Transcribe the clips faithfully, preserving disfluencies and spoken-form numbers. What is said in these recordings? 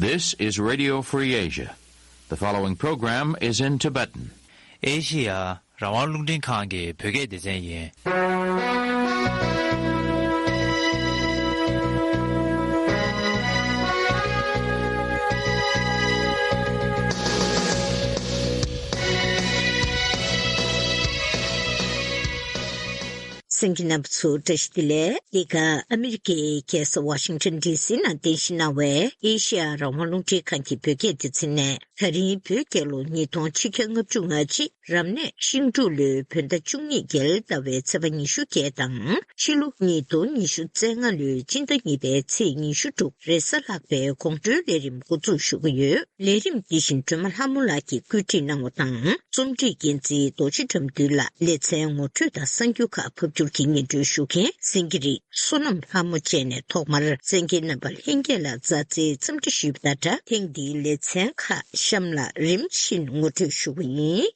This is Radio Free Asia. The following program is in Tibetan. ཨེ་ཤི་ཡ་རང་དབང་རླུང་འཕྲིན་ཁང་གི་བོད་སྐད་སྡེ་ཚན་ཡིན། གསན་མཁན་རྣམ་པ་ཚོ་བཀྲ་ཤིས་བདེ་ལེགས། འདི་ག་ཨ་མི་རི་ཀའི་རྒྱལ་ས་ཝ་ཤིང་ཊོན་ཌི་སི་ནང་རྟེན་གཞི་གནང་བའི་ཨེ་ཤི་ཡ་རང་དབང་རླུང་འཕྲིན་ཁང་གི་བོད་སྐད་སྡེ་ཚན་ནས། ད་རིང་བོད་རྒྱལ་ལོ་ཉིས་སྟོང་ཆིག་བརྒྱ་ལྔ་བཅུ་ང་གཅིག་རབ་གནས་ཤིང་འབྲུག་ལོའི་བོད་ཟླ་བཅུ་གཉིས་རྒྱལ་ཟླ་བའི་ཚེས་པ་ཉི་ཤུ་བརྒྱད་དང་། ཕྱི་ལོ་ཉིས་སྟོང་ཉི་ཤུ་རྩ་ལྔ་ལོའི་སྤྱི་ཟླ་གཉིས་པའི་ཚེས་ཉི་ཤུ་དྲུག་རེས་གཟའ་ལྷག་པའི་དགོང་དྲོའི་ལས་རིམ་འགོ་འཛུགས་ཞུ་གི་ཡོད། ལས་རིམ་འདི་བཞིན་སྒྲོལ་མ་ལྷ་མོ་ལགས་ཀྱིས་བཀོད་སྒྲིག་གནང་བ་དང་། རྩོམ་སྒྲིག་འགན་འཛིན་རྡོ་རྗེ་དགྲ་འདུལ་ལགས། ལེ་ཚན་ངོ་སྤྲོད་དང་གསར་འགྱུར་ཁག་ཕབ་སྒྱུར་གྱིས་སྙན་སྒྲོན་ཞུ་མཁན་སེང་གེ་རི། བསོད་ནམས་ལྷ་མོ་བཅས་ནས་ཐོག་མར་གསན་མཁན་རྣམ་པ་ལྷན་རྒྱས་ལ་མཛའ་བརྩེའི་འཚམས་འདྲི་ཞུས་པ་དང་སྦྲགས། ཐེངས་འདིའི་ལེ་ཚན་ཁག་གཤམ་ལ་རིམ་བཞིན་ངོ་སྤྲོད་ཞུ་གི་ཡིན།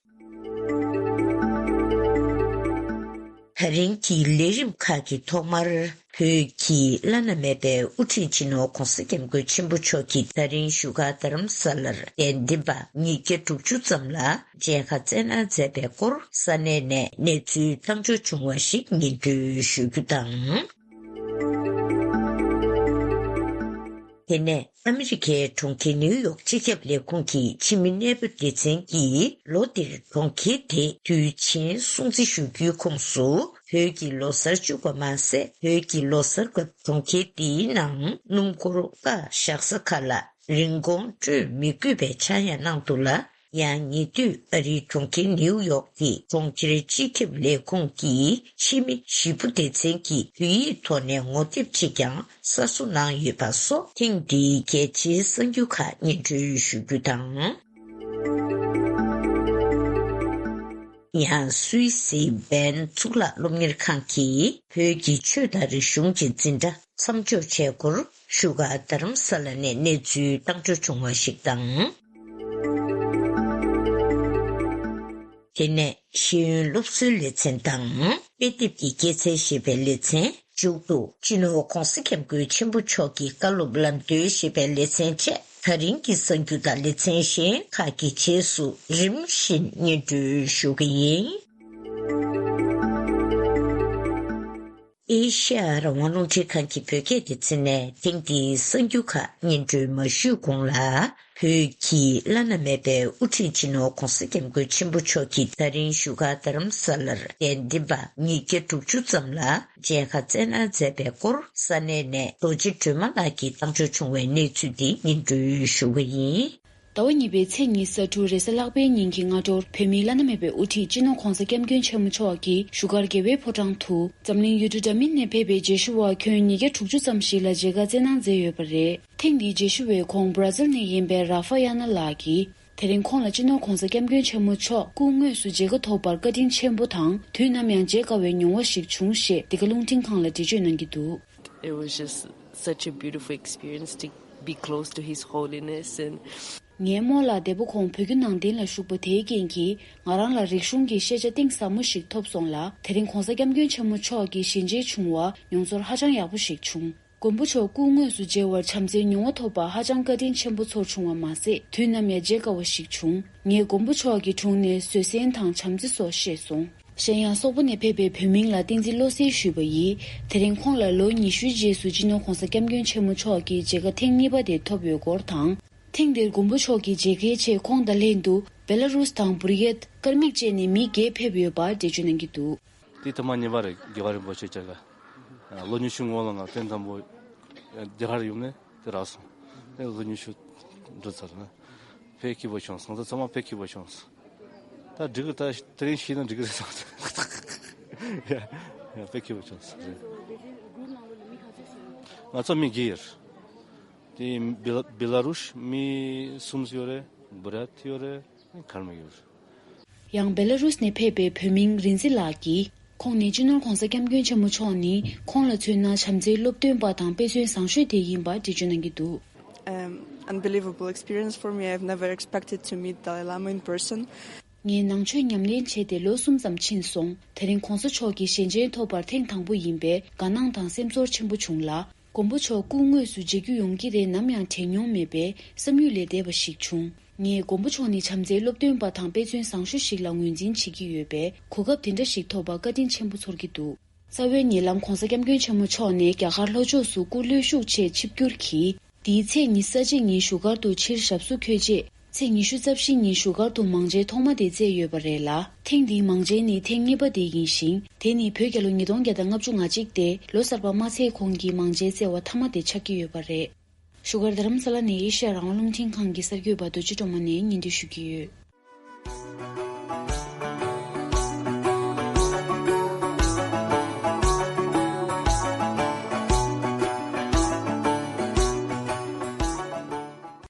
ད་རིང་གི་ལས་རིམ་ཁག་གི་ཐོག་མར་བོད་ཀྱི་བླ་ན་མེད་པའི་དབུ་ཁྲིད་སྤྱི་ནོར་༧གོང་ས་༧སྐྱབས་མགོན་ཆེན་པོ་མཆོག་གིས་ད་རིང་བཞུགས་སྒར་རྡ་རམ་ས་ལར་གདན་འདྲེན་པ་ཉིས་བརྒྱ་དྲུག་ཅུ་ཙམ་ལ་མཇལ་ཁ་བསྩལ་གནང་མཛད་པའི་སྐོར་ས་གནས་ནས་གནས་ཚུལ་བཏང་འབྱོར་བྱུང་བ་ཞིག་སྙན་སྒྲོན་ཞུ་རྒྱུ་དང་། དེ་ནས་ཨ་མི་རི་ཁའི་གྲོང་ཁྱེར་ནིའུ་ཡོག་སྤྱི་ཁྱབ་ལས་ཁུངས་ཀྱི་ཕྱི་མི་གནས་སྤོ་སྡེ་ཚན་གྱིས་ལོ་འདིར་གྲོང་ཁྱེར་དེ་དུས་ཆེན་སྲུང་བརྩི་ཞུ་རྒྱུའི་ཁོངས་སུ་བོད་ཀྱི་ལོ་གསར་བཅུག་པ་མ་ཟད། བོད་ཀྱི་ལོ་གསར་སྐབས་གྲོང་ཁྱེར་འདིའི་ནང་སྣུམ་འཁོར་བཀག་བཞག་ས་ཁག་ལ་རིན་གོང་སྤྲོད་མི་དགོས་པའི་ཆག་ཡང་གནང་འདུག་ལ། ཡང་ཉེ་དུས་ཨ་རིའི་གྲོང་ཁྱེར་ནིའུ་ཡོག་གི་གྲོང་ཁྱེར་སྤྱི་ཁྱབ་ལས་ཁུངས་ཀྱི་ཕྱི་མི་ཞི་པོ་སྡེ་ཚན་གྱིས་བོད་ཡིག་ཐོག་ནས་ངོ་དེབ་ཅིག་ཀྱང་གསར་བཟོ་གནང་ཡོད་པ་སོགས་ཐེངས་འདིའི་གལ་ཆེའི་གསར་འགྱུར་ཁག་སྙན་སྒྲོན་ཞུ་རྒྱུ་དང་། ཡང་སུད་སི་བན་གཙུག་ལག་སློབ་གཉེར་ཁང་གིས་བོད་ཀྱི་ཆོས་དང་རིག་གཞུང་གི་འཛིན་གྲྭ་མཚམས་འཇོག་བྱས་སྐོར་བཞུགས་སྒར་རྡ་རམ་ས་ལ་ནས་གནས་ཚུལ་བཏང་འབྱོར་བྱུང་བ་ཞིག་དང་། དེ་ནས་ཤེས་ཡོན་སློབ་གསོའི་ལེ་ཚན་དང་། དཔེ་དེབ་ཀྱི་སྐྱེད་ཚལ་ཞེས་པའི་ལེ་ཚན། མཇུག་ཏུ་སྤྱི་ནོར་༧གོང་ས་༧སྐྱབས་མགོན་ཆེན་པོ་མཆོག་གི་བཀའ་སློབ་ལམ་སྟོན་ཞེས་པའི་ལེ་ཚན་བཅས་ད་རིང་གི་གསར་འགྱུར་དང་ལེ་ཚན་གཞན་ཁག་གི་རྗེས་སུ་རིམ་བཞིན་སྙན་སྒྲོན་ཞུ་གི་ཡིན། ཨེ་ཤ་ཡ་རང་དབང་རླུང་འཕྲིན་ཁང་གི་བོད་སྐད་སྡེ་ཚན་ནས་ཐེངས་འདིའི་གསར་འགྱུར་ཁག་སྙན་སྒྲོན་མ་ཞུས་གོང་ལ། བོད་ཀྱི་བླ་ན་མེད་པའི་དབུ་ཁྲིད་སྤྱི་ནོར་༧གོང་ས་༧སྐྱབས་མགོན་ཆེན་པོ་མཆོག་གིས་ད་རིང་བཞུགས་སྒར་རྡ་རམ་ས་ལར་གདན་འདྲེན་པ་ཉིས་བརྒྱ་དྲུག་ཅུ་ཙམ་ལ་མཇལ་ཁ་བསྩལ་གནང་མཛད་པའི་སྐོར་ས་གནས་ནས་རྡོ་རྗེ་སྒྲོལ་མ་ལགས་ཀྱིས་བཏང་འབྱོར་བྱུང་བའི་གནས་ཚུལ་འདི་སྙན་སྒྲོན་ཞུ་གི་ཡིན། ཟླ་བ་གཉིས་པའི་ཚེས་ཉི་ཤུ་རྩ་དྲུག་རེས་གཟའ་ལྷག་པའི་ཉིན་གྱི་སྔ་དྲོར་བོད་མིའི་བླ་ན་མེད་པའི་དབུ་ཁྲིད་སྤྱི་ནོར་༧གོང་ས་༧སྐྱབས་མགོན་ཆེན་པོ་མཆོག་གིས་བཞུགས་སྒར་རྒྱལ་བའི་ཕོ་བྲང་དུ་འཛམ་གླིང་ཡུལ་གྲུ་འདྲ་མིན་ནས་ཕེབས་པའི་མཇལ་ཞུ་བ་ཁྱོན་ཉིས་བརྒྱ་དྲུག་ཅུ་ཙམ་ཞིག་ལ་མཇལ་ཁ་བསྩལ་གནང་མཛད་ཡོད་པ་རེད། ཐེངས་འདིའི་མཇལ་ཞུ་བའི་ཁོངས་བྷ་ར་ཛིལ་ནས་ཡིན་པའི་ར་ཧྥ་ཡ་ན་ལགས་ཀྱིས། དེ་རིང་ཁོང་ལ་སྤྱི་ནོར་༧གོང་ས་༧སྐྱབས་མགོན་ཆེན་པོ་མཆོག་སྐུ་དངོས་སུ་མཇལ་ཁ་ཐོབ་པར་བཀའ་དྲིན་ཆེན་པོ་དང་དུས་ནམ་ཡང་མཇལ་དཀའ་བའི་མྱོང་བ་ཞིག་བྱུང་ཞེས་འདི་ག་རླུང་འཕྲིན་ཁང་ལ་འགྲེལ་བརྗོད་གནང་གི་འདུག It was just such a beautiful experience to be close to His Holiness and ངའི་རྨོ་ལགས་འདས་པོ་ཁོང་བོད་བརྒྱུད་ནང་བསྟན་ལ་ཞུགས་པ་དེའི་རྐྱེན་གྱིས་ང་རང་ལ་རིག་གཞུང་གི་ཤེས་བྱ་གཏིང་ཟབ་མོ་ཞིག་ཐོབ་སོང་ལ། དེ་རིང་༧གོང་ས་༧སྐྱབས་མགོན་ཆེན་པོ་མཆོག་གི་ཞལ་མཇལ་བྱུང་བ་མྱོང་ཚོར་ཧ་ཅང་ཡག་པོ་ཞིག་བྱུང་། མགོན་པོ་མཆོག་སྐུ་དངོས་སུ་མཇལ་བར་བྱམས་བརྩེའི་མྱོང་བ་ཐོབ་པ་ཧ་ཅང་བཀའ་དྲིན་ཆེན་པོ་ཚོར་བྱུང་བ་མ་ཟད། དུས་ནམ་ཡང་མཇལ་དཀའ་བ་ཞིག་བྱུང་། ངས་མགོན་པོ་མཆོག་གི་དྲུང་ནས་བཟོད་བསྲན་དང་བྱམས་བརྩེ་སོགས་བཤད་སོང་། གཞན་ཡང་སོག་པོ་ནས་ཕེབས་པའི་བོད་མིང་ལ་བསྟན་འཛིན་བློ་གསལ་ཞུས་པ་ཡིས། དེ་རིང་ཁོང་ལ་ལོ་ཉི་ཤུའི་རྗེས་སུ་སྤྱི་ནོར་༧གོང་ས་༧སྐྱབས་མགོན་ཆེན་པོ་མཆོག་གི་མཇལ་ཁ་ཐེངས་གཉིས་པ་དེ་ཐོབ་ཡོད་སྐོར་དང་། ཐེངས་འདིར་མགོན་པོ་མཆོག་གི་མཇལ་ཁའི་ཆེད་ཁོང་དང་ལྷན་དུ་བེ་ལ་རུས་དང་བུར་ཡེད། ཀར་མིག་བཅས་ནས་མི་བརྒྱད་ཕེབས་ཡོད་པ་འགྲེལ་བརྗོད་གནང་གི་འདུག་དེ་ཐོག་མ་གཉིས་པ་རེད། རྒྱལ་བ་རིན་པོ་ཆེ་མཇལ་ཁ། ལོ་ཉི་ཤུ་སྔོན་ལ་ང་དོན་དམ་པོ་རྒྱ་གར་ཡོང་ནས་དེ་རག་སོང་། དེ་ལོ་ཉི་ཤུ་འགྲོ་ཚར་ན། དཔེ་སྐྱིད་པོ་བྱུང་སོང་། ད་ཚང་མ་དཔེ་སྐྱིད་པོ་བྱུང་སོང་། ད་འགྲིག་གི། ད་དེ་རིང་ཤེས་ན་འགྲིག་གི་རེད་བསམ་སོང་། ཡ་ཡ་དཔེ་སྐྱིད་པོ་བྱུང་སོང་། ང་ཚོ་མི་བརྒྱད་ཡོད། དེ་བེ་ལ་བེ་ལ་རུས་མི་གསུམ་ཡོད་རེད། བུ་ར་ཐི་ཡོད་རེད། ཁར་མ་ཡོད་རེད། ཡང་བེ་ལ་རུས་ནས་ཕེབས་པའི་བོད་མིང་རིན་འཛི་ལགས་ཀྱིས། ཁོང་ནི་སྤྱི་ནོར་༧གོང་ས་༧སྐྱབས་མགོན་ཆེན་པོ་མཆོག་ནི་ཁོང་ལ་མཚོན་ན་བྱམས་བརྩེའི་སློབ་སྟོན་པ་དང་དཔེ་མཚོན་བཟང་ཤོས་དེ་ཡིན་པ་འགྲེལ་བརྗོད་གནང་གི་འདུག Um, unbelievable experience for me. I've never expected to meet Dalai Lama in person. ངས་ནང་ཆོས་ཉམས་ལེན་བྱས་ཏེ་ལོ་གསུམ་ཙམ་ཕྱིན་སོང་། དེ་རིང་༧གོང་ས་མཆོག་གི་ཞལ་མཇལ་ཐོབ་པར་ཐེངས་དང་པོ་ཡིན་པས་དགའ་སྣང་དང་སེམས་ཚོར་ཆེན་པོ་བྱུང་ལ། མགོན་པོ་མཆོག་སྐུ་དངོས་སུ་མཇལ་རྒྱུ་ཡོང་གི་རེད་ནམ་ཡང་དྲན་མྱོང་མེད་པས་བསམ་ཡུལ་ལས་འདས་པ་ཞིག་བྱུང་། ངས་མགོན་པོ་མཆོག་ནི་བྱམས་བརྩེའི་སློབ་སྟོན་པ་དང་དཔེ་མཚོན་བཟང་ཤོས་ཤིག་ལ་ངོས་འཛིན་བྱེད་ཀྱི་ཡོད་པས། གོ་སྐབས་དེ་འདྲ་ཞིག་ཐོབ་པར་བཀའ་དྲིན་ཆེན་པོ་ཚོར་གྱི་འདུག། རྩ་བའི་ཉེ་ལམ་༧གོང་ས་༧སྐྱབས་མགོན་ཆེན་པོ་མཆོག་ནས་རྒྱ་གར་ལྷོ་ཕྱོགས་སུ་སྐུ་ལྷོད་ཤུགས་ཆེད་ཆིབས་བསྒྱུར་གྱིས། འདིའི་ཚེས་ཉི་ཤུ་རྩ་གཅིག་ཉིན་བཞུགས་སྒར་དུ་ཕྱིར་ཞབས་སོར་འཁོད་རྗེས། ཚེས་ཉི་ཤུ་རྩ་བཞི་ཉིན་བཞུགས་སྒར་དུ་མང་མཇལ་ཐོག་མ་དེ་བསྩལ་ཡོད་པ་རེད་ལ། ཐེངས་འདིའི་མང་མཇལ་ནི་ཐེངས་གཉིས་པ་དེ་ཡིན་ཞིང་། དེ་ནི་བོད་རྒྱལ་ལོ་ཉིས་སྟོང་བརྒྱ་དང་ལྔ་བཅུ་ང་གཅིག་སྟེ། ལོ་གསར་པ་མ་ཚེས་གོང་གི་མང་མཇལ་བསྩལ་བ་མཐའ་མ་དེ་ཆགས་ཀྱི་ཡོད་པ་རེད། བཞུགས་སྒར་རྡ་རམ་ས་ལ་ནས་ཨེ་ཤ་ཡ་རང་དབང་རླུང་འཕྲིན་ཁང་གི་གསར་འགོད་པ་རྡོ་རྗེ་སྒྲོལ་མ་ནས་སྙན་སྒྲོན་ཞུ་གི་ཡོད།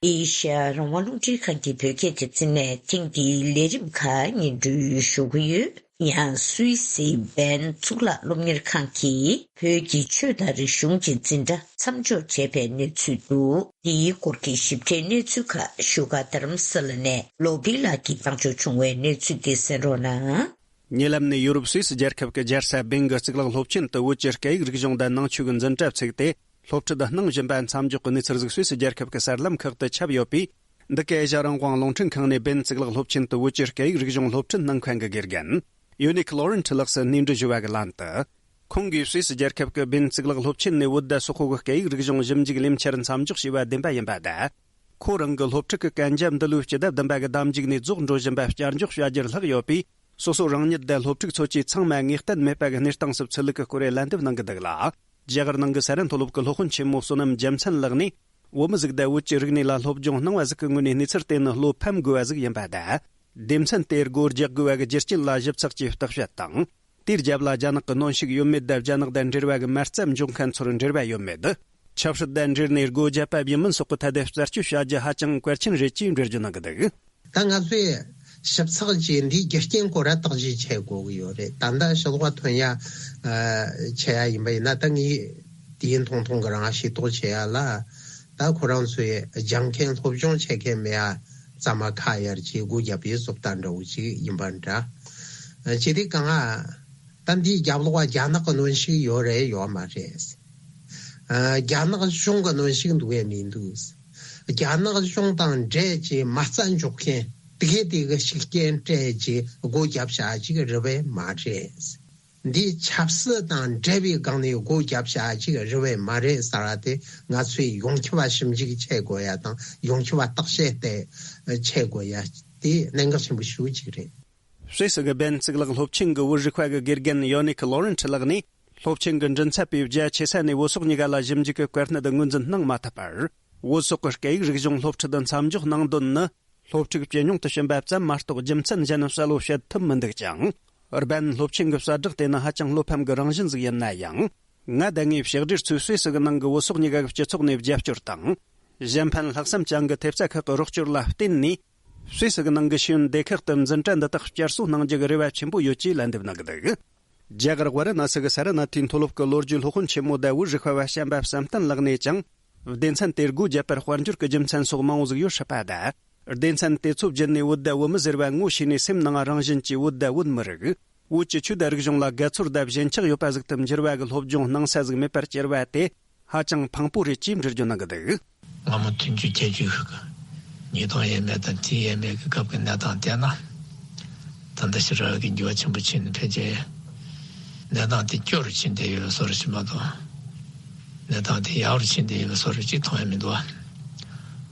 ཨེ་ཤ་ཡ་རང་དབང་རླུང་འཕྲིན་ཁང་གི་བོད་སྐད་སྡེ་ཚན་ནས་ཐེངས་འདིའི་ལས་རིམ་ཁག་སྙན་སྒྲོན་ཞུ་གི་ཡོད། ཡང་སུད་སི་བན་གཙུག་ལག་སློབ་གཉེར་ཁང་གིས་བོད་ཀྱི་ཆོས་དང་རིག་གཞུང་གི་འཛིན་གྲྭ་མཚམས་འཇོག་བྱས་པའི་གནས་ཚུལ་འདུག། འདིའི་སྐོར་གྱི་ཞིབ་ཕྲའི་གནས་ཚུལ་ཁག་བཞུགས་སྒར་རྡ་རམ་ས་ལ་ནས་ལོ་བི་ལགས་ཀྱིས་བཏང་འབྱོར་བྱུང་བའི་གནས་ཚུལ་དེ་གསན་རོགས་གནང་། ཉེ་ལམ་ནས་ཡོ་རོབ་སུད་སི་རྒྱལ་ཁབ་ཀྱི་རྒྱལ་ས་བིན་གྱི་གཙུག་ལག་སློབ་ཆེན་དུ་བོད་ཀྱི་སྐད་ཡིག་རིག་གཞུང་དང་ནང་ཆོས་ཀྱི་འཛིན་གྲྭ་བཙུགས་ཏེ། སློབ་ཁྲིད་གནང་བཞིན་པ་མཚམས་འཇོག་གི་གནས་ཚུལ་ཟིག་སུད་སི་རྒྱལ་ཁབ་ཀྱི་གསར་ལམ་ཁག་ཏུ་ཁྱབ་ཡོད་པས། འདི་གའི་ཨེ་ཤ་རང་དབང་རླུང་འཕྲིན་ཁང་ནས་བིན་གཙུག་ལག་སློབ་ཆེན་དུ་བོད་ཀྱི་སྐད་ཡིག་རིག་གཞུང་སློབ་ཁྲིད་གནང་མཁན་གྱི་དགེ་རྒན། ཡོ་ནིག་ལོ་རེན་ཁྲི་ལགས་སུ་སྙན་སྒྲོན་ཞུ་བ་གི་ལན་དུ། ཁོང་གིས་སུད་སི་རྒྱལ་ཁབ་ཀྱི་བིན་གཙུག་ལག་སློབ་ཆེན་ནས་བོད་དང་སོག་པོ་གི་སྐད་ཡིག་རིག་གཞུང་ཞིབ་འཇུག་ལས་འཆར་མཚམས་འཇོག་བྱས་པ་བདེན་པ་ཡིན་པ་དང་། ཁོ་རང་གི་སློབ་ཕྲུག་གི་གན་རྒྱ་འདི་ལོའི་སྤྱི་ཟླ་བདུན་པ་གི་ཟླ་མཇུག་ནས་རྫོགས་འགྲོ་བཞིན་པ་བསྐྱར་འཇོག་བྱ་རྒྱུར་ལྷག་ཡོད་པས། སོ་སོ་རང་ཉིད་དང་སློབ་ཕྲུག་ཚོ་བཅས་ཚང་མ་ངེས་གཏན་མེད་པ་གི་གནས་སྟངས་སུ་ཚུད་ལུགས་ཀྱི་སྐོར་ལ་ལན་འདེབས་གནང་གི་འདུག་ལ། རྒྱ་གར་ནང་གི་ས་རཱ་མཐོ་སློབ་ཀྱི་སློབ་དཔོན་ཆེན་མོ་བསོད་ནམས་རྒྱལ་མཚན་ལགས་ནས། བོད་མི་ཟིག་དང་བོད་ཀྱི་རིག་གནས་ལ་སློབ་སྦྱོང་གནང་བ་ཟིག་གི་ངོས་ནས་གནས་ཚུལ་དེ་ནི་བློ་ཕམ་དགོས་པ་ཟིག་ཡིན་པ་དང་། སྡེ་ཚན་དེར་སྒོ་རྒྱག་དགོས་པ་གི་རྒྱུ་རྐྱེན་ལ་ཞིབ་ཚགས་ཀྱིས་བརྟག་དཔྱད་དང་། དེའི་རྒྱབ་ལ་རྒྱ་ནག་གི་གནོན་ཤུགས་ཡོད་མེད་དང་། རྒྱ་ནག་དང་འབྲེལ་བ་གི་མ་རྩ་འཇོག་མཁན་ཚོར་འབྲེལ་བ་ཡོད་མེད། ཆབ་སྲིད་དང་འབྲེལ་ནས་སྒོ་བརྒྱབ་པ་ཡིན་མིན་སོགས་ཀྱི་ཐད་དུ་རྩད་གཅོད་བྱ་རྒྱུ་ཧ་ཅང་གལ་ཆེན་རེད་ཅེས་འགྲེལ་བརྗོད་གནང་གི་འདུག། ད་ང་ཚོས་ཞིབ་ཚགས་ཀྱིས་འདིའི་རྒྱུ་རྐྱེན་སྐོར་ལ་བརྟག་དཔྱད་བྱེད་དགོས་ཀྱི་ཡོད་རེད། ད་ལྟ་ཕྱི་ལོགས་ཐོན་ཡ་ཨ་བྱེད་ཡ་ཡིན་པ་ཡིན་ན། ད་ངས་དུས་ཡུན་ཐུང་ཐུང་གི་རིང་ཤེས་རྟོགས་བྱེད་ཡ་ལ། ད་ཁོ་རང་ཚོས་སྦྱང་མཁན་སློབ་སྦྱོང་བྱེད་མཁན་མེད་ཡ་ཚང་མ་ཁ་གཡར་གྱིས་སྒོ་བརྒྱབ་པའི་བཟོ་ལྟ་འདྲ་བོ་ཅིག་ཡིན་པ་འདྲ། ཨ་བྱས་དུས་གང་ཨ་ད་འདིའི་རྒྱབ་ལོགས་རྒྱ་ནག་གི་གནོན་ཤུགས་ཡོད་རེད་ཡོད་མ་རེད། ཨ་རྒྱ་ནག་གཞུང་གི་གནོན་ཤུགས་འདུག་གས་མི་འདུག། རྒྱ་ནག་གཞུང་དང་འབྲེལ་གྱི་མ་རྩ་འཇོག་མཁན་དེ་གས་དེ་གི་ཤུགས་རྐྱེན་སྤྲད་ཀྱི་སྒོ་བརྒྱབ་བྱ་ཅིག་རེད་པས་མ་རེད། འདི་ཆབ་སྲིད་དང་འབྲེལ་བའི་སྒང་ནས་སྒོ་བརྒྱབ་བྱ་ཅིག་རེད་པས་མ་རེད་ཟེར་བ་དེ་ང་ཚོས་ཡོངས་ཁྱབ་པ་ཞིབ་འཇུག་བྱེད་དགོས་ཡ་དང་། ཡོངས་ཁྱབ་པ་བརྟག་དཔྱད་དེ་བྱེད་དགོས་ཡ་དེ་གནད་འགག་ཆེན་པོ་ཞེ་པོ་ཅིག་རེད། སུད་སི་གི་བན་གཙུག་ལག་སློབ་ཆེན་གྱི་བོད་རིག་པ་གི་དགེ་རྒན་ཡོ་ནིག་ལོ་རེན་ཁྲི་ལགས་ནས། སློབ་ཆེན་གྱི་མགྲིན་ཚབ་པས་རྒྱ་ཆེ་ས་ནས་བོད་སོག་གཉིས་ཀ་ལ་ཞིབ་འཇུག་གི་བཀའ་གནད་ངོས་འཛིན་གནང་མ་ཐུབ་པར། བོད་སོག་གི་སྐད་ཡིག་རིག་གཞུང་སློབ་ཁྲིད་མཚམས་འཇོག་གནང་དོན་ནི། སློབ་ཕྲུག་ཇེ་ཉུང་དུ་ཕྱིན་པ་ཙམ་མ་གཏོགས། རྒྱུ་མཚན་གཞན་གསལ་བོ་བཤད་ཐུབ་མི་འདུག་ཅིང་། བན་སློབ་ཆེན་གྱི་གསལ་བསྒྲགས་དེ་ནི་ཧ་ཅང་བློ་ཕམ་གྱི་རང་བཞིན་ཟིག་ཡིན་ན་ཡང་། ང་དང་ངའི་ཕྱག་སྦྲེལ་ཚོས་སུད་སི་གི་ནང་གི་བོད་སོག་གཉིས་ཀ་གི་སྤྱི་ཚོགས་ནས་རྒྱབ་སྐྱོར་དང་། གཞན་ཕན་ལྷག་བསམ་ཅན་གྱི་ཐེབས་རྩ་ཁག་གི་རོགས་སྐྱོར་ལ་བརྟེན་ནས། སུད་སི་གི་ནང་གི་ཤེས་ཡོན་སྡེ་ཁག་ཏུ་འཛིན་གྲྭ་འདི་དག་བསྐྱར་གསོ་གནང་རྒྱུ་གི་རེ་བ་ཆེན་པོ་ཡོད་ཅེས་ལན་འདེབས་གནང་གི་འདུག། རྒྱ་གར་ཝཱ་ར་ཎ་སི་གི་ས་ར་ནཱ་ཐི་མཐོ་སློབ་ཀྱི་ལོ་རྒྱུས་སློབ་དཔོན་ཆེན་མོ་དང་བོད་རིག་པ་བ་བྱམས་པ་བསམ་གཏན་ལགས་ནས་ཀྱང་། སྡེ་ཚན་དེར་སྒོ་བརྒྱབ་པར་དཔལ་འབྱོར་གྱི་རྒྱུ་མཚན་སོགས་མང་བོ་ཟིག་ཡོད་སྲིད་པ་དང་། སྡེ་ཚན་དེ་ཚོ་བརྒྱུད་ནས་བོད་དང་བོད་མི་ཟེར་བ་ངོ་ཤེས་ནས་སེམས་ནང་རང་བཞིན་གྱིས་བོད་དང་བོད་མི་རིགས། བོད་ཀྱི་ཆོས་དང་རིག་གཞུང་ལ་དགའ་ཚོར་དང་ཞེན་ཆགས་ཡོད་པ་ཟིག་ཏུ་འགྱུར་བ་གི་སློབ་སྦྱོང་གནང་ས་ཟིག་མེད་པར་གྱུར་བ་དེ། ཧ་ཅང་ཕངས་པོ་རེད་ཅེས་འགྲེལ་བརྗོད་གནང་གི་འདུག། སྔ་མོ་བདུན་ཅུ་བརྒྱད་ཅུ་ཉིས་སྟོང་ཡས་མས་དང་དེའི་ཡས་མས་ཀྱི་སྐབས་ཀྱི་གནས་སྟངས་བལྟས་ན། ད་ལྟ་ཞེ་དྲག་གི་འགྱུར་བ་ཆེན་པོ་ཕྱིན་ནས་ཕལ་ཆེར་གནས་སྟངས་དེ་སྐྱོ་རུ་ཕྱིན་བསྡད་ཡོད་བཟོ་འདྲ་ཞིག་མ་གཏོགས། གནས་སྟངས་དེ་ཡག་རུ་ཕྱིན་བསྡད་ཡོད་བཟོ་འདྲ་ཅིག་མཐོང་ཡ་མི་འདུག་བ།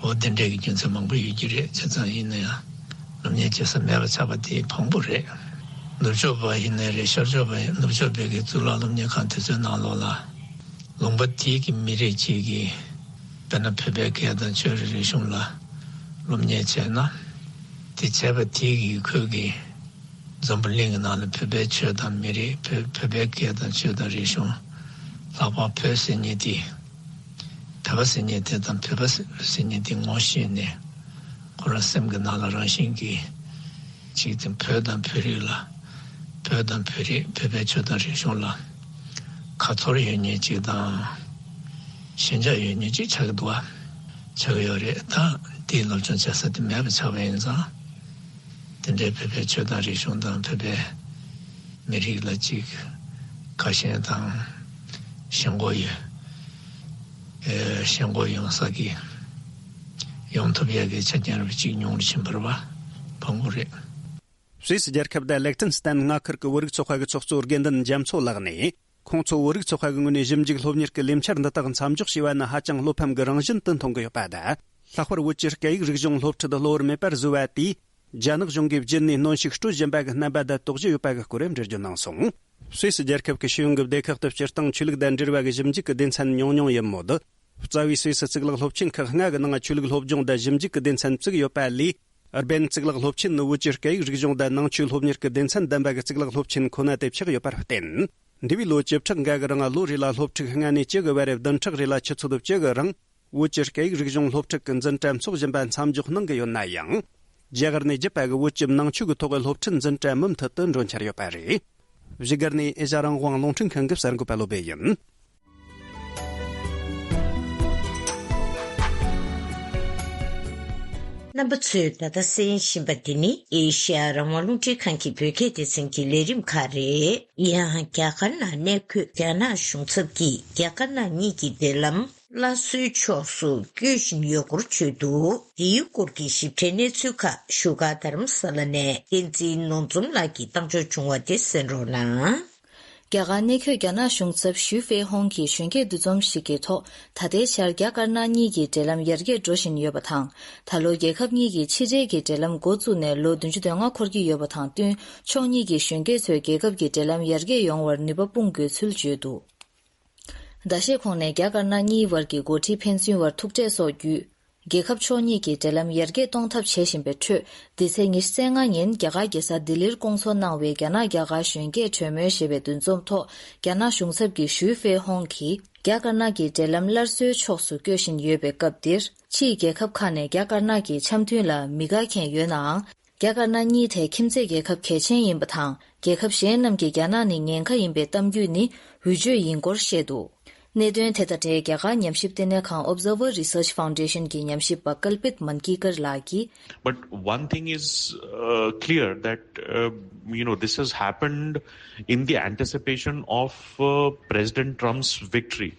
འོ་དེ་འདྲའི་གི་རྒྱུ་མཚན་མང་པོ་ཡོད་ཀྱི་རེད། བྱས་ཙང་ཡིན་ན་ཡང་སློབ་གཉེར་བྱེད་ས་མེད་པ་ཆགས་པ་དེ་ཕངས་པོ་རེད། ནུབ་ཕྱོགས་པ་ཡིན་ནའི་རེད། ཤར་ཕྱོགས་པ་ཡིན། ནུབ་ཕྱོགས་པའི་གི་གཙུག་ལག་སློབ་གཉེར་ཁང་དེ་ཚོའི་ནང་ལོགས་ལ། ལུང་པ་དེའི་གི་མི་རིགས་གཅིག་གིས་དཔེར་ན་བོད་པའི་སྐད་དང་ཆོས་རིག་རིག་གཞུང་ལ་སློབ་གཉེར་བྱས་ན། དེ་བྱས་པ་དེའི་གི་ཁོས་གི་འཛམ་བུ་གླིང་གི་ནང་ལ་བོད་པའི་ཆོས་དང་མི་རིགས། བོད་བོད་པའི་སྐད་དང་ཆོས་དང་རིག་གཞུང་། ལྷག་པར་བོད་ཟེར་མཁན་དེ། བོད་པ་ཟེར་མཁན་དེ་དང་བོད་པ་ཟེར་མཁན་དེ་ངོ་ཤེས་ནས། ཁོ་རང་སེམས་ཀྱི་ནང་ལ་རང་བཞིན་གྱིས་གཅིག་དེ་བོད་དང་བོད་རིགས་ལ། བོད་དང་བོད་རིགས། བོད་པའི་ཆོས་དང་རིག་གཞུང་ལ་ཁ་ཚོར་ཡོད་མཁན་ཅིག་དང་། ཞེན་ཆགས་ཡོད་མཁན་ཅིག་ཆགས་ཀྱི་འདུག་བ། ཆགས་ཀྱི་ཡོད་རེད། ད་དེའི་སློབ་སྦྱོང་བྱེད་ས་དེ་མེད་པ་ཆགས་པ་ཡིན་ཙང་། དེ་འདྲའི་བོད་པའི་ཆོས་དང་རིག་གཞུང་དང་བོད་པའི་མི་རིགས་ལ་ཅིག་དགའ་ཞེན་དང་ཞེན་ཁོག་ཡོད། ཞེན་ཁོག་ཡོང་ས་གི་ཡོང་ཐུབ་ཡ་གི་ཆ་རྐྱེན་རབ་ཅིག་ཉུང་རུ་ཕྱིན་པ་རེད་པ། ཕངས་པོ་རེད། སུད་སི་རྒྱལ་ཁབ་དང་ལེག་ཏན་སི་ཏན་མངའ་ཁུལ་གྱི་བོད་རིགས་ཚོགས་པ་གི་ཚོགས་གཙོ་དགེ་འདུན་རྒྱ་མཚོ་ལགས་ནས། ཁོང་ཚོ་བོད་རིགས་ཚོགས་པ་གི་ངོས་ནས་ཞིབ་འཇུག་སློབ་གཉེར་གྱི་ལས་འཆར་འདི་དག་མཚམས་འཇོག་བྱས་པ་ནི་ཧ་ཅང་བློ་ཕམ་གྱི་རང་བཞིན་དུ་མཐོང་གི་ཡོད་པ་དང་། ལྷག་པར་བོད་ཀྱི་སྐད་ཡིག་རིག་གཞུང་སློབ་ཁྲིད་གློ་བུར་མེད་པར་བཟོས་པ་དེས། རྒྱ་ནག་གཞུང་གིས་རྒྱུན་ནས་གནོན་ཤུགས་སྤྲོད་བཞིན་པ་གི་རྣམ་པ་དང་དོགས་གཞི་ཡོད་པ་གི་སྐོར་འགྲེལ་བརྗོད་གནང་སོང་། སུད་སི་རྒྱལ་ཁབ་ཀྱི་ཤེས་ཡོན་གྱི་སྡེ་ཁག་ཏུ་སྤྱིར་བཏང་ཆོས་ལུགས་དང་འབྲེལ་བ་གི་ཞིབ་འཇུག་གི་སྡེ་ཚན་ཉུང་ཉུང་ཡིན་མོད། རྩ་བའི་སུད་སི་གཙུག་ལག་སློབ་ཆེན་ཁག་ལྔ་གི་ནང་ཆོས་ལུགས་སློབ་སྦྱོང་དང་ཞིབ་འཇུག་གི་སྡེ་ཚན་བཙུགས་ཡོད་པ་ལས། ཨར་བན་གཙུག་ལག་སློབ་ཆེན་ནི་བོད་ཀྱི་སྐད་ཡིག་རིག་གཞུང་དང་ནང་ཆོས་སློབ་གཉེར་གྱི་སྡེ་ཚན་ལྡན་པ་གི་གཙུག་ལག་སློབ་ཆེན་ཁོ་ན་དེ་ཆགས་ཡོད་པར་བརྟེན། འདས་པའི་ལོ་བཅུ་ཕྲག་འགའ་གི་རིང་ལོ་རེ་ལ་སློབ་ཕྲུག་ལྔ་ནས་བཅུ་གི་བར་བདུན་ཕྲག་རེ་ལ་ཆུ་ཚོད་བཅུ་གི་རིང་བོད་ཀྱི་སྐད་ཡིག་རིག་གཞུང་སློབ་ཁྲིད་ཀྱི་འཛིན་གྲྭ་འཚོགས་བཞིན་པ་མཚམས་འཇོག་གནང་གི་ཡོད་ན་ཡང་། རྒྱ་གར་ནས་བརྒྱུད་པ་གི་བོད་ཀྱི་ནང་ཆོས་ཀྱི་ཐོག་གི་སློབ་ཁྲིད་འཛིན་གྲྭ་མུ་མཐུད་དུ་འགྲོ་འཆར་ཡོད་པ་རེད། བཞུགས་སྒར་ནས་ཨེ་ཤ་རང་དབང་རླུང་འཕྲིན་ཁང་གི་གསར་འགོད་པ་བློ་བྷེ་ཡིན། རྣམ་པ་ཚོས་ད་ལྟ་གསན་བཞིན་པ་འདི་ནི་ཨེ་ཤ་ཡ་རང་དབང་རླུང་འཕྲིན་ཁང་གི་བོད་སྐད་སྡེ་ཚན་གྱི་ལས་རིམ་ཁག་རེད། ཡང་རྒྱ་གར་ནང་གནས་འཁོད་རྒྱ་ནག་གཞུང་ཚབ་ཀྱིས་རྒྱ་དཀར་ནག་གཉིས་ཀྱི་འབྲེལ་ལམ་སླར་གསོའི་ཕྱོགས་སུ་བསྐྱོད་བཞིན་ཡོད་སྐོར་བརྗོད་འདུག་དེའི་སྐོར་གྱི་ཞིབ་ཕྲའི་གནས་ཚུལ་ཁག་བཞུགས་སྒར་རྡ་རམ་ས་ལ་ནས་བསྟན་འཛིན་ནོར་འཛོམས་ལགས་ཀྱིས་བཏང་འབྱོར་བྱུང་བ་དེ་གསན་རོགས་གནང་། རྒྱ་གར་གནས་འཁོད་རྒྱ་ནག་གཞུང་ཚབ་ཞུས་ཧྥེ་ཧོང་གིས་གཞོན་སྐྱེས་འདུ་འཛོམས་ཤིག་གི་ཐོག་ད་ལྟའི་ཆར་རྒྱ་དཀར་ནག་གཉིས་ཀྱི་འབྲེལ་ལམ་ཡར་རྒྱས་འགྲོ་བཞིན་ཡོད་པ་དང་། ད་ལོ་རྒྱལ་ཁབ་གཉིས་ཀྱི་ཕྱི་འབྲེལ་གྱི་འབྲེལ་ལམ་འགོ་བཙུགས་ནས་ལོ་བདུན་ཅུ་དོན་ལྔ་འཁོར་གྱི་ཡོད་པ་དང་བསྟུན། ཕྱོགས་གཉིས་ཀྱི་གཞོན་སྐྱེས་ཚོས་རྒྱལ་ཁབ་ཀྱི་འབྲེལ་ལམ་ཡར་རྒྱས་ཡོང་བར་ནུས་པ་སྤུངས་དགོས་ཚུལ་བརྗོད་འདུག་ཟླ་ཤས་གོང་ནས་རྒྱ་དཀར་ནག་གཉིས་བར་གྱི་འགོ་ཁྲིད་ཕན་ཚུན་བར་ཐུག་འཕྲད་སོགས་བརྒྱུད། རྒྱལ་ཁབ་ཕྱོགས་གཉིས་ཀྱི་འབྲེལ་ལམ་ཡར་རྒྱས་གཏོང་ཐབས་བྱེད་བཞིན་པའི་ཁྲོད། འདི་ཚེས་ཉི་ཤུ་རྩ་ལྔ་ཉིན་རྒྱ་གར་རྒྱལ་ས་ལྡི་ལིར་བསྐོང་ཚོགས་གནང་བའི་རྒྱ་ནག་རྒྱ་གར་གཞོན་སྐྱེས་གྲོས་མོལ་ཞེས་པའི་འདུ་འཛོམས་ཐོག་རྒྱ་ནག་གཞུང་ཚབ་ཀྱི་ཞུས་ཧྥེ་ཧོང་གིས། རྒྱ་དཀར་ནག་གི་འབྲེལ་ལམ་སླར་གསོའི་ཕྱོགས་སུ་བསྐྱོད་བཞིན་ཡོད་པའི་སྐབས་འདིར། ཕྱིའི་རྒྱལ་ཁབ་ཁག་ནས་རྒྱ་དཀར་ནག་གི་འཆམ་མཐུན་ལ་མི་དགའ་མཁན་ཡོད་ནའང་། རྒྱ་དཀར་ནག་གཉིས་དེ་ཁྱིམ་མཚེས་རྒྱལ་ཁབ་གལ་ཆེན་ཡིན་པ་དང་། རྒྱལ་ཁབ་གཞན་རྣམས་ཀྱིས་རྒྱ་ནག་ནི་ཉེན་ཁ་ཡིན་པའི་གཏམ་རྒྱུད་ནི་འུད་བརྗོད་ཡིན་སྐོར་བཤད་འདུག་གནད་དོན་དེ་དང་འབྲེལ་རྒྱ་གར་ཉམས་ཞིབ་ལྟེ་གནས་ཁང་Observer Research Foundation གྱི་ཉམས་ཞིབ་པ་ཀལ་པིད་མན་ཀི་ཀར་ལགས་ཀྱིས། But one thing is uh, clear that uh, you know this has happened in the anticipation of uh, President Trump's victory.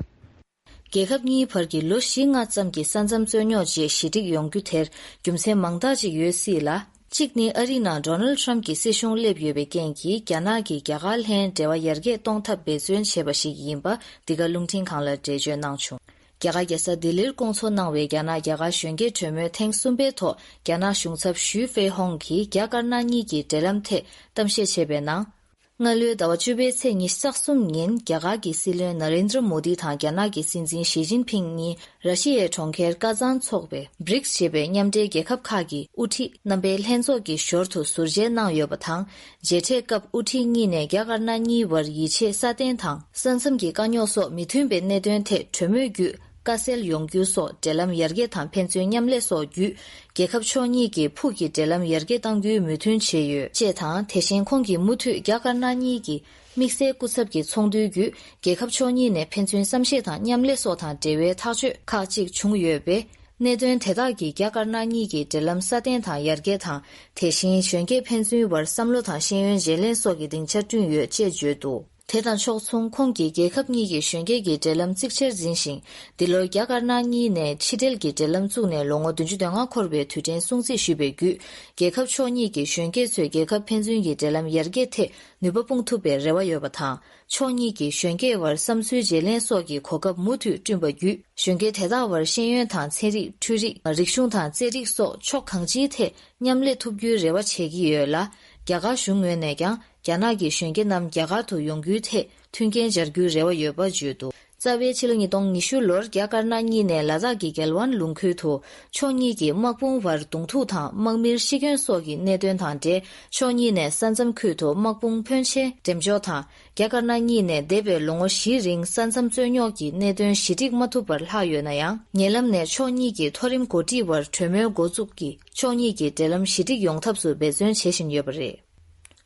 རྒྱལ་ཁབ་གཉིས་བར་གྱི་ལོ་བཞི་ལྔ་ཙམ་གྱི་ས་མཚམས་རྩོད་རྙོག་རྗེས་ཞི་འགྲིག་ཡོང་རྒྱུ་དེར་རྒྱུ་མཚན་མང་དག་ཅིག་ཡོད་སྲིད་ལ། གཅིག་ནི་ཨ་རི་ནང་ཌོ་ནལ་ཊམ་གྱི་སྲིད་གཞུང་སླེབས་ཡོད་པའི་རྐྱེན་གྱིས་རྒྱ་ནག་གིས་རྒྱ་གར་ལྷན་འབྲེལ་བ་ཡར་རྒྱས་གཏོང་ཐབས་འབད་བརྩོན་བྱས་པ་ཞིག་ཡིན་པ་འདི་ག་རླུང་འཕྲིན་ཁང་ལ་འགྲེལ་བརྗོད་གནང་བྱུང་། རྒྱ་གར་རྒྱལ་ས་ལྡི་ལིར་བསྐོང་ཚོགས་གནང་བའི་རྒྱ་ནག་རྒྱ་གར་གཞོན་སྐྱེས་གྲོས་མོལ་ཐེངས་གསུམ་པའི་ཐོག་རྒྱ་ནག་གཞུང་ཚབ་ཞུས་ཧྥེ་ཧོང་གིས་རྒྱ་དཀར་ནག་གཉིས་ཀྱི་འབྲེལ་ལམ་ཐད་གཏམ་བཤད་བྱས་པའི་ནང་། སྔ་ལོའི་ཟླ་བ་བཅུ་པའི་ཚེས་ཉི་ཤུ་རྩ་གསུམ་ཉིན་རྒྱ་གར་གྱི་སྲིད་བློན་ན་རེན་དྲ་མོ་དི་དང་རྒྱ་ནག་གི་སྲིད་འཛིན་ཞི་ཅིན་ཕིང་གཉིས་ར་ཤི་ཡའི་གྲོང་ཁྱེར་ཀ་ཛན་འཚོགས་པའི་བྷི་རིགས་ཞེས་པའི་མཉམ་འབྲེལ་རྒྱལ་ཁབ་ཁག་གི་དབུ་ཁྲིད་རྣམ་པའི་ལྷན་ཚོགས་ཀྱི་ཞོར་དུ་ཟུར་མཇལ་གནང་ཡོད་པ་དང་། མཇལ་འཕྲད་སྐབས་དབུ་ཁྲིད་གཉིས་ནས་རྒྱ་དཀར་ནག་གཉིས་བར་ཡིད་ཆེས་སྲ་བརྟན་དང་ས་མཚམས་ཀྱི་དཀའ་རྙོག་སོགས་མི་མཐུན་པའི་གནད་དོན་ཐད་གྲོས་མོལ་བརྒྱུད། དཀའ་སེལ་ཡོང་རྒྱུ་སོགས་འབྲེལ་ལམ་ཡར་རྒྱས་དང་ཕན་ཚུན་མཉམ་ལས་སོགས་བརྒྱུད། རྒྱལ་ཁབ་ཕྱོགས་གཉིས་ཀྱི་ཕུགས་ཀྱི་འབྲེལ་ལམ་ཡར་རྒྱས་གཏང་རྒྱུའི་མོས་མཐུན་བྱས་ཡོད་ཅེས་དང་། དེ་བཞིན་ཁོང་གིས་མུ་མཐུད་རྒྱ་དཀར་ནག་གཉིས་ཀྱི་དམིགས་བསལ་སྐུ་ཚབ་ཀྱི་ཚོགས་འདུའི་བརྒྱུད། རྒྱལ་ཁབ་ཕྱོགས་གཉིས་ནས་ཕན་ཚུན་བསམ་ཤེས་དང་མཉམ་ལས་སོགས་དང་འབྲེལ་བའི་ཐག་གཅོད་ཁག་ཅིག་བྱུང་ཡོད་པས། གནད་དོན་དེ་དག་གིས་རྒྱ་དཀར་ནག་གཉིས་ཀྱི་འབྲེལ་ལམ་སྲ་བརྟན་དང་ཡར་རྒྱས་དང་། དེ་བཞིན་གཞོན་སྐྱེས་ཕན་ཚུན་བར་བསམ་བློ་དང་ཤེས་ཡོན་བརྗེ་ལེན་སོགས་ཀྱི་སྡིངས་ཆ་བསྐྲུན་ཡོད་ཅེས་བརྗོད་འདུག་དེ་དང་ཕྱོགས་མཚུངས། ཁོང་གིས་རྒྱལ་ཁབ་གཉིས་ཀྱི་གཞོན་སྐྱེས་ཀྱི་འབྲེལ་ལམ་གཙིགས་ཆེར་འཛིན་ཞིང་། འདི་ལོར་རྒྱ་དཀར་ནག་གཉིས་ནས་ཕྱི་འབྲེལ་གྱི་འབྲེལ་ལམ་བཙུགས་ནས་ལོ་ངོ་བདུན་ཅུ་དོན་ལྔ་འཁོར་བའི་དུས་དྲན་སྲུང་བརྩི་ཞུས་པའི་བརྒྱུད། རྒྱལ་ཁབ་ཕྱོགས་གཉིས་ཀྱི་གཞོན་སྐྱེས་ཚོས་རྒྱལ་ཁབ་ཕན་ཚུན་གྱི་འབྲེལ་ལམ་ཡར་རྒྱས་ཐད་ནུས་པ་སྤུངས་ཐུབ་པའི་རེ་བ་ཡོད་པ་དང་། ཕྱོགས་གཉིས་ཀྱིས་གཞོན་སྐྱེས་བར་བསམ་ཚུལ་བརྗེ་ལེན་སོགས་ཀྱི་གོ་སྐབས་མུ་མཐུད་བསྐྲུན་པ་བརྒྱུད། གཞོན་སྐྱེས་དེ་དག་བར་ཤེས་ཡོན་དང་ཚན་རིག་འཕྲུལ་རིག་རིག་གཞུང་དང་རྩེད་རིགས་སོགས་ཕྱོགས་གང་ཅིའི་ཐད་མཉམ་ལས་ཐུབ་རྒྱུའི་རེ་བ་བྱེད་ཀྱི་ཡོད་ལ། རྒྱ་གར་གཞུང་ངོས་ནས་ཀྱང་། རྒྱ་ནག་གི་གཞོན་སྐྱེས་རྣམས་རྒྱ་གར་དུ་ཡོང་རྒྱུའི་ཐད་མཐུན་རྐྱེན་སྦྱར་རྒྱུའི་རེ་བ་ཡོད་པ་བརྗོད་འདུག་རྩ་བའི་ཕྱི་ལོ་ཉིས་སྟོང་ཉི་ཤུ་ལོར་རྒྱ་དཀར་ནག་གཉིས་ནས་ལ་དྭགས་ཀྱི་གེལ་ཝན་ལུང་ཁུལ་དུ་ཕྱོགས་གཉིས་ཀྱིས་དམག་དཔུང་བར་གདོང་ཐུག་དང་དམག་མིར་ཤི་སྐྱོན་སོགས་ཀྱི་གནད་དོན་དང་འབྲེལ། ཕྱོགས་གཉིས་ནས་ས་མཚམས་ཁུལ་དུ་དམག་དཔུང་ཕོན་ཆེ་འགྲེམས་འཇོག་དང་། རྒྱ་དཀར་ནག་གཉིས་ནས་འདས་པའི་ལོ་ངོ་བཞིའི་རིང་ས་མཚམས་རྩོད་རྙོག་གི་གནད་དོན་ཞི་འགྲིག་མ་ཐུབ་པར་ལྷག་ཡོད་ན་ཡང་། ཉེ་ལམ་ནས་ཕྱོགས་གཉིས་ཀྱིས་མཐོ་རིམ་འགོ་ཁྲིད་བར་གྲོས་མོལ་འགོ་བཙུགས་ཀྱིས་ཕྱོགས་གཉིས་ཀྱི་འབྲེལ་ལམ་ཞི་འགྲིག་ཡོང་ཐབས་སུ་འབད་བརྩོན་བྱེད་བཞིན་ཡོད་པ་རེད།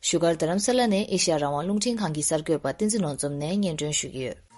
བཞུགས་སྒར་རྡ་རམ་ས་ལ་ནས་ཨེ་ཤེ་ཡ་རང་དབང་རླུང་འཕྲིན་ཁང་གི་གསར་འགོད་པ་བསྟན་འཛིན་ནོར་འཛོམས་ནས་སྙན་སྒྲོན་ཞུ་གི་ཡོད།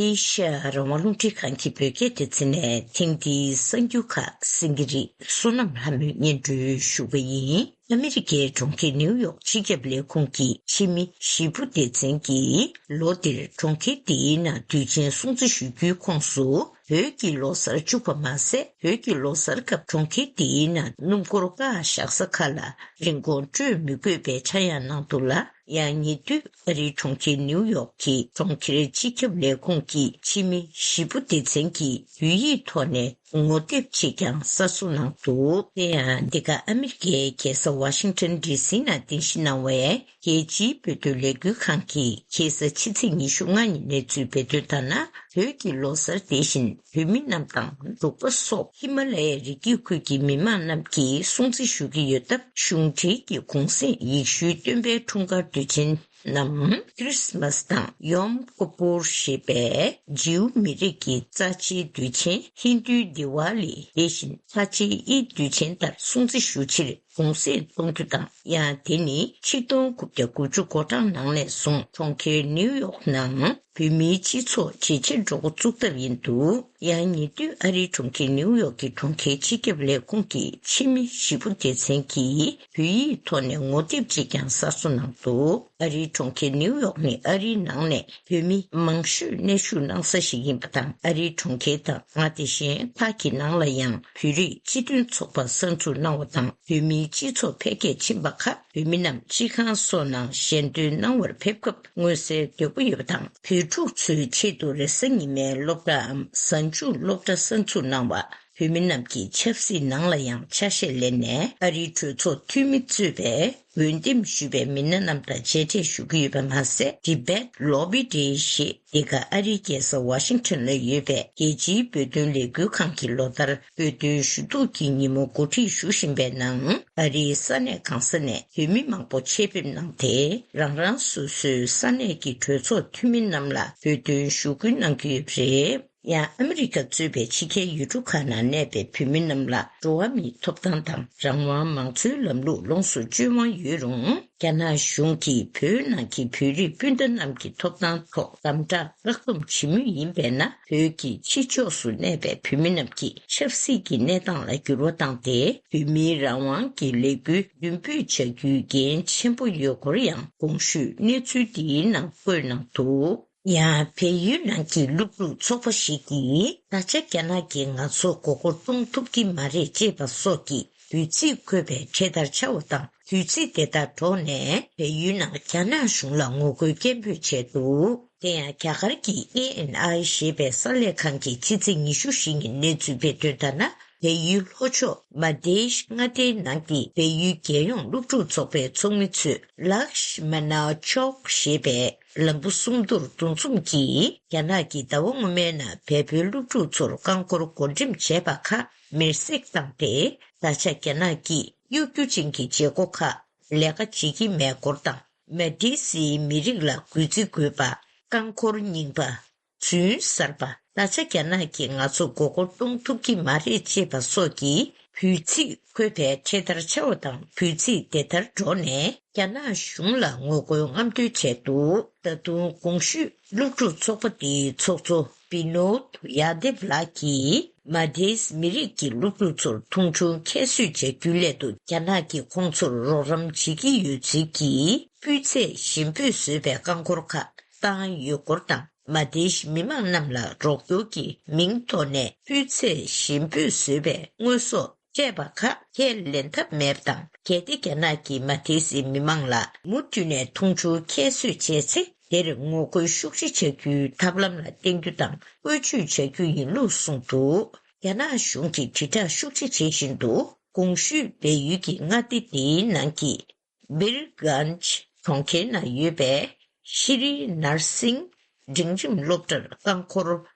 ཨེ་ཤེ་ཡ་རང་དབང་རླུང་འཕྲིན་ཁང་གི་བོད་སྐད་སྡེ་ཚན་ནས་ཐེངས་འདིའི་གསར་འགྱུར་ཁག་སེང་གེ་རི་བསོད་ནམས་ལྷ་མོས་སྙན་སྒྲོན་ཞུ་བ་ཡིན། ཨ་མི་རི་ཀའི་གྲོང་ཁྱེར་ནིའུ་ཡོག་སྤྱི་ཁྱབ་ལས་ཁུངས་ཀྱི་ཕྱི་མི་ཞི་བོ་སྡེ་ཚན་གྱིས་ལོ་འདིར་གྲོང་ཁྱེར་དེའི་ནང་དུས་ཆེན་སྲུང་བརྩི་ཞུ་རྒྱུའི་ཁོངས་སུ། བོད་ཀྱི་ལོ་གསར་བཅུག་པ་མ་ཟད། བོད་ཀྱི་ལོ་གསར་སྐབས་གྲོང་ཁྱེར་དེའི་ནང་སྣུམ་འཁོར་བཀག་བཞག་ས་ཁག་ལ་རིན་གོང་སྤྲོད་མི་དགོས་པའི་ཆག་ཡང་གནང་འདུག་ལ། ཡང་ཉེ་དུས་ཨ་རིའི་གྲོང་ཁྱེར་ནིའུ་ཡོག་གི་གྲོང་ཁྱེར་སྤྱི་ཁྱབ་ལས་ཁུངས་ཀྱི་ཕྱི་མི་ཞི་བོ་སྡེ་ཚན་གྱིས་བོད་ཡིག་ཐོག་ནས་ངོ་དེབ་ཅིག་ཀྱང་གསར་བཟོ་གནང་འདུག་དེ་ཡང་འདི་ག་ཨ་མི་རི་ཀའི་རྒྱལ་ས་ཝ་ཤིང་ཊོན་ཌི་སི་ནང་རྟེན་གཞི་གནང་བའི་རྒྱལ་སྤྱིའི་བོད་དོན་ལས་འགུལ་ཁང་གིས་ཁ་སང་ཕྱི་ཚེས་ཉི་ཤུ་ལྔ་ཉིན་གནས་ཚུལ་སྤེལ་དོན་ལྟར་ན། བོད་ཀྱི་ལོ་གསར་དེ་བཞིན་བོད་མི་རྣམས་དང་འབྲུག་པ་སོགས་ཧི་མ་ལ་ཡའི་རི་རྒྱུད་ཁུལ་གྱི་མི་མང་རྣམས་ཀྱིས་སྲུང་བརྩི་ཞུ་གི་ཡོད་སྟབས། གཞུང་འབྲེལ་གྱི་གུང་གསེང་ཡེ་ཤུའི་སྟོན་པའི་འཁྲུངས་སྐར་དུས་ཆེན་ནམ་ཁྲིས་མཱས་དང་ཡོམ་ཀུ་པུར་ཞེས་པའི་ཇིའུ་མི་རིགས་ཀྱི་རྩ་ཆེའི་དུས་ཆེན་ཧིན་རྡུའི་དི་ཝཱ་ལི་དེ་བཞིན་ཧ་ཇི་ཨིད་དུས་ཆེན་ལྟར་སྲུང་བརྩི་ཞུ་ཕྱིར་གུང་གསེང་གཏོང་རྒྱུ་དང་། ཡང་དེ་ནི་ཆིག་སྟོང་དགུ་བརྒྱ་དགུ་བཅུ་གོ་གྲངས་ནང་ནས་བཟུང་གྲོང་ཁྱེར་ནིའུ་ཡོག་ནང་བོད་མིའི་སྤྱི་ཚོགས་ཇེ་ཆེར་འགྲོ་འགོ་བཙུགས་ཐབས་ཡིན་འདུག་ཡང་ཉེ་དུས་ཨ་རིའི་གྲོང་ཁྱེར་ནིའུ་ཡོག་གི་གྲོང་ཁྱེར་སྤྱི་ཁྱབ་ལས་ཁུངས་ཀྱི་ཕྱི་མི་ཞི་བོ་སྡེ་ཚན་གྱིས་བོད་ཡིག་ཐོག་ནས་ངོ་དེབ་ཅིག་ཀྱང་གསར་བཟོ་གནང་འདུག་ཨ་རིའི་གྲོང་ཁྱེར་ནིའུ་ཡོག་ནི་ཨ་རིའི་ནང་ནས་བོད་མི་མང་ཤོས་གནས་བཞུགས་གནང་ས་ཞིག་ཡིན་པ་དང་། ཨ་རིའི་གྲོང་ཁྱེར་དང་། ཨ། དེ་བཞིན་ཁག་གི་ནང་ལ་ཡང་བོད་རིགས་སྤྱི་མཐུན་ཚོགས་པ་གསར་འཛུགས་གནང་བ་དང་། བོད་མིའི་སྤྱི་ཚོགས་འཕེལ་རྒྱས་ཕྱིན་པ་ཁག་བོད་མི་རྣམས་སྤྱི་ཁང་སོགས་ནང་ཞལ་འདོན་གནང་བར་ཕེབས་སྐབས་མངོན་གསལ་དོད་པོ་ཡོད་པ་དང་། བོད་ཕྲུག་ཚོའི་ཆེད་དུ་རེས་གཟའ་ཉི་མའི་སློབ་གྲྭའམ་གཟའ་མཇུག་སློབ་གྲྭ་གསར་འཛུགས་གནང་བ། བོད་མི་རྣམས་ཀྱིས་ཆབ་སྲིད་ནང་ལ་ཡང་ཆ་ཤས་ལེན་ནས་ཨ་རིའི་གྲོས་ཚོགས་འཐུས་མི་གཙོས་པའི་འོས་འདེམས་ཞུས་པའི་མི་སྣ་རྣམས་དང་མཇལ་འཕྲད་ཞུ་གི་ཡོད་པ་མ་ཟད། Tibet Lobby Day ཞེས་འདི་ག་ཨ་རིའི་རྒྱལ་ས་ཝ་ཤིང་ཊོན་ལ་ཡོད་པའི་རྒྱལ་སྤྱིའི་བོད་དོན་ལས་འགུལ་ཁང་གིས་ལོ་ལྟར་བོད་དོན་ཞུ་གཏུག་གི་ཉིན་མོ་གོ་སྒྲིག་ཞུ་བཞིན་པའི་ནང་། ཨ་རིའི་ས་གནས་གང་ས་ནས་བོད་མི་མང་པོ་ཆེད་ཕེབས་གནང་སྟེ། རང་རང་སོ་སོའི་ས་གནས་ཀྱི་གྲོས་ཚོགས་འཐུས་མི་རྣམས་ལ་བོད་དོན་ཞུ་སྐུལ་གནང་གི་ཡོད་པ་རེད། ཡང་ཨ་མི་རི་ཀ་གཙོས་པའི་ཕྱི་རྒྱལ་ཡུལ་གྲུ་ཁག་ནང་གནས་པའི་བོད་མི་རྣམས་ལ་འགྲོ་བ་མིའི་ཐོབ་ཐང་དང་རང་དབང་། མང་གཙོའི་ལམ་ལུགས་ལོངས་སུ་སྤྱོད་དབང་ཡོད་རུང་། རྒྱ་ནག་གཞུང་གིས་བོད་ནང་གི་བོད་རིགས་སྤུན་ཟླ་རྣམས་ཀྱི་ཐོབ་ཐང་ཐོག་དམ་དྲག་བཀག་སྡོམ་བྱེད་མུས་ཡིན་པས་ན། བོད་ཀྱི་ཕྱི་ཕྱོགས་སུ་གནས་པའི་བོད་མི་རྣམས་ཀྱིས་ཆབ་སྲིད་ཀྱི་གནས་སྟངས་ལ་འགྱུར་བ་བཏང་སྟེ། བོད་མིའི་རང་དབང་གི་ལས་འགུལ་མདུན་སྤོས་བྱ་རྒྱུའི་འགན་ཆེན་པོ་ཡོད་སྐོར་ཡང་གོང་ཞུས་གནས་ཚུལ་འདིའི་ནང་བཀོད་གནང་འདུག་ཡང་བལ་ཡུལ་ནང་གི་སློབ་ཕྲུག་ཚོགས་པ་ཞིག་གིས། ད་ཆ་རྒྱ་ནག་གིས་ང་ཚོ་མགོ་སྐོར་གཏོང་ཐུབ་ཀྱི་མ་རེད་ཅེས་པ་སོགས་ཀྱི་འབོད་ཚིག་འཁོད་པའི་འཕྲེད་དར་འཕྱར་བ་དང་། འབོད་ཚིག་དེ་དག་སྒྲོག་ནས་བལ་ཡུལ་ནང་རྒྱ་ནག་གཞུང་ལ་ངོ་རྒོལ་སྐད་འབོད་བྱས་འདུག་དེ་ཡང་རྒྱ་གར་གྱི་ཨེ་ཨེན་ཨའི་ཞེས་པའི་གསར་ལས་ཁང་གིས་ཕྱི་ཚེས་ཉི་ཤུ་བཞི་ཉིན་གནས་ཚུལ་སྤེལ་དོན་ལྟར་ན། བལ་ཡུལ་ལྷོ་ཕྱོགས་མ་དེཤ་མངའ་སྡེའི་ནང་གི་བལ་ཡུལ་རྒྱལ་ཡོངས་སློབ་ཕྲུག་ཚོགས་པའི་ཚོགས་མི་ཚོས་ལགཤ་མ་ན་ཅོག་ཞེས་པའི་ལམ་བུ་སུམ་མདོར་འདུ་འཛོམས་ཀྱིས། རྒྱ་ནག་གིས་ཟླ་བ་སྔོན་མའི་ནང་བལ་པོའི་སློབ་ཕྲུག་ཚོར་རྐང་འཁོར་བགོ་འགྲེམས་བྱས་པ་ཁག་མེར་སྲེག་བཏང་སྟེ། ད་ཆ་རྒྱ་ནག་གིས་གཡོ་སྒྱུ་ཅན་གྱི་བྱེད་སྒོ་ཁག་ལས་ཀ་བྱེད་ཀྱི་མེད་སྐོར་དང་། མ་ཏི་སིའི་མི་རིགས་ལ་གུས་བརྩི་དགོས་པ། རྐང་འཁོར་རྙིང་པ། རྫུན་གསར་པ། ད་ཆ་རྒྱ་ནག་གིས་ང་ཚོ་མགོ་སྐོར་གཏོང་ཐུབ་ཀྱི་མ་རེད་ཅེས་པ་སོགས་ཀྱི་འབོད་ཚིག་འཁོད་པའི་འཕྲེད་དར་འཕྱར་བ་དང་། འབོད་ཚིག་དེ་ལྟར་སྒྲོག་ནས་རྒྱ་ནག་གཞུང་ལ་ངོ་རྒོལ་རྔམ་སྟོན་བྱས་འདུག་ད་དུང་གོང་ཞུས་སློབ་ཕྲུག་ཚོགས་པ་དེའི་ཚོགས་གཙོ་བི་ནོད་ཡ་དེབ་ལགས་ཀྱིས། མ་ཏིས་མི་རིགས་ཀྱི་སློབ་ཕྲུག་ཚོར་མཐོང་ཆུང་ཁྱད་གསོད་བྱ་རྒྱུའི་སླད་དུ། རྒྱ་ནག་གིས་ཁོང་ཚོར་རོགས་རམ་བྱེད་ཀྱི་ཡོད་ཚུལ་གྱི་སྤུས་ཚད་ཞན་པོས་བཟོས་པའི་རྐང་འཁོར་ཁག་བཏང་ཡོད་སྐོར་དང་། མ་ཏིས་མི་མང་རྣམས་ལ་རོགས་སྐྱོར་གྱི་མིང་ཐོག་ནས་སྤུས་ཚད་ཞན་པོས་བཟོས་པའི་དངོས་ཟོག་སྤྲད་པ་ཁག་ཁས་ལེན་ཐབས་མེད་པ་དང་། གལ་ཏེ་རྒྱ་ནག་གིས་མ་ཏིས་མི་མང་ལ་མུ་མཐུད་ནས་མཐོང་ཆུང་ཁྱད་གསོད་བྱས་ཚེ། དེར་ངོ་རྒོལ་ཤུགས་ཆེ་བྱ་རྒྱུའི་ཐབས་ལམ་ལ་བརྟེན་རྒྱུ་དང་བཀོལ་སྤྱོད་བྱ་རྒྱུ་ཡིན་ལུགས་གསུངས་འདུག་རྒྱ་ནག་གཞུང་གིས་དྲིལ་བསྒྲགས་ཤུགས་ཆེ་བྱེད་བཞིན་དུ། གོང་ཞུས་བལ་ཡུལ་གྱི་མངའ་སྡེ་དེའི་ནང་གི་བིར་གྷན་ཇི་གྲོང་ཁྱེར་ན་ཡོད་པའི་ཤི་རི་ནར་སིང་འབྲིང་རིམ་སློབ་གྲྭར་རྐང་འཁོར་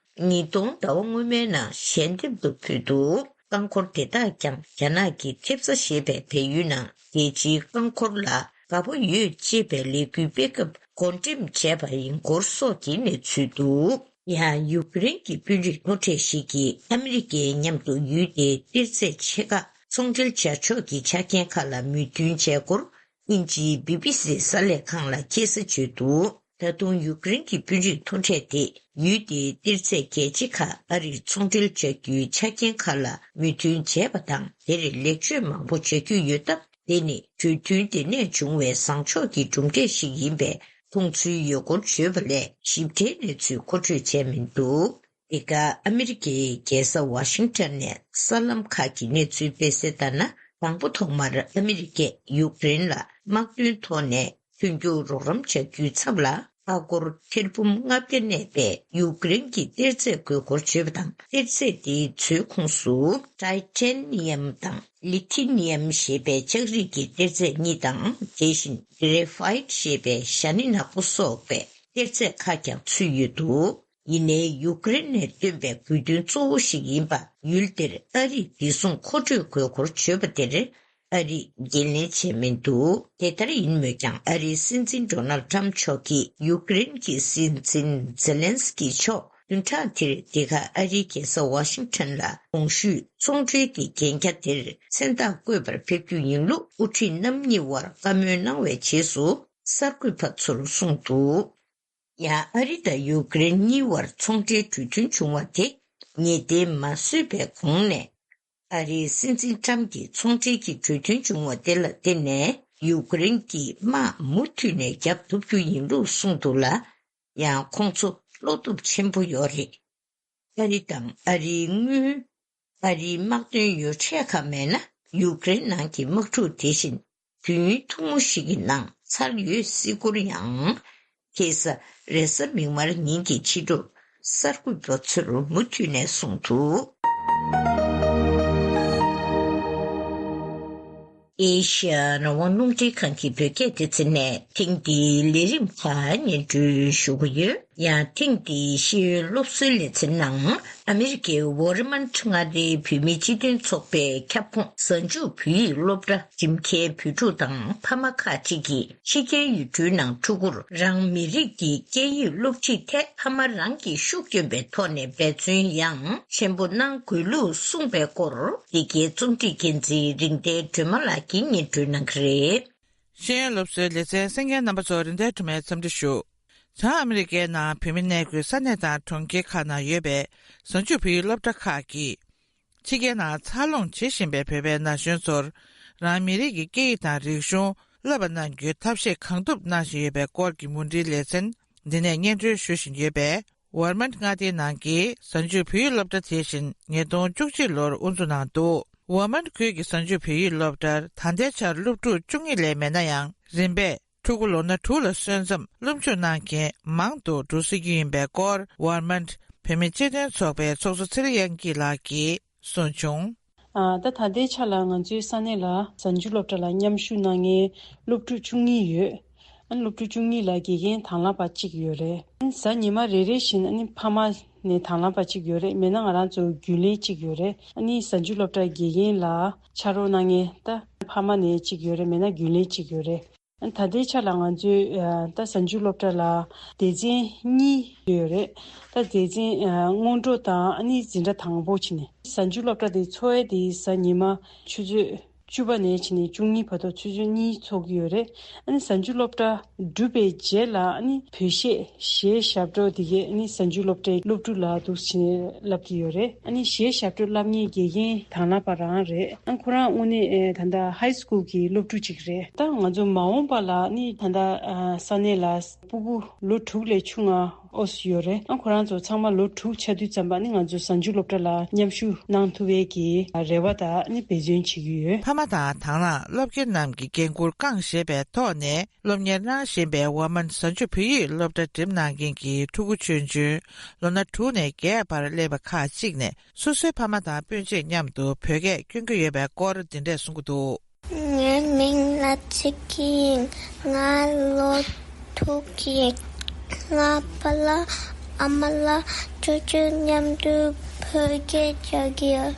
ཉིས་སྟོང་ཟླ་བ་སྔོན་མའི་ནང་ཞལ་འདེབས་དུ་ཕུལ་འདུག་རྐང་འཁོར་དེ་དག་ཀྱང་རྒྱ་ནག་གི་ཐེབས་རྩ་ཞེས་པའི་བལ་ཡུལ་ནང་རྒྱལ་སྤྱིའི་རྐང་འཁོར་ལ་དགའ་པོ་ཡོད་ཅེས་པའི་ལས་འགུལ་སྤེལ་སྐབས་བགོ་འགྲེམས་བྱས་པ་ཡིན་སྐོར་སོགས་ཀྱི་གནས་ཚུལ་འདུག་ཡང་ཡུཀ་རེན་གྱི་དཔོན་རིགས་མཐོ་གྲས་ཤིག་གིས་ཨ་མི་རི་ཀའི་མཉམ་དུ་ཡུལ་དེའི་གཏེར་རྫས་ཆེ་ཁག་ཚོང་འབྲེལ་བྱ་ཕྱོགས་ཀྱི་ཆ་རྐྱེན་ཁག་ལ་མོས་མཐུན་བྱས་སྐོར། དབྱིན་ཇིའི་བི་བི་སི་གསར་ལས་ཁང་ལ་ཁ་སང་བརྗོད་འདུག་ད་དུང་ཡུཀ་རེན་གྱི་དཔོན་རིགས་མཐོ་གྲས་དེས་ཡུལ་དེའི་གཏེར་རྫས་རྒྱལ་ཆེ་ཁག་ཨ་རིར་ཚོང་འབྲེལ་བྱ་རྒྱུའི་ཆ་རྐྱེན་ཁག་ལ་མོས་མཐུན་བྱས་པ་དང་། དེར་ལེགས་བཅོས་མང་པོ་བྱ་རྒྱུ་ཡོད་སྟབས། དེ་ནི་གྲོས་མཐུན་དེ་ནས་བྱུང་བའི་བཟང་ཕྱོགས་ཀྱི་གྲུབ་འབྲས་ཤིག་ཡིན་པའི་མཐོང་ཚུལ་ཡོད་སྐོར་བརྗོད་པ་ལས་ཞིབ་ཕྲའི་གནས་ཚུལ་མཁོ་སྤྲོད་བྱས་མི་འདུག་འདི་ག་ཨ་མི་རི་ཀའི་རྒྱལ་ས་ཝ་ཤིང་ཊོན་ནས་གསར་ལམ་ཁག་གི་གནས་ཚུལ་སྤེལ་གསལ་ལྟར་ན། དང་པོ་ཐོག་མར་ཨ་མི་རི་ཀས་ཡུཀ་རེན་ལ་དམག་དོན་ཐོག་ནས་མཐུན་འགྱུར་རོགས་རམ་བྱ་རྒྱུའི་ཚབ་ལ། མཐའ་འཁོར་ཐེར་འབུམ་ལྔ་བརྒྱ་གནས་པའི་ཡུཀ་རེན་གྱི་གཏེར་རྫས་དགོས་སྐོར་བརྗོད་པ་དང་། གཏེར་རྫས་དེའི་མཛོད་ཁོངས་སུ་ཊའི་ཊེ་ནི་ཡམ་དང་ལི་ཐི་ནི་ཡམ་ཞེས་པའི་ལྕགས་རིགས་ཀྱི་གཏེར་རྫས་གཉིས་དང་། དེ་བཞིན་གྷེ་རེ་ཕའིཊ་ཞེས་པའི་ཞྭ་ནི་ནག་པོ་སོགས་པའི་གཏེར་རྫས་ཁག་ཀྱང་ཚུད་ཡོད་འདུག་ཡིན་ནའི་ཡུཀ་རེན་ནས་བཏོན་པའི་དགོས་འདུན་གཙོ་བོ་ཞིག་ཡིན་པ། ཡུལ་དེར་ཨ་རིས་བདེ་སྲུང་མཁོ་སྤྲོད་དགོས་སྐོར་བརྗོད་པ་དེར་ཨ་རིས་འགན་ལེན་བྱས་མི་འདུག་དེ་ལྟར་ཡིན་མོད་ཀྱང་། ཨ་རིའི་སྲིད་འཛིན་ཌོ་ནལ་ཌི་ཊརམ་མཆོག་གིས་ཡུཀ་རེན་གྱི་སྲིད་འཛིན་ཛེ་ལན་སི་ཀི་མཆོག་བདུན་ཕྲག་འདིར་འདི་ག་ཨ་རིའི་རྒྱལ་ས་ཝ་ཤིང་ཊོན་ལ་གོང་ཞུས་ཚོང་འབྲེལ་གྱི་གན་རྒྱ་དེར་མཚན་རྟགས་བཀོད་པར་ཕེབས་རྒྱུ་ཡིན་ལུགས་དབུ་ཁྲིད་རྣམ་གཉིས་དབར་བཀའ་མོལ་གནང་བའི་རྗེས་སུ་གསར་འགོད་པ་ཚོར་གསུངས་འདུག་ཡང་ཨ་རི་དང་ཡུཀ་རེན་གཉིས་བར་ཚོང་འབྲེལ་གྲོས་མཐུན་བྱུང་བ་དེ་ངེས་གཏན་མ་བཟོས་པའི་གོང་ནས། ཨ་རིའི་སྲིད་འཛིན་ཊརམ་གྱིས་ཚོང་འབྲེལ་གྱི་གྲོས་མཐུན་བྱུང་བ་དེ་ལ་བརྟེན་ནས་ཡུཀ་རེན་གྱི་དམག་མུ་མཐུད་ནས་རྒྱག་ཐུབ་རྒྱུ་ཡིན་ལུགས་གསུངས་འདུག་ལ། ཡང་ཁོང་ཚོ་བློ་སྟོབས་ཆེན་པོ་ཡོད་རེད། ཨ་རི་དང་ཨ་རིའི་དངུལ། ཨ་རིའི་དམག་དོན་ཡོ་བྱད་ཁག་མེད་ན། ཡུཀ་རེན་ནང་གི་དམག་འཁྲུག་དེ་བཞིན་དུས་ཡུན་ཐུང་ངུ་ཞིག་གི་ནང་ཚར་ཡོད་སྲིད་སྐོར་ཡང་། ཁ་སང་རེས་གཟའ་མིག་དམར་ཉིན་གྱི་ཕྱི་དྲོར་གསར་འགོད་པ་ཚོར་མུ་མཐུད་ནས་གསུངས་འདུག་ཨེ་ཤ་ཡ་རང་དབང་རླུང་འཕྲིན་ཁང་གི་བོད་སྐད་སྡེ་ཚན་ནས་ཐེངས་འདིའི་ལས་རིམ་ཁག་སྙན་སྒྲོན་ཞུ་གི་ཡོད། ཡང་ཐེངས་འདིའི་ཤེས་ཡོན་སློབ་གསོའི་ལེ་ཚན་ནང་ཨ་མི་རི་ཀའི་ཝོ་རི་མན་ཊི་མངའ་སྡེའི་བོད་མིའི་སྤྱི་མཐུན་ཚོགས་པའི་ཁྱབ་ཁོངས་གཟའ་མཇུག་བོད་ཡིག་སློབ་གྲྭ་འགྲིམ་མཁན་བོད་ཕྲུག་དང་ཕ་མ་ཁག་ཅིག་གིས་ཕྱི་རྒྱལ་ཡུལ་གྲུའི་ནང་ཕྲུ་གུར་རང་མི་རིགས་ཀྱི་སྐད་ཡིག་སློབ་ཁྲིད་ཐད་ཕ་མ་རང་གིས་ཤུགས་བསྐྱོན་པའི་ཐོག་ནས་འབད་བརྩོན་ཡང་ཆེན་པོ་གནང་དགོས་ལུགས་གསུངས་པའི་སྐོར། འདི་གའི་རྩོམ་སྒྲིག་འགན་འཛིན་རིག་ལྡན་སྒྲོལ་མ་ལགས་ཀྱིས་སྙན་སྒྲོན་གནང་གི་རེད། ཤེས་ཡོན་སློབ་གསོའི་ལེ་ཚན་གསན་མཁན་རྣམ་པ་ཚོ་རིན་ལྡན་སྒྲོལ་མའི་འཚམས་འདྲི་ཞུ། བྱང་ཨ་མི་རི་ཀའི་ནང་བོད་མི་གནས་འཁོད་ས་གནས་དང་གྲོང་ཁྱེར་ཁག་ནང་ཡོད་པའི་གཟའ་མཇུག་བོད་ཡིག་སློབ་གྲྭ་ཁག་གིས། ཕྱི་རྒྱལ་ནང་འཚར་ལོངས་བྱེད་བཞིན་པའི་བོད་པའི་ན་གཞོན་ཚོར། རང་མི་རིགས་ཀྱི་སྐད་ཡིག་དང་རིག་གཞུང་བསླབ་པ་གནང་རྒྱུའི་ཐབས་ཤེས་གང་ཐུབ་གནང་བཞིན་ཡོད་པའི་སྐོར་གྱི་མུ་འབྲེལ་ལེ་ཚན་འདི་ནས་སྙན་སྒྲོན་ཞུ་བཞིན་ཡོད་པས། ཝར་མན་མངའ་སྡེའི་ནང་གི་གཟའ་མཇུག་བོད་ཡིག་སློབ་གྲྭ་དེ་བཞིན་ཉིས་སྟོང་བཅུ་གཅིག་ལོར་དབུ་འཛུགས་གནང་འདུག་ཝར་མན་ཁུལ་གྱི་གཟའ་མཇུག་བོད་ཡིག་སློབ་གྲྭར་ད་ལྟའི་ཆར་སློབ་ཕྲུག་བཅུ་གཉིས་ལས་མེད་ན་ཡང་། རིམ་པས་ཕྲུ་གུ་ལོ་ན་དྲུག་ལ་སོན་ཙམ་སློབ་འཇུག་གནང་མཁན་མང་དུ་འགྲོ་སྲིད་རྒྱུ་ཡིན་པའི་སྐོར། ཝར་མན་བོད་མི་སྤྱི་མཐུན་ཚོགས་པའི་ཚོགས་གཙོ་ཚེ་རིང་དབྱངས་སྐྱིད་ལགས་ཀྱིས་གསུངས་བྱུང་། ཨ། ད་ད་ལྟའི་ཆ་ལ་ང་ཚོའི་ས་གནས་ལ་གཟའ་མཇུག་སློབ་གྲྭ་ལ་མཉམ་ཞུགས་གནང་མཁན་སློབ་ཕྲུག་བཅུ་གཉིས་ཡོད། ཨ་ནི་སློབ་ཕྲུག་བཅུ་གཉིས་ལ་དགེ་རྒན་དང་བླངས་པ་གཅིག་ཡོད་རེད། ཨ་ནི་གཟའ་ཉི་མ་རེ་རེ་བཞིན་ཨ་ནི་ཕ་མ་ནས་དང་བླངས་པ་གཅིག་ཡོད་རེད། མེད་ན་ང་རང་ཚོ་རྒྱུན་ལས་གཅིག་ཡོད་རེད། ཨ་ནི་གཟའ་མཇུག་སློབ་གྲྭ་དགེ་རྒན་ལ་ཕྱག་རོགས་གནང་མཁན་ད་ཕ་མ་ནས་གཅིག་ཡོད་རེད། མེད་ན་རྒྱུན་ལས་གཅིག་ཡོད་རེད། ད་ལྟའི་ཆ་ལ་ང་ཚོའི་ཨ་ད་གཟའ་མཇུག་སློབ་གྲྭ་ལ་སྡེ་ཚན་གཉིས་ཡོད་རེད། ད་སྡེ་ཚན་ཨ་སྔོན་འགྲོ་དང་ཨ་ནི་འཛིན་གྲྭ་དང་པོ་བྱས་ནས། གཟའ་མཇུག་སློབ་གྲྭ་དེ་འཚོགས་ཡས་དེ་གཟའ་ཉི་མ་ཆུ་ཚོད་བཅུ་པ་ནས་བྱས་ནས་བཅུ་གཉིས་བར་དུ་ཆུ་ཚོད་གཉིས་འཚོགས་ཀྱི་ཡོད་རེད། ཨ་ནི་གཟའ་མཇུག་སློབ་གྲྭ་གྲུབ་པའི་རྗེས་ལ་ཨ་ནི་བོད་གཞས་གཞས་ཞབས་བྲོ་དེ་གས་ཨ་ནི་གཟའ་མཇུག་སློབ་གྲྭའི་སློབ་ཕྲུག་ལ་འདུག་བྱས་ནས་བསླབ་ཀྱི་ཡོད་རེད། ཨ་ནི་གཞས་ཞབས་བྲོ་བསླབ་མཁན་དགེ་རྒན་དང་བླངས་པ་རང་རེད། ཨ་ཁོ་རང་དངོས་གནས་ཨེ་ད་ལྟ་ཧའི་སི་ཀུལ་གྱི་སློབ་ཕྲུག་ཅིག་རེད། ད་ང་ཚོ་མ་འོངས་པ་ལ་ཨ་ནི་ད་ལྟ་ཨ་ས་གནས་ལ་སྤུ་གུ་ལོ་དྲུག་ལས་ཆུང་ང་ཨོ་སི་ཡོད་རེད། ཨ་ཁོ་རང་ཚོ་ཚང་མ་ལོ་དྲུག་ཆགས་དུས་ཙམ་པ་ཨ་ནི་ང་ཚོ་གཟའ་མཇུག་སློབ་གྲྭ་ལ་མཉམ་ཞུགས་གནང་ཐུབ་པའི་གི་རེ་བ་དང་ཨ་ནི་འབད་བརྩོན་བྱེད་ཀྱི་ཡོད། ཕ་མ་དང་དང་བླངས་སློབ་དགེ་རྣམས་ཀྱིས་འགན་འཁུར་བསྐངས་བཞེས་པའི་ཐོག་ནས། སློབ་གཉེར་གནང་བཞིན་པའི་ཝར་མན་གཟའ་མཇུག་བོད་ཡིག་སློབ་གྲྭ་འགྲིམ་གནང་མཁན་གྱི་ཕྲུ་གུ་ཆུང་ཆུང་ལོ་ན་དྲུག་ནས་བརྒྱད་བར་སླེབས་པ་ཁག་ཅིག་ནས་སོ་སོའི་ཕ་མ་དང་སྤུན་མཆེད་མཉམ་དུ་བོད་སྐད་སྐྱོན་གྱི་ཡོད་པའི་སྐོར་འདི་འདྲས་གསུང་གི་འདུག་ངའི་མིང་ལ་ཚེ་སྐྱིད་ཡིན། ང་ལོ་དྲུག་ཡིན། ང་པ་ལགས་ཨ་མ་ལགས་ཆུང་ཆུང་མཉམ་དུ་བོད་སྐད་རྒྱག་གི་ཡོད།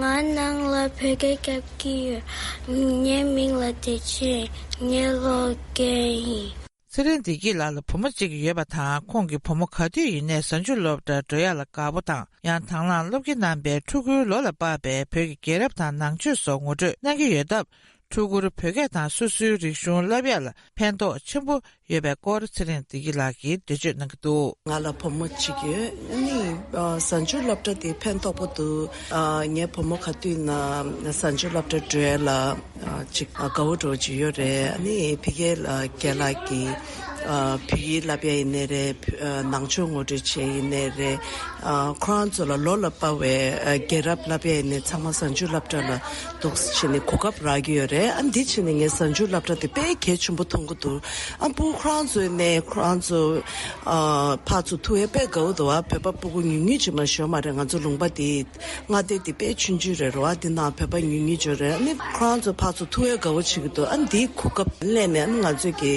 ང་ནང་ལ་བོད་སྐད་རྒྱབ་ཀྱི་ཡོད། ངའི་མིང་ལ་བདེ་ཆེན། ངའི་ལོ་བརྒྱད་ཡིན། ཚེ་རིང་བདེ་སྐྱིད་ལགས་ལ་བུ་མོ་གཅིག་ཡོད་པ་དང་། ཁོང་གི་བུ་མོ་ག་དུས་ཡིན་ནའི་གཟའ་མཇུག་སློབ་གྲྭར་འགྲོ་ཡག་ལ་དགའ་པོ་དང་། ཡང་དང་བླངས་སློབ་དགེ་རྣམ་པས་ཕྲུ་གུའི་ལོ་ལ་དཔག་པའི་བོད་ཀྱི་རྒྱལ་རབས་དང་ནང་ཆོས་སོགས་ངོ་སྤྲོད་གནང་གི་ཡོད་སྟབས། ཕྲུ་གུར་བོད་སྐད་དང་སོ་སོའི་རིག་གཞུང་བསླབ་ཡ་ལ་ཕན་ཐོགས་ཆེན་པོ་ཡོད་པའི་སྐོར་ཚེ་རིང་བདེ་སྐྱིད་ལགས་ཀྱིས་འགྲེལ་བརྗོད་གནང་གི་འདུག། ང་ལ་བུ་མོ་གཅིག་ཡོད། ཨ་ནི་ཨ་གཟའ་མཇུག་སློབ་གྲྭ་དེ་ཕན་ཐོགས་པོ་འདུག། ཨ་ངའི་བུ་མོ་ག་དུས་ན་གཟའ་མཇུག་སློབ་གྲྭ་འགྲོ་ཡ་ལ་ཨ་ཅིག་ཨ་དགའ་བོ་འདྲ་བོ་ཅིག་ཡོད་རེད། ཨ་ནི་ཕ་གིའི་ཨ་རྒན་ལགས་ཀྱིས་ཨ་བོད་ཡིག་བསླབ་ཡ་ཡིན་ནའི་རེད། བོད་ཨ་ནང་ཆོས་ངོ་སྤྲོད་བྱས་ཡིན་ནའི་རེད། ཨ་ཁོ་རང་ཚོ་ལ་ལོ་ལ་དཔའ་བའི་ཨ་རྒྱལ་རབས་བསླབ་ཡ་ཡིན་ནའི་ཚང་མ་གཟའ་མཇུག་སློབ་གྲྭ་ལ་འདུག་སེ་བྱས་ནས་གོ་སྐབས་རག་གི་ཡོད་རེད། ཨ་འདི་བྱས་ནས་ངས་གཟའ་མཇུག་སློབ་གྲྭ་དེ་དཔེ་གལ་ཆེན་པོ་མཐོང་གི་འདུག། ཨ་སྤུ་གུ་ཁོ་རང་ཚོའི་ནས་ཁོ་རང་ཚོ་ཨ་ཕར་ཚུར་ཐུག་ཡ་དཔེ་དགའ་བོ་འདུག། ཨ་བོད་པ་སྤུ་གུ་ཉུང་ཉུང་ཅིག་མ་ཞོ་མ་རེད། ང་ཚོ་ལུང་པ་དེ་མངའ་སྡེ་དེ་དཔེ་ཆུང་ཆུང་རེད་རོ། ཨ་འདི་ནང་བོད་པ་ཉུང་ཉུང་ཅིག་རེད། ཨ་ནི་ཁོ་རང་ཚོ་ཕར་ཚུར་ཐུག་ཡ་དགའ་བོ་བྱེད་ཀྱི་འདུག། ཨ་འདིའི་གོ་སྐབས་ལེན་ནས་ཨ་ནི་ང་ཚོས་ཀྱི་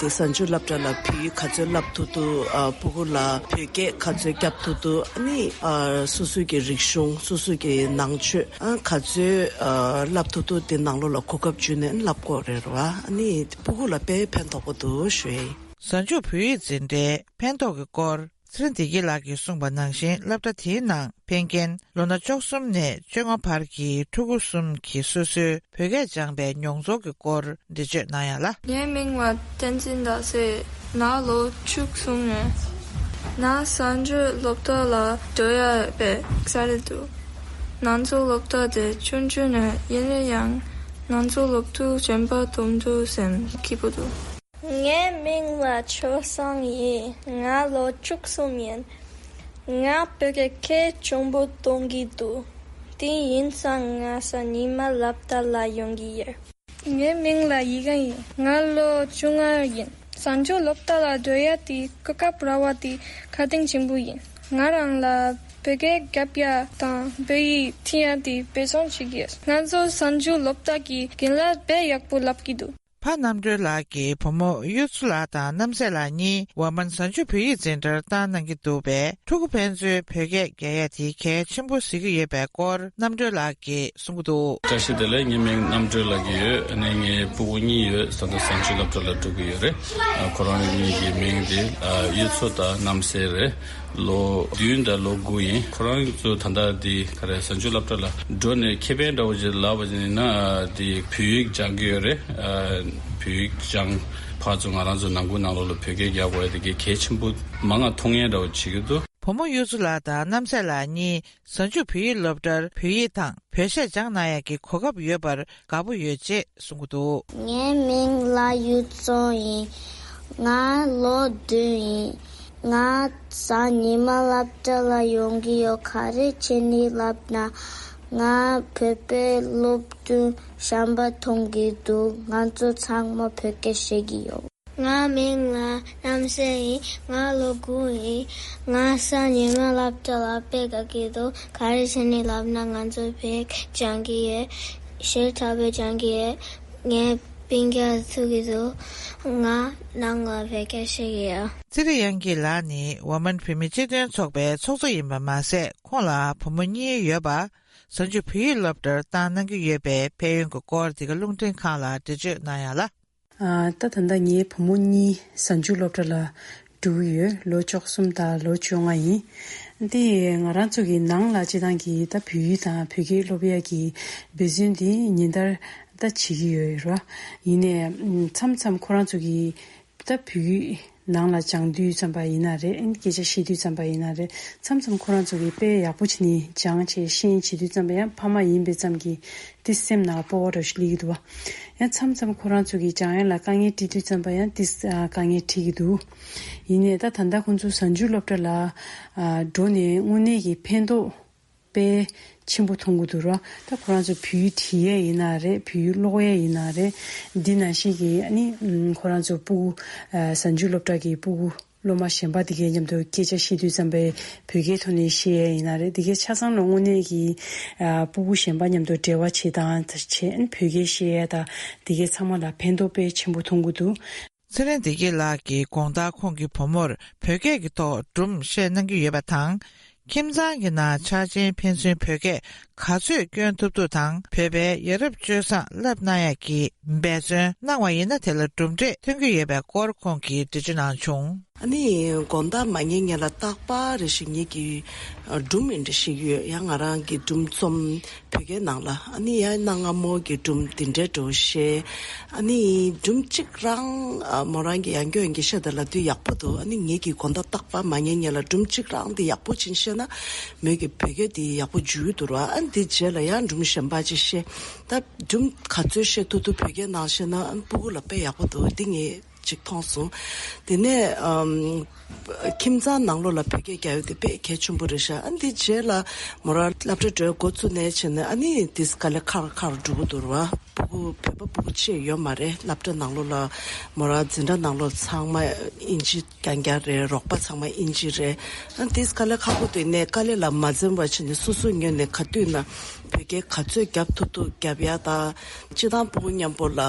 དེ་གཟའ་མཇུག་སློབ་གྲྭ་ལ་བོད་ཡིག་ག་ཚོད་བསླབ་ཐུབ་ཐུབ། ཨ་སྤུ་གུ་ལ་བོད་སྐད་ག་ཚོད་བརྒྱབ་ཐུབ་ཐུབ། ཨ་ནི་ཨ་སོ་སོའི་གི་རིག་གཞུང་སོ་སོའི་གི་ནང་ཆོས་ཨ་ག་ཚོད་ཨ་བསླབ་ཐུབ་ཐུབ་དེ་ནང་ལོགས་ལ་གོ་སྐབས་བརྒྱུད་ནས་བསླབ་དགོས་རེད་རོ། ཨ་ནི་སྤུ་གུ་ལ་དཔེ་ཕན་ཐོགས་པོ་འདུག་ཞུ་ཡ་ཡིན། གཟའ་མཇུག་བོད་ཡིག་འཛིན་གྲྭའི་ཕན་ཐོགས་ཀྱི་སྐོར་ཚེ་རིང་བདེ་སྐྱིད་ལགས་ཀྱིས་གསུངས་པ་ནང་བཞིན་སློབ་གྲྭ་དེའི་ནང་ཕེབས་མཁན་ལོ་ན་བཅུ་གསུམ་ནས་བཅོ་ལྔ་བར་གྱི་ཕྲུ་གུ་གསུམ་གྱིས་སོ་སོའི་བོད་སྐད་སྦྱངས་པའི་མྱོང་ཚོར་གྱི་སྐོར་འགྲེལ་བརྗོད་གནང་ཡ་ལ། ངའི་མིང་ལ་བསྟན་འཛིན་ཟླ་ཟེར། ང་ལོ་བཅུ་གསུམ་ཡིན། ང་གཟའ་མཇུག་སློབ་གྲྭ་ལ་འགྲོ་ཡ་དཔེ་དགའ་རེད་འདུག། ང་ཚོ་སློབ་གྲྭ་དེ་ཆུང་ཆུང་ནས་ཡིན་ན་ཡང་ང་ཚོ་སློབ་ཕྲུག་གཞན་པ་མཐོང་འདུག་སེམས་སྐྱིད་པོ་འདུག། ངའི་མིང་ལ་ཆོས་བཟང་ཡིན། ང་ལོ་བཅུ་གསུམ་ཡིན། ང་བོད་སྐད་གལ་ཆེན་པོ་མཐོང་གི་འདུག། དེ་ཡིན་ཙང་ང་གཟའ་ཉི་མ་སློབ་གྲྭ་ལ་ཡོང་གི་ཡོད། ངའི་མིང་ལ་ཡིག་རྒན་ཡིན། ང་ལོ་བཅོ་ལྔ་ཡིན། གཟའ་མཇུག་སློབ་གྲྭ་ལ་འགྲོ་ཡ་དེ་གོ་སྐབས་རག་པ་དེ་ཁ་ཏོན་ཆེན་པོ་ཡིན། ང་རང་ལ་བོད་སྐད་རྒྱབ་ཡ་དང་བོད་ཡིག་ཁྲིད་ཡ་དེ་དཔེ་བཟང་ཞིག་ཡོད། ང་ཚོ་གཟའ་མཇུག་སློབ་གྲྭ་གི་རྒན་ལགས་དཔེ་ཡག་པོ་ལབ་ཀྱི་འདུག། ཕ་རྣམ་གྲོལ་ལགས་ཀྱི་བུ་མོ་གཡུ་མཚོ་ལགས་དང་རྣམ་སྲས་ལགས་གཉིས་ཝ་མན་གཟའ་མཇུག་བོད་ཡིག་འཛིན་གྲྭར་བཏང་གནང་གི་འདུག་པས། ཕྲུ་གུ་ཕན་ཚུན་བོད་སྐད་རྒྱག་ཡ་དེ་གལ་ཆེན་པོ་གཟིགས་ཀྱི་ཡོད་པའི་སྐོར་རྣམ་གྲོལ་ལགས་ཀྱིས་གསུང་གི་འདུག། བཀྲ་ཤིས་བདེ་ལེགས། ངའི་མིང་རྣམ་གྲོལ་ལགས་ཀྱི་ཡོད། ཨ་ནི་ངའི་ཕྲུ་གུ་གཉིས་ཡོད། ད་ལྟ་གཟའ་མཇུག་སློབ་གྲྭ་ལ་འགྲོ་གི་ཡོད་རེད། ཨ་ཁོ་རང་གཉིས་ཀྱི་མིང་དེ་ཨ་གཡུ་མཚོ་དང་རྣམ་སྲས་རེད། ལོ་བདུན་དང་ལོ་དགུ་ཡིན། ཁོ་རང་ཚོ་ད་ལྟ་འདི་ག་རེ་གཟའ་མཇུག་སློབ་གྲྭ་ལ་འགྲོ་ནས་ཁེ་ཕན་འདྲ་བོ་ཅིག་ལབ་པ་ཅིག་ཡིན་ན་ཨ་འདི་བོད་ཡིག་སྦྱང་གི་ཡོད་རེད། ཨ་བོད་ཡིག་སྦྱང་ཕར་ཚུར་ང་རང་ཚོ་ནང་ཁུལ་ནང་ལོགས་ལ་བོད་སྐད་རྒྱག་དགོས་ཡ་དེ་གའི་གལ་ཆེན་པོ་མང་ང་མཐོང་ཡ་འདྲ་བོ་བྱེད་ཀྱི་འདུག། བུ་མོ་གཡུ་མཚོ་ལགས་དང་རྣམ་སྲས་ལགས་གཉིས་གཟའ་མཇུག་བོད་ཡིག་སློབ་གྲྭར་བོད་ཡིག་དང་བོད་གཞས་སྦྱང་གནང་ཡག་གི་གོ་སྐབས་ཡོད་པར་དགའ་པོ་ཡོད་ཅེས་གསུང་གི་འདུག། ངའི་མིང་ལ་གཡུ་མཚོ་ཡིན། ང་ལོ་བདུན་ཡིན། ང་གཟའ་ཉི་མ་སློབ་གྲྭ་ལ་ཡོང་གི་ཡོད། ག་རེ་བྱས་ནས་ལབ་ན་ང་བོད་པའི་སློབ་སྟོན་གཞན་པ་མཐོང་གི་འདུག། ང་ཚོ་ཚང་མ་བོད་སྐད་བཤད་ཀྱི་ཡོད། ང་མིང་ལ་རྣམ་སྲས་ཡིན། ང་ལོ་དགུ་ཡིན། ང་གཟའ་ཉི་མ་སློབ་གྲྭ་ལ་དཔེ་དགའ་གི་འདུག། ག་རེ་བྱས་ནས་ལབ་ན་ང་ཚོ་བོད་སྦྱང་གི་ཡོད། ཞེ་དྲག་པོ་སྦྱང་གི་ཡོད། ངའི་སྤུན་ཀྱག་ཐུག་གི་འདུག། ང་ནང་ལ་བོད་སྐད་བཤད་ཀྱི་ཡོད། ཙི་རི་དབྱངས་སྐྱིད་ལགས་ནི་ཝ་མན་བོད་མི་སྤྱི་མཐུན་ཚོགས་པའི་ཚོགས་གཙོ་ཡིན་པ་མ་ཟད། ཁོང་ལ་བུ་མོ་གཉིས་ཡོད་པ། གཟའ་མཇུག་བོད་ཡིག་སློབ་གྲྭར་བཏང་གནང་གི་ཡོད་པའི་ཕན་ཡོན་གྱི་སྐོར་འདི་ག་རླུང་འཕྲིན་ཁང་ལ་འགྲེལ་བརྗོད་གནང་ཡ་ལ། ཨ་ད་ད་ལྟ་ངའི་བུ་མོ་གཉིས་གཟའ་མཇུག་སློབ་གྲྭ་ལ་འགྲོ་གི་ཡོད། ལོ་བཅུ་གསུམ་དང་ལོ་བཅོ་ལྔ་ཡིན། དེ་ང་རང་ཚོ་གི་ནང་ལ་སྤྱི་བཏང་གི་ད་བོད་ཡིག་དང་བོད་སྐད་སློབ་ཡ་གི་འབད་བརྩོན་དེ་ཉིན་ལྟར་ད་བྱེད་ཀྱི་ཡོད་རེད་བ། ཡིན་ནའི་མཚམས་མཚམས་ཁོ་རང་ཚོ་གི་ད་བོད་ཡིག་ནང་ལ་སྦྱང་དུས་ཙམ་པ་ཡིན་ན་རེད། ཨ་ནི་སྐད་ཆ་བཤད་དུས་ཙམ་པ་ཡིན་ན་རེད། མཚམས་མཚམས་ཁོ་རང་ཚོ་གིས་དཔེ་ཡག་པོ་བྱས་ནས་སྦྱངས་བྱས་ཤེས་བྱེད་དུས་ཙམ་པ་ཡང་ཕ་མ་ཡིན་པའི་ཙམ་གྱིས་དེ་སེམས་ནང་སྤོབས་པ་འདྲ་ཞིག་སླེབས་ཀྱི་འདུག་བ། ཡང་མཚམས་མཚམས་ཁོ་རང་ཚོ་གིས་སྦྱང་ཡ་ལ་དཀའ་ངལ་འཕྲད་དུས་ཙམ་པ་ཡང་དེ་དཀའ་ངལ་འཕྲད་ཀྱི་འདུག། ཡིན་ནའི་ད་ད་ལྟ་ཁོང་ཚོ་གཟའ་མཇུག་སློབ་གྲྭ་ལ་འགྲོ་ནས་དངོས་གནས་ཀྱི་ཕན་ཐོགས་དཔེ་ཆེན་པོ་མཐོང་གི་འདུག་ར། ད་ཁོ་རང་ཚོ་བོད་ཡིག་བྲིས་ཡས་ཡིན་ན་རེད། བོད་ཡིག་ཀློག་ཡས་ཡིན་ན་རེད། འདི་ནང་བཞིན་གྱི་ཨ་ནི་ཁོ་རང་ཚོ་སྤུ་གུ་ཨ་གཟའ་མཇུག་སློབ་གྲྭ་གི་སྤུ་གུ་སློབ་མ་གཞན་པ་དེ་གའི་མཉམ་དུ་སྐད་ཆ་བཤད་དུས་ཙམ་པའི་བོད་སྐད་ཐོག་ནས་བཤད་ཡས་ཡིན་ན་རེད། དེ་གའི་ཆ་ཚང་ལ་དངོས་གནས་ཀྱི་ཨ་སྤུ་གུ་གཞན་པ་མཉམ་དུ་འབྲེལ་བ་བྱེད་སྟངས་བྱས། ཨ་ནི་བོད་སྐད་བཤད་ཡས་དང་དེ་གའི་ཚང་མ་ལ་ཕན་ཐོགས་དཔེ་ཆེན་པོ་མཐོང་གི་འདུག། ཚེ་རིང་བདེ་སྐྱིད་ལགས་ཀྱིས་དགོང་དག་ཁོང་གི་བུ་མོར་བོད་སྐད་ཀྱི་ཐོག་སྒྲུང་བཤད་གནང་གི་ཡོད་པ་དང་། ཁྱིམ་ཚང་གི་ནང་ཆ་ཆེན་ཕན་ཚུན་བོད་སྐད་ ག་ཚོད་བསྐྱོན་ཐུབ་ཐུབ་དང་བོད་པའི་ཡ་རབས་སྤྱོད་བཟང་བསླབ་གནང་ཡག་གི་འབད་བརྩོན་གནང་བ་ཡིན་ན་དེ་ལ་གྲུབ་འབྲས་ཐོན་གྱི་ཡོད་པའི་སྐོར་ཁོང་གིས་འགྲེལ་བརྗོད་གནང་བྱུང་། ཨ་ནི་དགོང་དག་མ་ཉལ་སྔོན་ལ་རྟག་པར་རེ་ཞིག་ངེད་ཀྱི་སྒྲུང་འདི་འདྲ་ཞིག་ཡོད། ཡང་ང་རང་གི་སྒྲུང་རྩོམ་བོད་སྐད་ནང་ལ། ཨ་ནི་ཡང་གནའ་སྔ་མོ་གི་སྒྲུང་འདི་འདྲའི་འདྲ་བཤད། ཨ་ནི་སྒྲུང་གཅིག་རང་ཨ་མོ་རང་གི་ཡང་སྐྱོན་གྱི་བཤད་ད་ལབ་དུས་ཡག་པོ་འདུག་ཨ་ནི་ངེད་ཀྱི་དགོང་དག་རྟག་པར་མ་ཉལ་སྔོན་ལ་སྒྲུང་གཅིག་རང་འདི་ཡག་པོ་ཅིག་བཤད་ན་མོས་ཀྱི་བོད་སྐད་འདི་ཡག་པོ་འཇུ་གི་འདུག་ར། ཨ་ནི་འདི་རྗེས་ལ་ཡང་སྒྲུང་གཞན་པ་ཅིག་བཤད། ད་སྒྲུང་ག་ཚོད་བཤད་ཐུབ་ཐུབ་བོད་སྐད་ནང་བཤད་ན་ཨ་ནི་སྤུ་གུ་ལ་དཔེ་ཡག་པོ་འདུག་འདི་ངས་ཅིག་མཐོང་སོང་། དེ་ནས་ཨམ། ཁྱིམ་ཚང་ནང་ལོགས་ལ་བོད་སྐད་རྒྱག་ཡག་དེ་དཔེ་གལ་ཆེན་པོ་རེད་ཤག་ཨ་འདི་རྗེས་ལ་མོ་རང་སློབ་གྲྭ་འགྲོ་འགོ་བཙུགས་ནས་བྱས་ནས་ཨ་ནི་དེ་དཀའ་ལས་ཁག་ཁག་འགྲོ་གི་འདུག་ར། སྤུ་གུ་བོད་པ་སྤུ་གུ་ཆེ་ཡོད་མ་རེད། སློབ་གྲྭ་ནང་ལོགས་ལ་མོ་རང་འཛིན་གྲྭ་ནང་ལོགས་ཚང་མ་ཨིན་ཇི་རྐྱང་རྐྱང་རེད། རོགས་པ་ཚང་མ་ཨིན་ཇི་རེད། ཨ་འདི་དཀའ་ལས་ཁག་པོ་འདུག་ནས་དཀའ་ལས་ལ་མ་འཛེམ་པ་བྱས་ནས་སོ་སོའི་ངོས་ནས་ག་དུས་ན་བོད་སྐད་ག་ཚོད་རྒྱབ་ཐུབ་ཐུབ་རྒྱབ་ཡག་དང་། སྤྱིར་བཏང་སྤུ་གུ་མཉམ་པོ་ལ་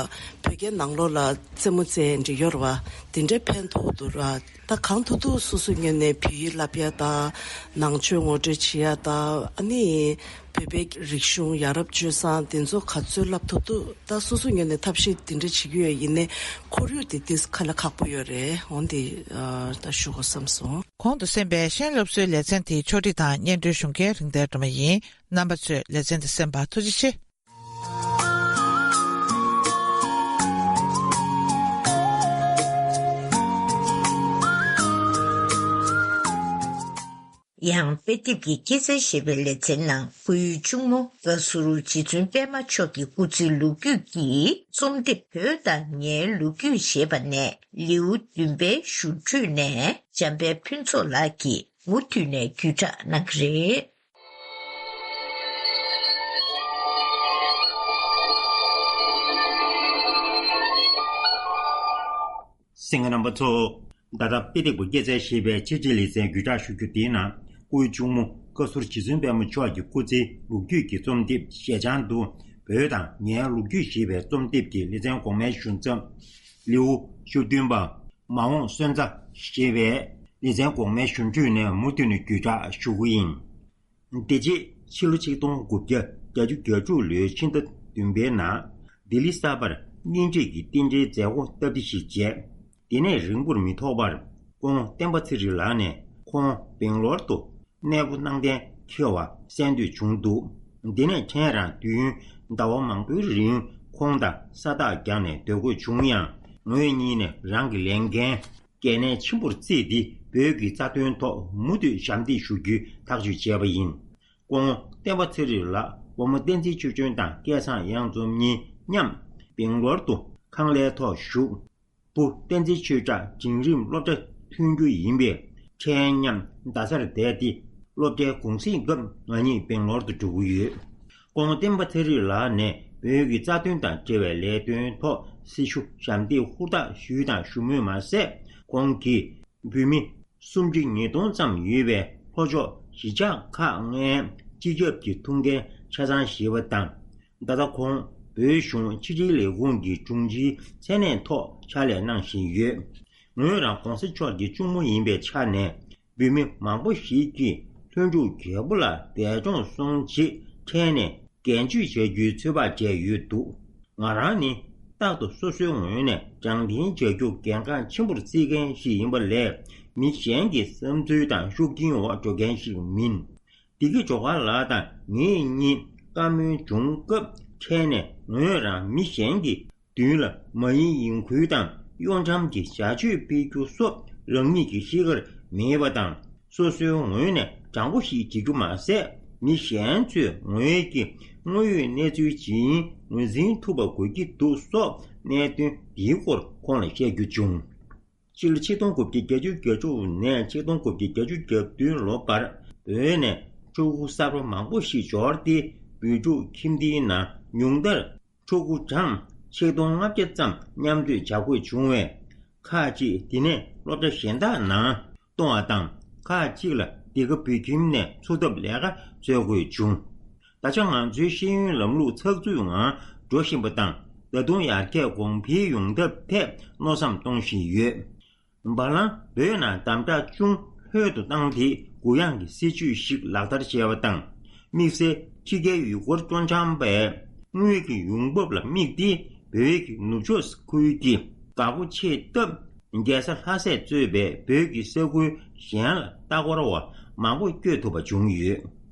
བོད་སྐད་ནང་ལོགས་ལ་རྩེད་མོ་རྩེ་འདྲ་ཡོད་རེད་བ། དེ་འདྲའི་ཕན་ཐོགས་འདུག་ར། ད་གང་ཐུབ་ཐུབ་སོ་སོའི་ངོས་ནས་བོད་ཡིག་བསླབ་ཡག་དང་། ནང་ཆོས་ངོ་སྤྲོད་བྱེད་ཡག་དང་། ཨ་ནི་བོད་པའི་རིག་གཞུང་ཡ་རབས་སྤྱོད་བཟང་དེ་ཚོ་ག་ཚོད་བསླབ་ཐུབ་ཐུབ་ད་སོ་སོའི་ངོས་ནས་ཐབས་ཤེས་དེ་འདྲ་བྱེད་ཀྱི་ཡོད། ཡིན་ནའི་ཁོར་ཡུག་དེ་ཏིས་ཁ་ལ་ཁག་པོ་ཡོད་རེད། འོན་ཏེ་ཨ་ད་ཞུ་དགོས་བསམ་སོང་། གོང་དུ་གསན་པའི་གཞན་སློབ་གསོའི་ལེ་ཚན་དེ་ཕྱོགས་སྒྲིག་དང་སྙན་སྒྲོན་ཞུ་མཁན་རིག་ལྡན་སྒྲོལ་མ་ཡིན། རྣམ་པ་ཚོས་ལེ་ཚན་དེ་གསན་པར་ཐུགས་རྗེ་ཆེ། ཡང་དཔེ་དེབ་ཀྱི་སྐྱེད་ཚལ་ཞེས་པའི་ལེ་ཚན་ནང་སྐུའི་གཅུང་མོ་བཀའ་ཟུར་རྗེ་བཙུན་པད་མ་མཆོག་གི་སྐུ་ཚེའི་ལོ་རྒྱུས་ཀྱི་རྩོམ་དེབ་བོད་དང་ངའི་ལོ་རྒྱུས་ཞེས་པ་ནས་ལེའུ་བདུན་པའི་ཞུ་འཕྲོས་ནས་འཇམ་དཔལ་ཕུན་ཚོགས་ལགས་ཀྱིས་མུ་མཐུད་ནས་བརྒྱུད་བསྒྲགས་གནང་གི་རེད། གསན་མཁན་རྣམ་པ་ཚོ། ད་ལྟ་དཔེ་དེབ་ཀྱི་སྐྱེད་ཚལ་ཞེས་པའི་ཆེད་སྤྱོད་ལེ་ཚན་བརྒྱུད་བསྒྲགས་ཞུ་རྒྱུ་དེའི་ནང་སྐུའི་གཅུང་མོ་བཀའ་ཟུར་རྗེ་བཙུན་པད་མ་མཆོག་གི་སྐུ་ཚེའི་ལོ་རྒྱུས་ཀྱི་རྩོམ་དེབ་ཞལ་བྱང་དུ་བོད་དང་ངའི་ལོ་རྒྱུས་ཞེས་པའི་རྩོམ་དེབ་ཀྱི་ལེ་ཚན་གོང་མའི་ཞུ་མཚམས་ལེའུ་བཅུ་བདུན་པ་མ་འོངས་སོན་རྩ་ཞེས་པའི་ལེ་ཚན་གོང་མའི་ཞུ་འཕྲོས་ནས་མུ་མཐུད་ནས་བརྒྱུད་བསྒྲགས་ཞུ་གི་ཡིན། དེ་རྗེས་ཕྱི་ལོ་ཆིག་སྟོང་དགུ་བརྒྱ་བརྒྱད་ཅུ་གྱ་དྲུག་ལོའི་ཕྱི་ཟླ་བདུན་པའི་ནང་ལྡི་ལི་གསར་པར་གཉེན་སྒྲིག་གི་རྟེན་འབྲེལ་མཛད་སྒོ་སྟབས་བདེ་ཞིག་བྱས། དེ་ནས་རིང་པོར་མི་ཐོགས་པར་སྐུ་ངོ་བསྟན་པ་ཚེ་རིང་ལགས་ནས་ཁོང་སྦེང་ལོར་དུ་གནས་སྤོ་གནང་གཏན་འཁེལ་བ་གསན་འདོད་བྱུང་འདུག་དེ་ནས་ཕྲན་རང་དུས་ཡུན་ཟླ་བ་མང་པོའི་རིང་ཁོང་དང་ས་ཐག་བརྒྱབ་ནས་སྡོད་དགོས་བྱུང་ཡང་། ངོས་གཉིས་ནས་རང་གི་ལས་འགན་གལ་གནད་ཆེན་པོར་བརྩིས་ཏེ་བོད་ཀྱི་རྩ་དོན་ཐོག་མུ་མཐུད་ཞབས་འདེགས་ཞུ་རྒྱུའི་ཐག་གཅོད་བྱས་པ་ཡིན། སྐུ་ངོ་བསྟན་པ་ཚེ་རིང་ལགས་བུ་མོ་བསྟན་འཛིན་ཆོས་སྒྲོན་དང་སྐལ་བཟང་གཡང་འཛོམས་གཉིས་མཉམ་སྦེང་ལོར་དུ་ཁང་གླའི་ཐོག་བཞུགས། བུ་བསྟན་འཛིན་ཆོས་གྲགས་འབྲིང་རིམ་སློབ་གྲྭ་ཐོན་རྒྱུ་ཡིན་པས་ཕྲན་མཉམ་རྡ་སར་བསྡད་དེ་སློབ་གྲྭའི་གུང་གསེང་སྐབས་ང་གཉིས་སྦེང་ལོར་དུ་འགྲོ་གི་ཡོད། སྐུ་ངོ་བསྟན་པ་ཚེ་རིང་ལགས་ནས་བོད་ཀྱི་རྩ་དོན་དང་འབྲེལ་བའི་ལས་དོན་ཐོག་སྲི་ཞུ་ཞབས་འདེགས་ཧུར་ཐག་ཞུས་དང་ཞུ་མུས་མ་ཟད། ཁོང་གིས་བོད་མི་སུམ་ཁྲི་ཉིས་སྟོང་ཙམ་ཡོད་པའི་ལྷོ་ཕྱོགས་གཞིས་ཆགས་ཁག་ལྔའི་སྤྱི་ཁྱབ་ཀྱི་ཐུགས་འགན་ཆ་ཚང་བཞེས་པ་དང་། ད་ལྟ་ཁོང་བོད་གཞུང་ཕྱི་དྲིལ་ལས་ཁུངས་ཀྱི་དྲུང་ཆེའི་མཚན་གནས་ཐོག་ཕྱག་ལས་གནང་བཞིན་ཡོད། ངོས་རང་གོང་ས་མཆོག་གི་གཅུང་མོ་ཡིན་པའི་ཆ་ནས། བོད་མི་མང་པོ་ཞིག་གིས་ལྷུན་གྲུབ་རྒྱལ་པོ་ལ་འདས་གྲོངས་སོང་རྗེས་ཕྲན་ནས་རྒན་བཅོས་བྱ་རྒྱུའི་ཚོད་དཔག་བྱས་ཡོད་འདུག་ང་རང་ནི་རྟག་ཏུ་སོ་སོའི་ངོས་ནས་དྲང་བདེན་བྱ་རྒྱུ་གལ་འགངས་ཆེན་པོར་བརྩི་མཁན་ཞིག་ཡིན་པ་ལས། མི་གཞན་གྱི་བསམ་ཚུལ་དང་ཤུགས་རྐྱེན་འོག་འགྲོ་མཁན་ཞིག་མིན། བདེ་སྐྱིད་སྒྲོལ་དཀར་ལགས་དང་ངེད་གཉིས་བཀའ་མོལ་བྱུང་སྐབས་ཕྲན་ནས་ངོས་རང་མི་གཞན་གྱི་མདུན་ལ་མ་ཡིན་ཡིན་ཁུལ་དང་གཡོ་འཁྱམ་གྱི་བྱ་སྤྱོད་སྤེལ་རྒྱུ་སོགས་རང་ཉིད་ཀྱི་གཤིས་ཀར་མེད་པ་དང་། སོ་སོའི་ངོས་ནས་དྲང་པོ་ཞིག་བྱེད་རྒྱུ་མ་ཟད། མི་གཞན་ཚོས་ངོས་ཀྱི་དངོས་ཡོད་གནས་ཚུལ་ཇི་ཡིན་ངོས་འཛིན་ཐུབ་པ་དགོས་ཀྱི་འདུག་སོགས་གནད་དོན་འདིའི་སྐོར་ཁོང་ལ་བཤད་རྒྱུ་བྱུང་། སྤྱི་ལོ་ཆིག་སྟོང་དགུ་བརྒྱ་བརྒྱད་ཅུ་གྱ་དྲུག་ནས་ཆིག་སྟོང་དགུ་བརྒྱ་བརྒྱད་ཅུ་གྱ་བདུན་ལོ་བར་བོད་ནས་ཕྲུ་གུ་གསར་པ་མང་པོ་ཞིག་འབྱོར་ཏེ། བོད་ཕྲུག་ཁྱིམ་སྡེའི་ནང་ཉུང་མཐར་ཕྲུ་གུ་གྲངས་ཆིག་སྟོང་ལྔ་བརྒྱ་ཙམ་མཉམ་སྡོད་བྱ་དགོས་བྱུང་བས། ཁག་ཅིག་དེ་ནས་སློབ་གྲྭ་གཞན་དག་ནང་གཏོང་བ་དང་། ཁག་ཅིག་ལ་འདི་ག་བོད་ཁྱིམ་ནས་འཚོ་ཐབས་ལས་ཀ་འཚོལ་དགོས་བྱུང་། ད་ཆ་ང་ཚོའི་ཤེས་ཡོན་ལམ་ལུགས་ཚགས་ཚུད་ངང་འགྲོ་བཞིན་པ་དང་། ད་དུང་ཡར་རྒྱས་གོང་འཕེལ་ཡོང་ཐབས་ཐད་མནོ་བསམ་གཏོང་བཞིན་ཡོད། བར་ལམ་བོད་ནང་དམ་དྲག་ཅུང་ལྷོད་དུ་བཏང་སྟེ། གུ་ཡངས་ཀྱི་སྲིད་ཇུས་ཤིག་ལག་བསྟར་བྱས་པ་དང་། དམིགས་བསལ་ ཕྱི་རྒྱལ་ཡུལ་སྐོར་སྤྲོ་འཆམ་པས་དངུལ་གྱི་ཡོང་འབབ་ལ་དམིགས་ཏེ། བོད་ཀྱི་ནུབ་ཕྱོགས་ཁུལ་གྱི་འགག་སྒོ་ཆེ་སྟབས། རྒྱལ་ས་ལྷ་སས་གཙོས་པའི་བོད་ཀྱི་ས་ཁུལ་གཞན་ལ་ལྟ་སྐོར་བ་མང་པོ་བསྐྱོད་ཐུབ་པ་བྱུང་ཡོད།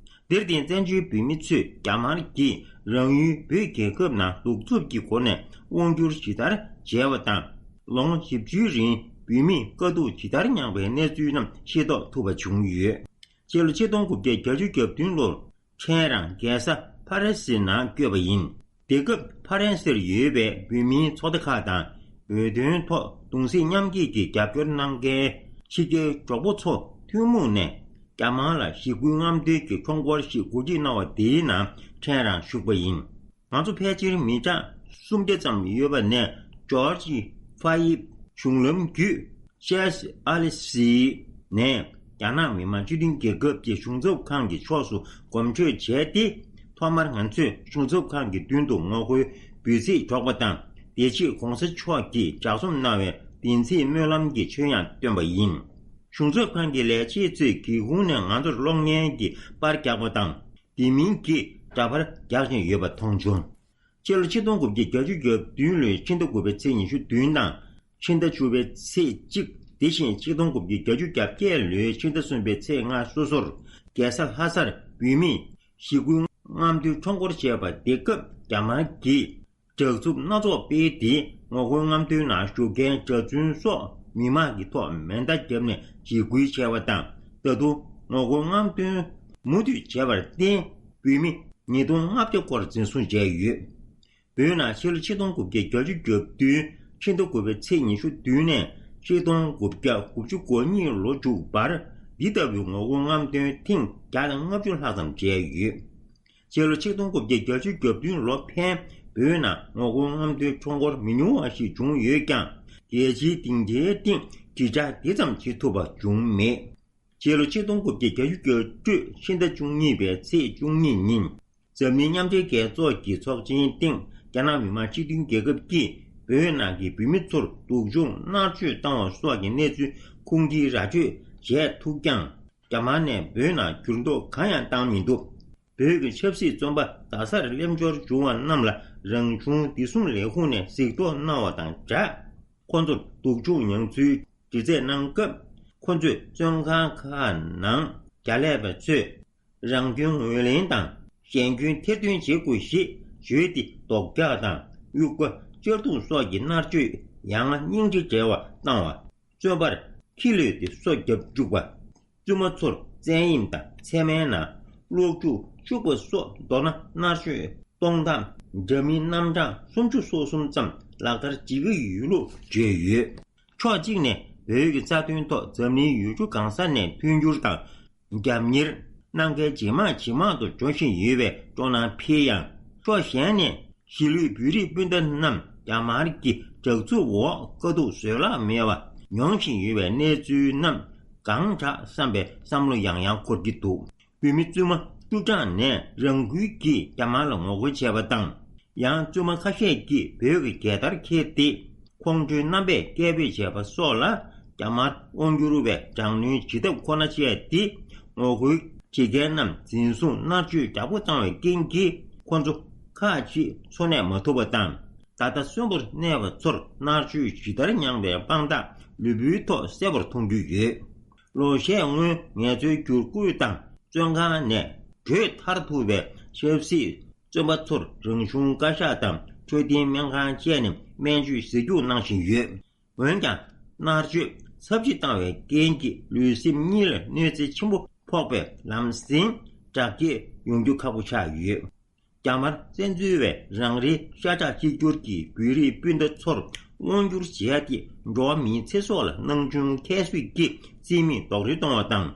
དེར་བརྟེན་བཙན་བྱོལ་བོད་མི་ཚོས་རྒྱ་དམར་གྱིས་རང་ཡུལ་བོད་རྒྱལ་ཁབ་ནང་གདུག་རྩུབ་ཀྱི་སྒོ་ནས་དབང་སྒྱུར་ཇི་ལྟར་བྱས་པ་དང་། ལོ་ངོ་བཞི་བཅུའི་རིང་བོད་མིས་དཀའ་སྡུག་ཇི་ལྟར་མྱངས་པའི་གནས་ཚུལ་རྣམས་ཤེས་རྟོགས་ཐུབ་པ་བྱུང་ཡོད། སྤྱི་ལོ་ཆིག་སྟོང་དགུ་བརྒྱ་བརྒྱད་ཅུ་གྱ་བདུན་ལོར། ཕྲན་རང་རྒྱལ་ས་ཕ་རན་སི་ནང་བསྐྱོད་པ་ཡིན། དེ་སྐབས་ཕ་རན་སིར་ཡོད་པའི་བོད་མིའི་ཚོགས་སྡེ་ཁག་དང་། བོད་དོན་ཐོག་གདུང་སེམས་མཉམ་སྐྱེད་ཀྱི་རྒྱབ་སྐྱོར་གནང་མཁན་ཕྱི་རྒྱལ་གྲོགས་པོ་ཚོ་ཐུན་མོང་ནས་རྒྱ་དམར་ལ་ཞི་རྒོལ་རྔམ་སྟོན་གྱི་ཁྲོམ་སྐོར་ཞིག་གོ་སྒྲིག་གནང་བ་དེའི་ནང་ཕྲན་རང་ཞུགས་པ་ཡིན། ང་ཚོ་ཕལ་ཆེར་མི་གྲངས་སུམ་བརྒྱ་ཙམ་ཡོད་པ་ནས། ཇོར་ཇི་ཧྥ་ཡི་གཞུང་ལམ་བརྒྱུད། ཤེས་ཨ་ལི་སི་ནས་རྒྱ་ནག་མི་དམངས་སྤྱི་མཐུན་རྒྱལ་ཁབ་ཀྱི་གཞུང་ཚབ་ཁང་གི་ཕྱོགས་སུ་གོམ་བགྲོད་བྱས་ཏེ། ཐོག་མར་ང་ཚོས་གཞུང་ཚབ་ཁང་གི་མདུན་དུ་ངོ་རྒོལ་འབོད་ཚིག་སྒྲོག་པ་དང་། བདེ་སྐྱིད་གོང་ས་མཆོག་གིས་ལྗགས་རྩོམ་གནང་བའི་བདེན་ཚིག་སྨོན་ལམ་གྱི་མཆོད་ཡང་བཏོན་པ་ཡིན། གཞུང་ཚབ་ཁང་གི་ལས་བྱེད་ཚོས་སྒེའུ་ཁུང་ནས་ང་ཚོར་གློག་བརྙན་གྱི་པར་རྒྱག་པ་དང་། དེ་མིན་གྱི་འདྲ་པར་རྒྱག་བཞིན་ཡོད་པ་མཐོང་བྱུང་། སྤྱི་ལོ་ཆིག་སྟོང་དགུ་བརྒྱ་བརྒྱད་ཅུ་གྱ་བདུན་ལོའི་ཕྱི་ཟླ་དགུ་པའི་ཚེས་ཉི་ཤུ་བདུན་དང་། ཕྱི་ཟླ་བཅུ་པའི་ཚེས་གཅིག་དེ་བཞིན་ཆིག་སྟོང་དགུ་བརྒྱ་བརྒྱད་ཅུ་གྱ་བརྒྱད་ལོའི་ཕྱི་ཟླ་གསུམ་པའི་ཚེས་ལྔ་སོ་སོར། རྒྱལ་ས་ལྷ་སར་བོད་མིས་ཞི་རྒོལ་རྔམ་སྟོན་ཁྲོམ་སྐོར་བྱས་པ་དེ་སྐབས་རྒྱ་དམར་གྱིས་དྲག་རྩུབ་སྣ་ཚོགས་སྤེལ་ཏེ། ངོ་རྒོལ་རྔམ་སྟོན་ནང་ཞུགས་མཁན་གྲྭ་བཙུན་སོགས་མི་མང་གི་ཐོག་མེ་མདའ་བརྒྱབ་ནས་འཇིགས་སྐུལ་བྱས་པ་དང་། ད་དུང་ངོ་རྒོལ་རྔམ་སྟོན་མུ་མཐུད་བྱས་པར་བརྟེན། བོད་མི་ཉིས་སྟོང་ལྔ་བརྒྱ་སྐོར་འཛིན་བཟུང་བྱས་ཡོད། བོད་ནང་ཕྱི་ལོ་ཆིག་སྟོང་དགུ་བརྒྱ་བརྒྱད་ཅུ་གྱ་བདུན་ཕྱི་ཟླ་དགུ་པའི་ཚེས་ཉི་ཤུ་བདུན་ནས་ཆིག་སྟོང་དགུ་བརྒྱ་དགུ་བཅུ་གོ་གཉིས་ལོ་མཇུག་བར། འདི་ལྟ་བུའི་ངོ་རྒོལ་རྔམ་སྟོན་ཐེངས་བརྒྱ་དང་ལྔ་བཅུ་ལྷག་ཙམ་བྱས་ཡོད། སྤྱི་ལོ་ཆིག་སྟོང་དགུ་བརྒྱ་བརྒྱད་ཅུ་གྱ་བདུན་ལོ་ཕན་བོད་ནང་ངོ་རྒོལ་རྔམ་སྟོན་ཁྲོམ་སྐོར་མི་ཉུང་བ་ཞིག་བྱུང་ཡོད་ཀྱང་། རྒྱལ་སྤྱིའི་སྡིངས་ཆའི་སྟེང་དྲིལ་བསྒྲགས་དེ་ཙམ་བྱེད་ཐུབ་པ་བྱུང་མེད། སྤྱི་ལོ་ཆིག་སྟོང་དགུ་བརྒྱ་བརྒྱད་ཅུ་གྱ་དྲུག་ཕྱི་ཟླ་བཅུ་གཉིས་པའི་ཚེས་བཅུ་གཉིས་ཉིན། འཛམ་གླིང་མཉམ་འབྲེལ་རྒྱལ་ཚོགས་ཀྱི་ཚོགས་ཆེན་སྟེང་རྒྱ་ནག་མི་དམངས་སྤྱི་མཐུན་རྒྱལ་ཁབ་ཀྱིས་བོད་ནང་གི་བོད་མི་ཚོར་སྡུག་སྦྱོང་མནར་གཅོད་བཏང་བ་སོགས་ཀྱི་གནས་ཚུལ་ཁུངས་སྐྱེལ་ར་སྤྲོད་བྱས་ཐུབ་ཀྱང་། རྒྱ་དམར་ནས་བོད་ནང་འགྱུར་ལྡོག་གང་ཡང་བཏང་མི་འདུག་བོད་ཀྱི་ཆབ་སྲིད་བཙོན་པ་རྡ་སར་སླེབས་འབྱོར་བྱུང་བ་རྣམས་ལ་རང་གཞུང་བདེ་སྲུང་ལས་ཁུངས་ནས་གཟིགས་རྟོག་གནང་བ་དང་སྦྲགས། ཁོ་ཚོར་སྡུག་སྦྱོང་མྱངས་ཚུལ་དྲི་རྩད་གནང་སྐབས། ཁོ་ཚོས་བཙོན་ཁང་ཁག་ནང་གྱ་ལས་པ་ཚོས་རང་སྐྱོན་ངོས་ལེན་དང་གཞན་སྐྱོན་ཐེར་འདོན་བྱེད་དགོས་ཞེས་བརྗོད་དེ། རྡོག་རྒྱག་དང་དབྱུག་པ་གཅར་རྡུང་སོགས་ཀྱི་མནར་གཅོད་ཡང་སྙིང་རྗེ་བྲལ་བ་བཏང་བ། བཙོན་པར་ཁྱི་ལུད་དེ་སོ་བརྒྱབ་བཅུག་པ། བཙུན་མ་ཚོར་བཙན་གཡེམ་དང་མཚན་སྨད་ནང་གློག་འཁྱུག་བཅུག་པ་སོགས། མདོར་ན་མནར་གཅོད་གཏོང་སྟངས་འདྲ་མིན་རྣམ་གྲངས་སུམ་ཅུ་སོ་གསུམ་ཙམ་ལག་བསྟར་བྱེད་ཀྱི་ཡོད་ལུགས་བརྗོད་ཡོད། ཕྱོགས་གཅིག་ནས་བོད་ཀྱི་རྩ་དོན་ཐོག་འཛམ་གླིང་ཡུལ་གྲུ་གང་ས་ནས་མཐུན་འགྱུར་དང་རྒྱབ་གཉེར་གནང་མཁན་ཇེ་མང་ཇེ་མང་དུ་འགྲོ་བཞིན་ཡོད་པའི་སྤྲོ་སྣང་འཕེལ་ཡང་། ཕྱོགས་གཞན་ནས་གཞིས་ལུས་བོད་རིགས་སྤུན་ཟླ་རྣམས་རྒྱ་དམར་གྱི་དྲག་རྩུབ་འོག་དཀའ་སྡུག་བཟོད་གླགས་མེད་པ་མྱོང་བཞིན་ཡོད་པའི་གནས་ཚུལ་རྣམས་གང་དྲག་བསམ་པའི་བསམ་བློ་ཡང་ཡང་འཁོར་གྱི་འདུག་བོད་མི་བཙུན་མ་བཅུ་གྲངས་ནས་རང་འགུལ་གྱིས་རྒྱ་དམར་ལ་ངོ་རྒོལ་བྱས་པ་དང་། ཡང་བཙུན་མ་ཁ་ཤས་ཀྱིས་བོད་ཀྱི་རྒྱལ་དར་འཁྱེར་ཏེ། ཁོང་ཁྲོའི་རྣམ་པས་སྐད་འབོད་བྱས་པ་སོགས་ལ། རྒྱ་དམར་དབང་སྒྱུར་བས་དྲག་གནོན་བྱེད་ཐབས་ཁོ་ན་སྤྱད་དེ། ངོ་རྒོལ་བྱེད་མཁན་རྣམས་འཛིན་བཟུང་མནར་གཅོད་ཡག་པོ་བཏང་བའི་རྐྱེན་གྱིས། ཁོ་ཚོ་ཁག་ཅིག་འཚོ་གནས་མ་ཐུབ་པ་དང་། ད་ལྟ་གསོན་པོར་གནས་པ་ཚོར་མནར་གཅོད་ཇི་ལྟར་མྱངས་པའི་དཔང་རྟགས་ལུས་པོའི་ཐོག་གསལ་པོར་མཐོང་རྒྱུ་ཡོད། ལོ་ཤས་སྔོན་ངལ་རྩོལ་བསྒྱུར་བཀོད་དང་བཙོན་ཁང་ནས་བགྲོད་ཐར་ཐུབ་པའི་ཆབ་སྲིད་བཙོན་པ་ཚོར་རང་གཞུང་བཀའ་ཤག་དང་འཕྲོད་བསྟེན་སྨན་ཁང་བཅས་ནས་སྨན་བཅོས་ཟས་རྒྱུགས་གནང་བཞིན་ཡོད། འོན་ཀྱང་། མནར་གཅོད་ཚབས་ཆེ་བཏང་བའི་རྐྱེན་གྱིས་ལུས་སེམས་གཉིས་ལ་གནོད་འཚེ་ཆེན་པོ་ཕོག་པས་ལམ་སེང་དྲག་སྐྱེད་ཡོང་རྒྱུ་ཁག་པོ་ཆགས་ཡོད། རྒྱ་དམར་བཙན་འཛུལ་བས་རང་རེའི་ཤ་ཁྲག་གཅིག་གྱུར་གྱི་བོད་རིགས་སྤུན་ཟླ་ཚོར་དབང་བསྒྱུར་བྱས་ཏེ། འགྲོ་བ་མིའི་ཚེ་སྲོག་ལ་སྣང་ཆུང་ཁྱད་གསོད་ཀྱིས་རྩིས་མེད་རྡོག་རོལ་གཏོང་བ་དང་།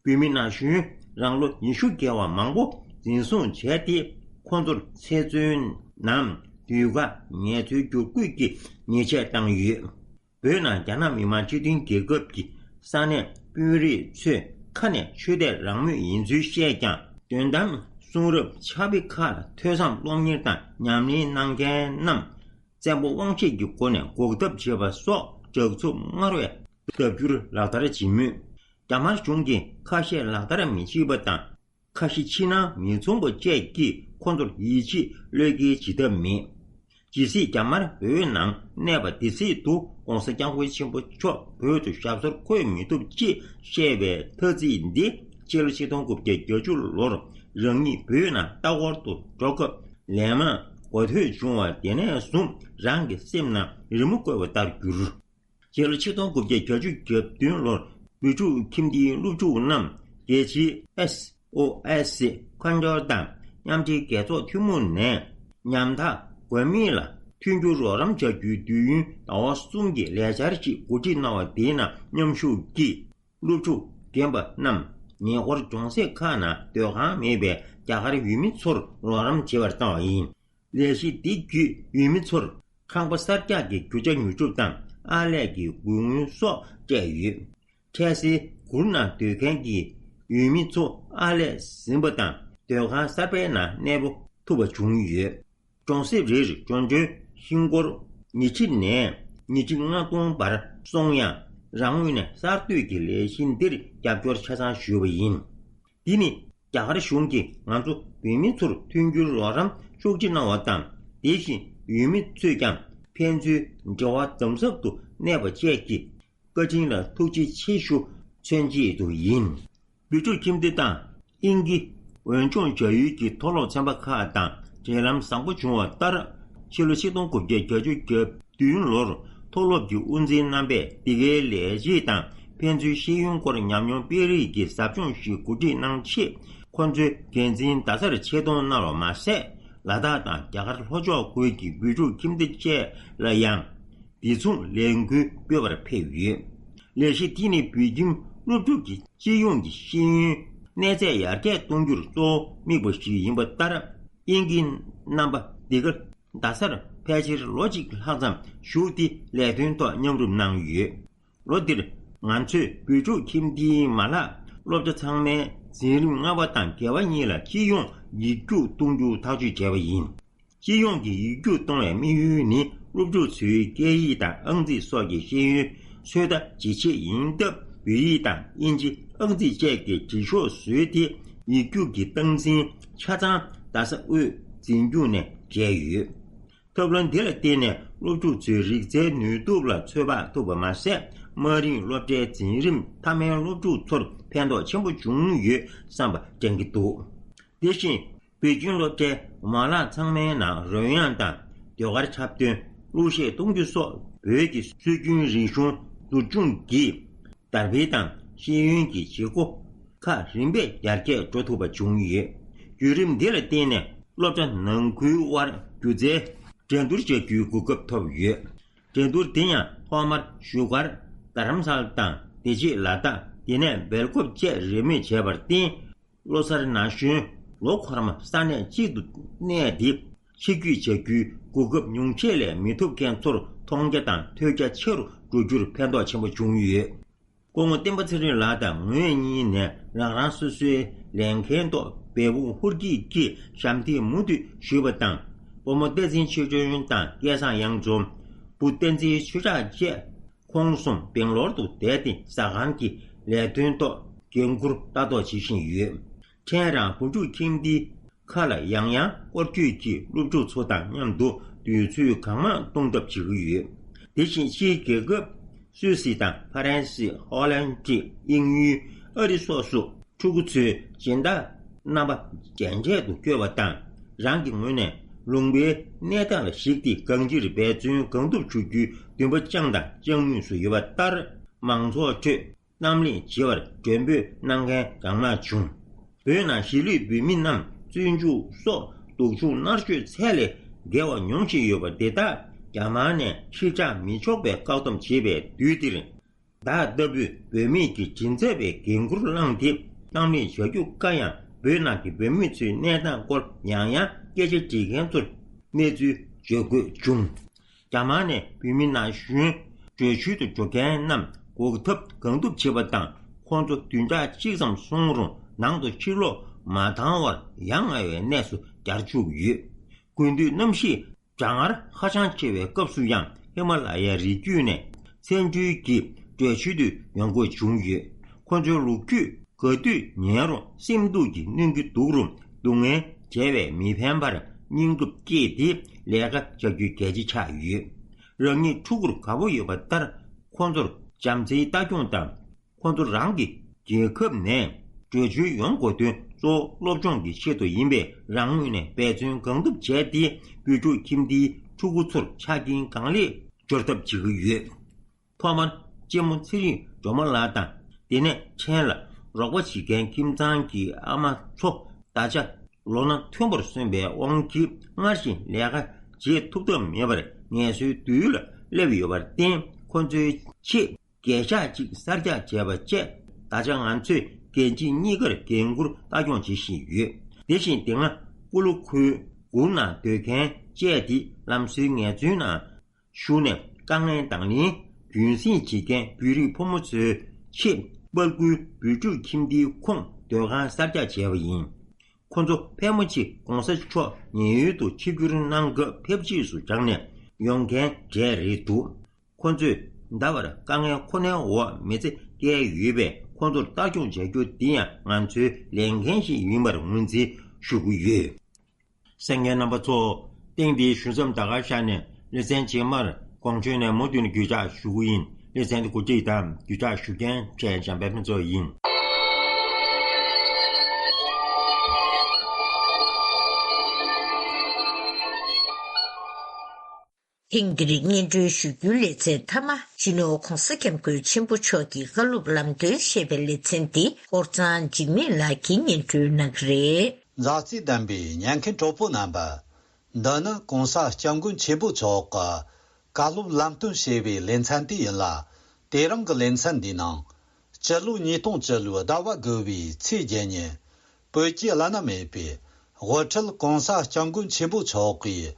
བོད་མི་ན་གཞོན་རང་ལོ་ཉི་ཤུ་བརྒལ་བ་མང་པོ་འཛིན་བཟུང་བྱས་ཏེ། ཁོ་ཚོར་ཚེ་བཙོན་ནམ་དུས་བཀག་ངལ་རྩོལ་བསྒྱུར་བཀོད་ཀྱི་ཉེས་ཆད་བཏང་ཡོད། བོད་ནང་རྒྱ་ནག་མི་དམངས་སྤྱི་མཐུན་རྒྱལ་ཁབ་ཀྱི་ས་གནས་དཔོན་རིགས་ཚོས་ཁ་ནས་ཆོས་དད་རང་མོས་ཡིན་ཚུལ་བཤད་ཀྱང་། དོན་དམ་གསུང་རབ་ཕྱག་དཔེ་ཁག་ལ་ཐོས་བསམ་སློབ་གཉེར་དང་ཉམས་ལེན་གནང་མཁན་རྣམས་བཙན་པོ་དབང་ཤེད་ཀྱི་སྒོ་ནས་འགོག་ཐབས་བྱེད་པ་སོགས་དྲག་རྩུབ་སྔར་བས་ལྡབ་འགྱུར་ལག་བསྟར་བྱེད་མུས། རྒྱ་དམར་གཞུང་གིས་ཁ་ཤས་ལག་བསྟར་མི་བྱེད་པ་དང་། ཁ་ཞེ་ཕྱི་ནང་མི་མཚུངས་པ་བཅས་ཀྱིས་ཁོ་ཚོར་ཡིད་ཆེས་བློས་འགེལ་བྱེད་ཐབས་མེད། ཇི་སྲིད་རྒྱ་དམར་བོད་ནང་གནས་པ་དེ་སྲིད་དུ་༸གོང་ས་༸སྐྱབས་མགོན་ཆེན་པོ་མཆོག་བོད་དུ་ཞབས་སོར་འཁོད་མི་ཐུབ་ཅེས་བཤད་པའི་ཐ་ཚིག་འདི་ཕྱི་ལོ་ཆིག་སྟོང་དགུ་བརྒྱ་བརྒྱད་ཅུ་ལོར་རང་ཉིད་བོད་ནང་ལྟ་སྐོར་དུ་འགྲོ་སྐབས་ལན་མང་གོ་ཐོས་བྱུང་བ་དེ་ནས་བཟུང་རང་གི་སེམས་ནང་རི་མོ་བརྐོས་པ་ལྟར་གྱུར། སྤྱི་ལོ་ཆིག་སྟོང་དགུ་བརྒྱ་བརྒྱད་ཅུ་གྱ་བདུན་ལོར་བོད་ཕྲུག་ཁྱིམ་སྡེའི་སློབ་ཕྲུག་རྣམས་རྒྱལ་སྤྱིའི་ཨེས་ཨོ་ཨེས་སི་ཀོན་ཇོར་དང་མཉམ་འབྲེལ་རྒྱལ་ཚོགས་ཐུན་མོང་ནས་ཉམ་ཐག་འགོ་མི་ལ་མཐུན་འགྱུར་རོགས་རམ་བྱ་རྒྱུའི་དུས་ཡུན་ཟླ་བ་གསུམ་གྱི་ལས་འཆར་ཞིག་གོ་སྒྲིག་གནང་བ་དེའི་ནང་མཉམ་ཞུགས་ཀྱིས། སློབ་ཕྲུག་རྒན་པ་རྣམས་ཉེ་འཁོར་ལྗོངས་གཟིགས་ཁག་ནང་སྡོད་ཁང་མེད་པའི་རྒྱ་གར་ཡུལ་མི་ཚོར་རོགས་རམ་བྱེད་པར་བཏང་བ་ཡིན། ལས་གཞི་འདི་བརྒྱུད་ཡུལ་མི་ཚོར་ཁང་པ་གསར་རྒྱག་གི་རྒྱུ་ཆ་ཉོ་སྒྲུབ་དང་ཨར་ལས་ཀྱི་སྒོར་དངུལ་སོགས་སྤྲད་ཡོད། འཕྲལ་སེལ་གུར་ནང་སྡོད་མཁན་གྱི་ཡུལ་མི་ཚོ་ཨར་ལས་ཟིན་པ་དང་སྡོད་ཁང་གསར་པའི་ནང་གནས་སྤོ་ཐུབ་པ་བྱུང་ཡོད། གྲོང་གསེབ་རེར་འབྱོར་འབྲིང་ཧིན་སྒོར་ཉིས་ཁྲི་ནས་ཉིས་ཁྲི་ལྔ་སྟོང་བར་སོང་ཡང་རང་ངོས་ནས་གསར་གཏོད་ཀྱི་ལས་གཞི་འདིར་རྒྱབ་སྐྱོར་ཆ་ཚང་ཞུས་པ་ཡིན། འདི་ནི་རྒྱ་གར་གཞུང་གིས་ང་ཚོ་བོད་མི་ཚོར་མཐུན་འགྱུར་རོགས་རམ་ཤུགས་ཆེ་གནང་བ་དང་དེ་བཞིན་ཡུལ་མི་ཚོས་ཀྱང་ཕན་ཚུན་འབྲེལ་བ་དམ་ཟབ་ཏུ་གནས་པ་བཅས་ཀྱི་བཀའ་དྲིན་ལ་ཐུགས་རྗེ་ཆེ་ཞུ་མཚོན་ཆེད་དུ་ཡིན། བོད་ཕྲུག་ཁྱིམ་སྡེ་དང་དབྱིན་ཇི་འོས་སྦྱོང་བྱ་ཡུལ་གྱི་མཐོ་སློབ་ཚན་པ་ཁག་དང་འབྲེལ་ལམ་བཟང་པོ་བྱུང་བ་ལྟར། ཕྱི་ལོ་ཆིག་སྟོང་དགུ་བརྒྱ་བརྒྱད་ཅུ་གྱ་བདུན་ལོར་མཐོ་སློབ་ཀྱི་དབུ་འཛིན་རྣམ་པས་འདི་གའི་ལས་བྱེད་དང་ཕན་ཚུན་ཤེས་ཡོན་སྐོར་ཉམས་མྱོང་སྤེལ་རེས་ཀྱི་ཟབ་སྦྱོང་ཞིག་གོ་སྒྲིག་གནང་ཆེད་ཁོ་ཚོའི་འགན་འཛིན་རྡ་སར་ཆེད་གཏོང་གནང་བ་མ་ཟད། ལ་དྭགས་དང་རྒྱ་གར་ལྷོ་ཕྱོགས་ཁུལ་གྱི་བོད་ཕྲུག་ཁྱིམ་སྡེ་བཅས་ལ་ཡང་། དེ་མཚུངས་ལས་འགུལ་སྤེལ་བར་ཕེབས་ཡོད། ལས་གཞི་དེ་ནི་བོད་ཁྱིམ་སློབ་ཕྲུག་གི་སྤྱི་ཡོངས་ཀྱི་ཤེས་ཡོན་གནས་ཚད་ཡར་རྒྱས་གཏོང་རྒྱུར་གཙོ་བོ་དམིགས་པ་ཞིག་ཡིན་པ་ལྟར། དབྱིན་སྐད་རྣམ་པ་འདི་ག་རྡ་སར་ཕལ་ཆེར་ལོ་གཅིག་ལྷག་ཙམ་བཞུགས་ཏེ་ལས་དོན་ཐོག་མཉམ་རུབ་གནང་ཡོད། ལོ་འདིར་ང་ཚོས་བོད་ཕྲུག་ཁྱིམ་སྡེའི་མ་ལག་སློབ་གྲྭ་ཚང་མའི་འཛིན་རིམ་ལྔ་པ་དང་བརྒྱད་པ་གཉིས་ལ་སྤྱི་ཡོངས་ཡིག་རྒྱུགས་གཏོང་རྒྱུ་ཐག་གཅོད་བྱས་པ་ཡིན། སྤྱི་ཡོངས་ཀྱི་ཡིག་རྒྱུགས་གཏོང་བའི་དམིགས་ཡུལ་ནི་སློབ་ཕྲུག་ཚོའི་སྐད་ཡིག་དང་ཨང་རྩིས་སོགས་ཀྱི་ཤེས་ཡོན་ཚོད་ལྟ་ཇེ་ཆེ་ཡིན་སྟབས། བོད་ཡིག་དང་དབྱིན་ཇི་ཨང་རྩིས་བཅས་ཀྱི་འབྲི་ཤོག་བཟོས་ཏེ་ཡིག་རྒྱུགས་ཀྱི་སྟངས་འཛིན་ཆ་ཚང་རྡ་ས་དབུས་འཛིན་སྐྱོང་ནས་བྱས་ཡོད། ཐབས་ལམ་འདི་ལ་བརྟེན་ནས་སློབ་ཕྲུག་ཚོའི་རིག་རྩལ་ནུས་སྟོབས་ལ་ཚོད་དཔག་ཐུབ་པ་མ་ཟད། དམའ་རིམ་སློབ་གྲྭའི་འཛིན་རིམ་མཐའ་མའི་སློབ་ཕྲུག་ཚོར་ཕན་ཐོགས་ཆེན་པོ་བྱུང་ཡོད་བསམ་པ་དྲན་གྱི་འདུག་དེ་བཞིན། བོད་ཁྱིམ་སློབ་གྲྭའི་མ་ལག་ཚང་མའི་ནང་རོལ་དབྱངས་དང་ཟློས་གར་འཁྲབ་སྟོན། གླུ་གཞས་གཏོང་རྒྱུ་སོགས་བོད་ཀྱི་སྲོལ་རྒྱུན་རིག་གཞུང་བསྡུར་སྦྱོང་གིས་དར་འཕེལ་དང་ཤེས་ཡོན་གྱི་བྱེད་སྒོ་ཁག་རིམ་པས་ཡར་རྒྱས་འགྲོ་ཐུབ་པ་བྱུང་ཡོད། བརྒྱུད་རིམ་འདི་ལ་བརྟེན་ནས་སློབ་གྲྭ་ནང་ཁུལ་དབར་སྒྱུ་རྩལ་འགྲན་བསྡུར་བྱ་རྒྱུའི་གོ་སྐབས་ཐོབ་ཡོད། འགྲན་བསྡུར་དེ་ཡང་ཐོག་མར་བཞུགས་སྒར་རྡ་རམ་ས་ལ་དང་དེ་རྗེས་ལ་དྭགས། དེ་ནས་སྦེལ་ཀོབ་བཅས་རེས་མོས་བྱས་པར་བརྟེན། ལོ་གསར་ན་གཞོན་ལོ་འཁོར་མ་ས་གནས་གཅིག་ཏུ་གནས་ཏེ་ཆིབས་བསྒྱུར་བྱ་རྒྱུའི་གོ་སྐབས་ཉུང་ཤས་ལས་མི་ཐོབ་མཁན་ཚོར་མཐོང་རྒྱ་དང་ཐོས་རྒྱ་ཆེ་རུ་འགྲོ་རྒྱུར་ཕན་ཐོགས་ཆེན་པོ་བྱུང་ཡོད། སྐུ་ངོ་བསྟན་པ་ཚེ་རིང་ལགས་དང་ངོས་གཉིས་ནས་རང་རང་སོ་སོའི་ལས་འགན་ཐོག་འབད་འབུངས་ཧུར་སྐྱེད་ཀྱིས་ཞབས་འདེགས་མུ་མཐུད་ཞུས་པ་དང་། སྤོ་མོ་བསྟན་འཛིན་ཆོས་སྒྲོན་དང་སྐལ་བཟང་དབྱངས་འཛོམས། བུ་བསྟན་འཛིན་ཆོས་གྲགས་བཅས། ཁོང་གསུམ་སྦེང་ལོར་དུ་བསྡད་དེ་ཟ་ཁང་གི་ལས་དོན་ཐོག་འགན་འཁུར་ལྟ་རྟོག་བྱེད་བཞིན་ཡོད། ཕྲན་རང་བུ་ཕྲུག་ཁྱིམ་སྡེའི་ཁ་ལ་ཡང་ཡང་སྐོར་སྐྱོད་ཀྱིས་སློབ་ཕྲུག་ཚོ་དང་མཉམ་དུ་དུས་ཚོད་གང་མང་གཏོང་ཐབས་བྱེད་ཀྱི་ཡོད། དེ་བཞིན་ཕྱིའི་རྒྱལ་ཁབ་སུད་སི་དང་ཧྥ་རན་སི། ཧོ་ལན་ཌི། དབྱིན་ཡུལ། ཨ་རི་སོགས་སུ། ཕྲུ་གུ་ཚོའི་སྦྱིན་བདག་རྣམ་པ་མཇལ་འཕྲད་དུ་བསྐྱོད་པ་དང་། རང་གི་ངོས་ནས་ལུང་པའི་གནས་སྟངས་ལ་གཞིགས་ཏེ་གང་ཅིར་འབད་བརྩོན་གང་ཐུབ་ཞུ་རྒྱུའི་འདུན་པ་བཅངས་དང་བཅངས་མུས་སུ་ཡོད་པ་ལྟར། མང་ཚོགས་ཁྲོད་གནམ་གླིང་བྱེ་བར་མགྲོན་འབོད་གནང་མཁན་གང་མང་བྱུང་། བོད་ནང་གཞིས་ལུས་བོད་མི་རྣམས་བཙོན་འཇུག་སོགས་སྡུག་སྦྱོང་མནར་གཅོད་ཚད་ལས་བརྒལ་བ་མྱོང་བཞིན་ཡོད་པ་དེ་དག་རྒྱ་དམར་ནས་ཕྱིར་བསྒྲགས་མི་ཆོག་པའི་བཀག་སྡོམ་བྱེད་པའི་དུས་འདིར། བདག་ལྟ་བུའི་བོད་མི་གིས་མགྲིན་ཚབ་པའི་འགན་འཁུར་བླངས་ཏེ་གནམ་གླིང་བྱ་རྒྱུ་དཀའ་ཡང་བོད་ནང་གི་བོད་མི་ཚོའི་གནས་སྟངས་སྐོར་ཡང་ཡང་སྐད་ཆ་དྲིས་མཁན་ཚོར་གནས་ཚུལ་བརྗོད་དགོས་བྱུང་། རྒྱ་དམར་ནས་བོད་མི་ན་གཞོན་བྲོས་བྱོལ་དུ་འགྲོ་མཁན་རྣམས་འགོག་ཐབས་གང་ཐུབ་བྱེད་པ་དང་། ཁོང་ཚོ་བདུན་ཕྲག་གཅིག་ཙམ་སོང་རུང་ནང་དུ་ཕྱིར་ལོག་མ་བཏང་བར་ཡ་ང་བའི་གནས་སུ་གྱར་བཅུག་ཡོད། དགུན་དུས་གནམ་གཤིས་གྲང་ངར་ཧ་ཅང་ཆེ་བའི་སྐབས་སུ་ཡང་ཧི་མ་ལ་ཡའི་རི་རྒྱུད་ནས་མཚན་བྲོས་ཀྱིས་བྲོས་བྱོལ་དུ་ཡོང་དགོས་བྱུང་ཡོད། ཁོ་ཚོའི་ལོ་རྒྱུས་ ག་དུས་ཉལ་རུང་སེམས་སྡུག་གིས་གནོན་གྱི་འདུག་རུང་སྡུག་བསྔལ་བྱས་པས་མི་ཕན་པར་སྙིང་སྟོབས་བསྐྱེད་དེ་ལས་ཀ་བྱ་རྒྱུ་གལ་ཆེ་ཆགས་ཡོད། རང་ཉིད་ཕྲུ་གུར་དགའ་པོ་ཡོད་པ་ལྟར་ཁོང་ཚོར་བྱམས་བརྩེའི་ལྟ་སྐྱོང་དང་། ཁོང་ཚོ་རང་གི་རྒྱལ་ཁབ་ནས་བྲོས་བྱོལ་ཡོང་དགོས་དོན་གཙོ་བོ་སློབ་སྦྱོང་གི་ཆེད་དུ་ཡིན་པས། རང་ངོས་ནས་འབད་བརྩོན་གང་ཐུབ་བྱས་ཏེ་བུ་ཕྲུག་ཁྱིམ་སྡེའི་ཕྲུ་གུ་ཚོར་ཆ་རྐྱེན་གང་ལེགས་སྦྱོར་ཐབས་བྱེད་ཀྱི་ཡོད། ཐོག་མར་གཅེན་མོ་ཚེ་རིང་སྒྲོལ་མ་ལགས་དང་། དེ་ནས་མཆན་ལ་རོགས་པ་བྱེད་མཁན་ཁྱིམ་ཚང་གི་ཨ་མ་ཚོ་ད་ཆ་ལོ་ན་མཐོན་པོར་སོན་པའི་དབང་གིས་སྔར་བཞིན་ལས་ཀ་བྱེད་ཐུབ་ཐབས་མེད་པར་ངལ་གསོའི་དུས་ལ་སླེབས་ཡོད་པར་བརྟེན། ཁོ་ཚོའི་ཆེད་འགྱིག་ཤག་ཅིག་གསར་རྒྱག་བྱས་པ་བཅས། ད་ཆ་ང་ཚོས་འགན་འཁྲི་གཉིས་ཀར་འགན་འཁུར་ལྟ་སྐྱོང་བྱེད་བཞིན་ཡོད། དེ་བཞིན་དེ་སྔ་ཀུ་ལུ་ཁུལ་གུར་ནང་སྡོད་མཁན་བཅས་དེ་ལམ་སྲོལ་ངལ་རྩོལ་ནང་ཞུགས་ནས་དཀའ་ངལ་དང་ལེན་རྒྱུན་སྲིང་བྱེད་མཁན་བོད་རིགས་ཕོ་མོ་ཚོའི་ཆེད་དཔའ་རྒོད་བོད་ཕྲུག་ཁྱིམ་སྡེའི་ཁོངས་སྡོད་ཁང་གསར་རྒྱག་བྱས་པ་ཡིན། ཁོ་ཚོ་ཕལ་མོ་ཆེ་༸གོང་ས་མཆོག་ཉེན་གཡོལ་དུ་ཆིབས་བསྒྱུར་གནང་སྐབས་ཕེབས་རྗེས་སུ་བཅར་ནས་ཡོང་མཁན་གྲས་རེད་འདུག་ཁོ་ཚོས་ད་བར་དཀའ་ངལ་ཁོ་ནའི་འོག་མི་ཚེ་བསྐྱལ་ཡོད་པས། ཁོ་ཚོར་ལྟ་སྐྱོང་བྱ་རྒྱུ་འདི་ཡང་ང་ཚོའི་ལས་འགན་ཞིག་ཡིན་པར་ངོས་འཛིན་ཞུ་གི་ཡོད། གསན་མཁན་རྣམ་པ་ཚོ། ཐེངས་འདིའི་ཞུ་མཚམས་ད་གར་བཞག་ནས། ལེ་ཚན་རྗེས་མར་གོང་བརྗོད་ནས་མུ་མཐུད་ནས་བརྒྱུད་བསྒྲགས་ཞུ་གི་ཡིན། ལེ་ཚན་འདི་གོ་སྒྲིག་དང་བརྒྱུད་བསྒྲགས་ཞུ་མཁན་བཅས་འཇམ་དཔལ་ཕུན་ཚོགས་ཡིན། ཐེངས་འདིར་སྙན་སྒྲོན་ཞུ་རྒྱུའི་ལེ་ཚན་མཐའ་མ། སྤྱི་ནོར་༸གོང་ས་༸སྐྱབས་མགོན་ཆེན་པོ་མཆོག་གི་བཀའ་སློབ་ལམ་སྟོན་ཞེས་པའི་ལེ་ཚན་འདི་ཧོར་གཙང་འཇིགས་མེད་ལགས་ཀྱིས་སྙན་སྒྲོན་གནང་གི་རེད། མཛའ་བརྩེ་ལྡན་པའི་ཉན་མཁན་གྲོགས་པོ་རྣམ་པ། འདི་ནི་༸གོང་ས་༸སྐྱབས་མགོན་ཆེན་པོ་མཆོག་གི་བཀའ་སློབ་ལམ་སྟོན་ཞེས་པའི་ལེ་ཚན་དེ་ཡིན་ལ། དེ་རིང་གི་ལེ་ཚན་འདིའི་ནང་། སྤྱི་ལོ་ཉིས་སྟོང་བཅུ་ལོའི་ཟླ་བ་དགུ་བའི་ཚེས་བརྒྱད་ཉིན། བོད་ཀྱི་བླ་ན་མེད་པའི་དབུ་ཁྲིད་༸གོང་ས་༸སྐྱབས་མགོན་ཆེན་པོ་མཆོག་གིས་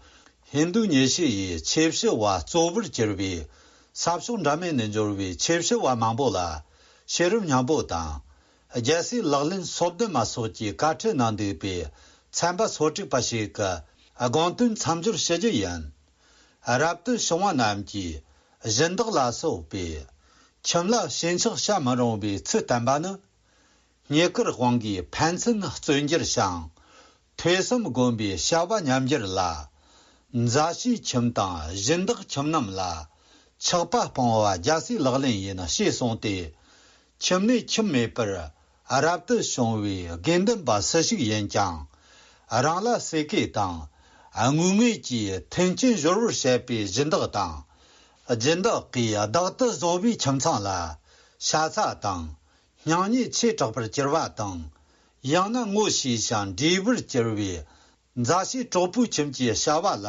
ཧིན་རྡུ་ཉི་ཤུ་ཡི་ཆོས་བྱེད་པ་གཙོ་བོར་གྱུར་པའི་ས་ཕྱོགས་འདྲ་མིན་ནས་འབྱོར་བའི་ཆོས་བྱེད་པ་མང་པོ་ལ་ཤེས་རབ་སྙིང་པོ་དང་། རྒྱལ་སྲས་ལག་ལེན་སོ་བདུན་མ་སོགས་ཀྱི་བཀའ་ཁྲིད་གནང་འདུག་པའི་ཚན་པ་སོ་དྲུག་པ་ཞིག་གི་དགོངས་དོན་མཚམས་སྦྱོར་ཞུ་རྒྱུ་ཡིན། རབ་ཏུ་བྱུང་བ་རྣམས་ཀྱིས་སྦྱིན་བདག་ལ་སོགས་པའི་ཁྱིམ་ལ་ཞེན་ཆགས་བྱ་མི་རུང་བའི་ཚུལ་བསྟན་པ་ནི། རྙེད་བཀུར་དབང་གིས་ཕན་ཚུན་བརྩོན་འགྱུར་ཞིང་། ཐོས་བསམ་སྒོམ་པའི་བྱ་བ་ཉམས་འགྱུར་ལ། མཛའ་བཤེས་ཁྱིམ་དང་སྦྱིན་བདག་ཁྱིམ་རྣམས་ལ། ཆགས་པ་སྤོང་བ་རྒྱལ་སྲས་ལག་ལེན་ཡིན། ཞེས་གསུངས་ཏེ། ཁྱིམ་ནས་ཁྱིམ་མེད་པར་རབ་ཏུ་བྱུང་བའི་དགེ་འདུན་པ་སུ་ཞིག་ཡིན་ཀྱང་། རང་ལ་ཟས་གོས་དང་། དངུལ་དངོས་ཀྱི་མཐུན་རྐྱེན་སྦྱོར་བར་བྱེད་པའི་སྦྱིན་བདག་དང་། སྦྱིན་བདག་གིས་བདག་ཏུ་བཟུང་བའི་ཁྱིམ་ཚང་ལ་ཤ་ཚ་དང་། སྙིང་ཉེ་ཆེ་དྲགས་པར་གྱུར་པ་དང་། ཡང་ན་ངོ་ཤེས་ཤིང་འདྲིས་པར་གྱུར་པའི་མཛའ་བཤེས་གྲོགས་པོའི་ཁྱིམ་གྱི་བྱ་བ་ལ་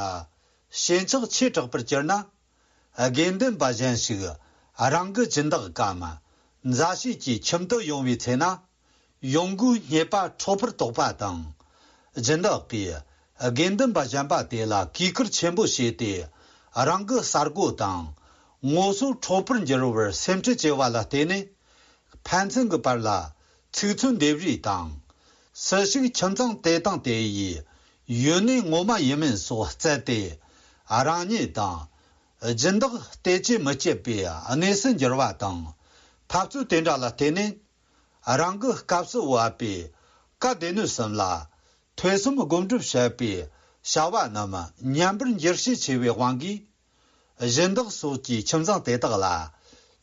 ཞེན་ཆགས་ཆེ་དྲགས་པར་གྱུར་ན། དགེ་འདུན་པ་གཞན་ཞིག་རང་གི་སྦྱིན་བདག་གམ་མཛའ་བཤེས་ཀྱི་ཁྱིམ་དུ་ཡོང་བའི་ཚེ་ན། ཡོང་སྒོའི་རྙེད་པ་འཕྲོག་པར་དོགས་པ་དང་། སྦྱིན་བདག་གིས་དགེ་འདུན་པ་གཞན་པ་དེ་ལ་གུས་བཀུར་ཆེན་པོ་བྱས་ཏེ། རང་གི་ས་སྒོ་དང་ངོ་སོ་འཕྲོག་པར་འགྱུར་བར་སེམས་ཁྲལ་བྱས་པ་ལ་བརྟེན་ནས། ཕན་ཚུན་གྱི་བར་ལ་ཚིག་མཚོན་འདེབས་རེས་དང་། སུ་ཞིག་ཁྱིམ་ཚང་དེ་དང་དེ་ཡི་ཡོན་གནས་ངོ་མ་ཡིན་མིན་སོགས་བཙལ་ཏེ། རང་ཉིད་དང་སྦྱིན་བདག་དེ་ཅིས་མི་སྐྱིད་པའི་གནས་སུ་འགྱུར་བ་དང་། འཐབ་རྩོད་དེ་འདྲ་ལ་བརྟེན་ནས། རང་གི་སྐབས་སུ་བབ་པའི་བཀའ་སྡེ་སྣོད་གསུམ་ལ་ཐོས་བསམ་སྒོམ་སྒྲུབ་བྱེད་པའི་བྱ་བ་རྣམས་ཉམས་པར་འགྱུར་ཤས་ཆེ་བའི་དབང་གིས། སྦྱིན་བདག་སོགས་ཀྱི་ཁྱིམ་ཚང་དེ་དག་ལ་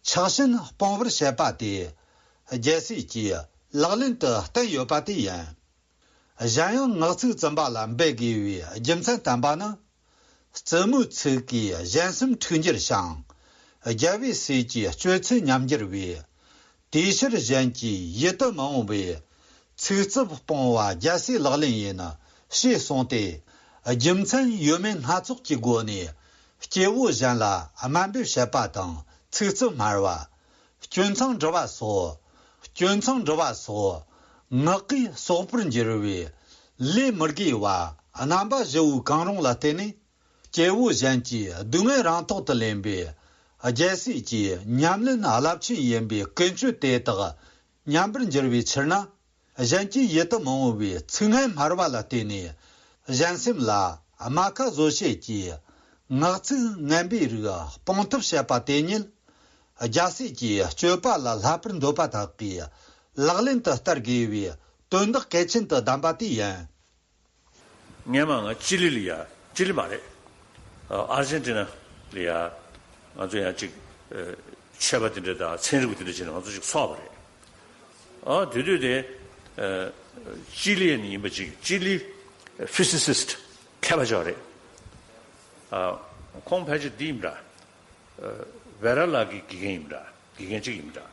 ཆགས་ཞེན་སྤོང་བར་བྱེད་པ་དེ་རྒྱལ་སྲས་ཀྱིས་ལག་ལེན་དུ་བསྟན་ཡོད་པ་དེ་ཡིན། གཞན་ཡང་ངག་ཚིག་བཙུན་པ་ལ་འབད་དགོས་པའི་རྒྱུ་མཚན་བསྟན་པ་ནི། རྩུབ་མོའི་ཚིག་གིས་གཞན་སེམས་འཁྲུག་འགྱུར་ཞིང་། རྒྱལ་བའི་སྲས་ཀྱི་སྤྱོད་ཚུལ་ཉམས་འགྱུར་བས། དེའི་ཕྱིར་གཞན་གྱི་ཡིད་དུ་མི་འོང་བའི་ཚིག་རྩུབ་སྤོང་བ་རྒྱལ་སྲས་ལག་ལེན་ཡིན། ཞེས་གསུངས་ཏེ། རྒྱུ་མཚན་ཡོད་མེད་སྣ་ཚོགས་ཀྱི་སྒོ་ནས་སྐྱེ་བོ་གཞན་ལ་དམའ་འབེབས་བྱེད་པ་དང་། ཚིག་རྩུབ་སྨྲ་བ། སྐྱོན་མཚང་འབྲི་བ་སོགས། སྐྱོན་མཚང་འབྲི་བ་སོགས། ངག་གིས་གསོག་པར་འགྱུར་བའི་ལས་མི་དགེ་བ་རྣམ་པ་བཞི་བོའི་གང་རུང་ལ་བརྟེན་ནས། སྐྱེ་བོ་གཞན་གྱི་སྡུག་བསྔལ་རང་ཐོག་ཏུ་ལེན་པའི་རྒྱལ་སྲས་ཀྱི་ཉམས་ལེན་རླབས་ཆེན་ཡིན་པའི་ཀུན་སྤྱོད་དེ་དག་ཉམས་པར་འགྱུར་བའི་ཕྱིར་ན། གཞན་གྱི་ཡིད་དུ་མི་འོང་བའི་ཚིག་ངན་སྨྲ་བ་ལ་བརྟེན་ནས། གཞན་སེམས་ལ་རྨ་ཁ་བཟོ་བྱེད་ཀྱི་ངག་ཚིག་ངན་པའི་རིགས་སྤོང་ཐབས་བྱེད་པ་དེ་ཉིད། རྒྱལ་སྲས་ཀྱི་སྤྱོད་པ་ལ་བསླབ་པར་འདོད་པ་དག་གིས་ ལག་ལེན་དུ་བསྟར་དགོས་པའི་དོན་དག་གལ་ཆེན་དུ་བདམས་པ་དེ་ཡིན། སྔོན་མ་ང་ཅི་ལི་ལ་ཡ། ཅི་ལི་མ་རེད། ཨ་ཨར་ཇེན་ཊི་ན་ལ་ཡ། ང་ཚོ་ཡང་ཅིག་ཨ་ཆོས་པ་དེ་འདྲ་དང་ཚན་རིག་པ་དེ་འདྲ་བྱས་ནས་ང་ཚོ་ཅིག་ཚོགས་པ་རེད། ཨ་དེ་དུས་དེ་ཨ་ཅི་ལི་ནས་ཡིན་པ་ཅིག་ཅི་ལི་ཕི་སི་སིསི་ཊི་མཁས་པ་ཅིག་རེད། ཨ་ཁོང་ཕལ་ཆེར་འདི་ཡིན་པ་འདྲ། ཨ་ཝེ་ར་ལགས་ཀྱི་དགེ་རྒན་ཡིན་པ་འདྲ། དགེ་རྒན་གཅིག་ཡིན་པ་འདྲ།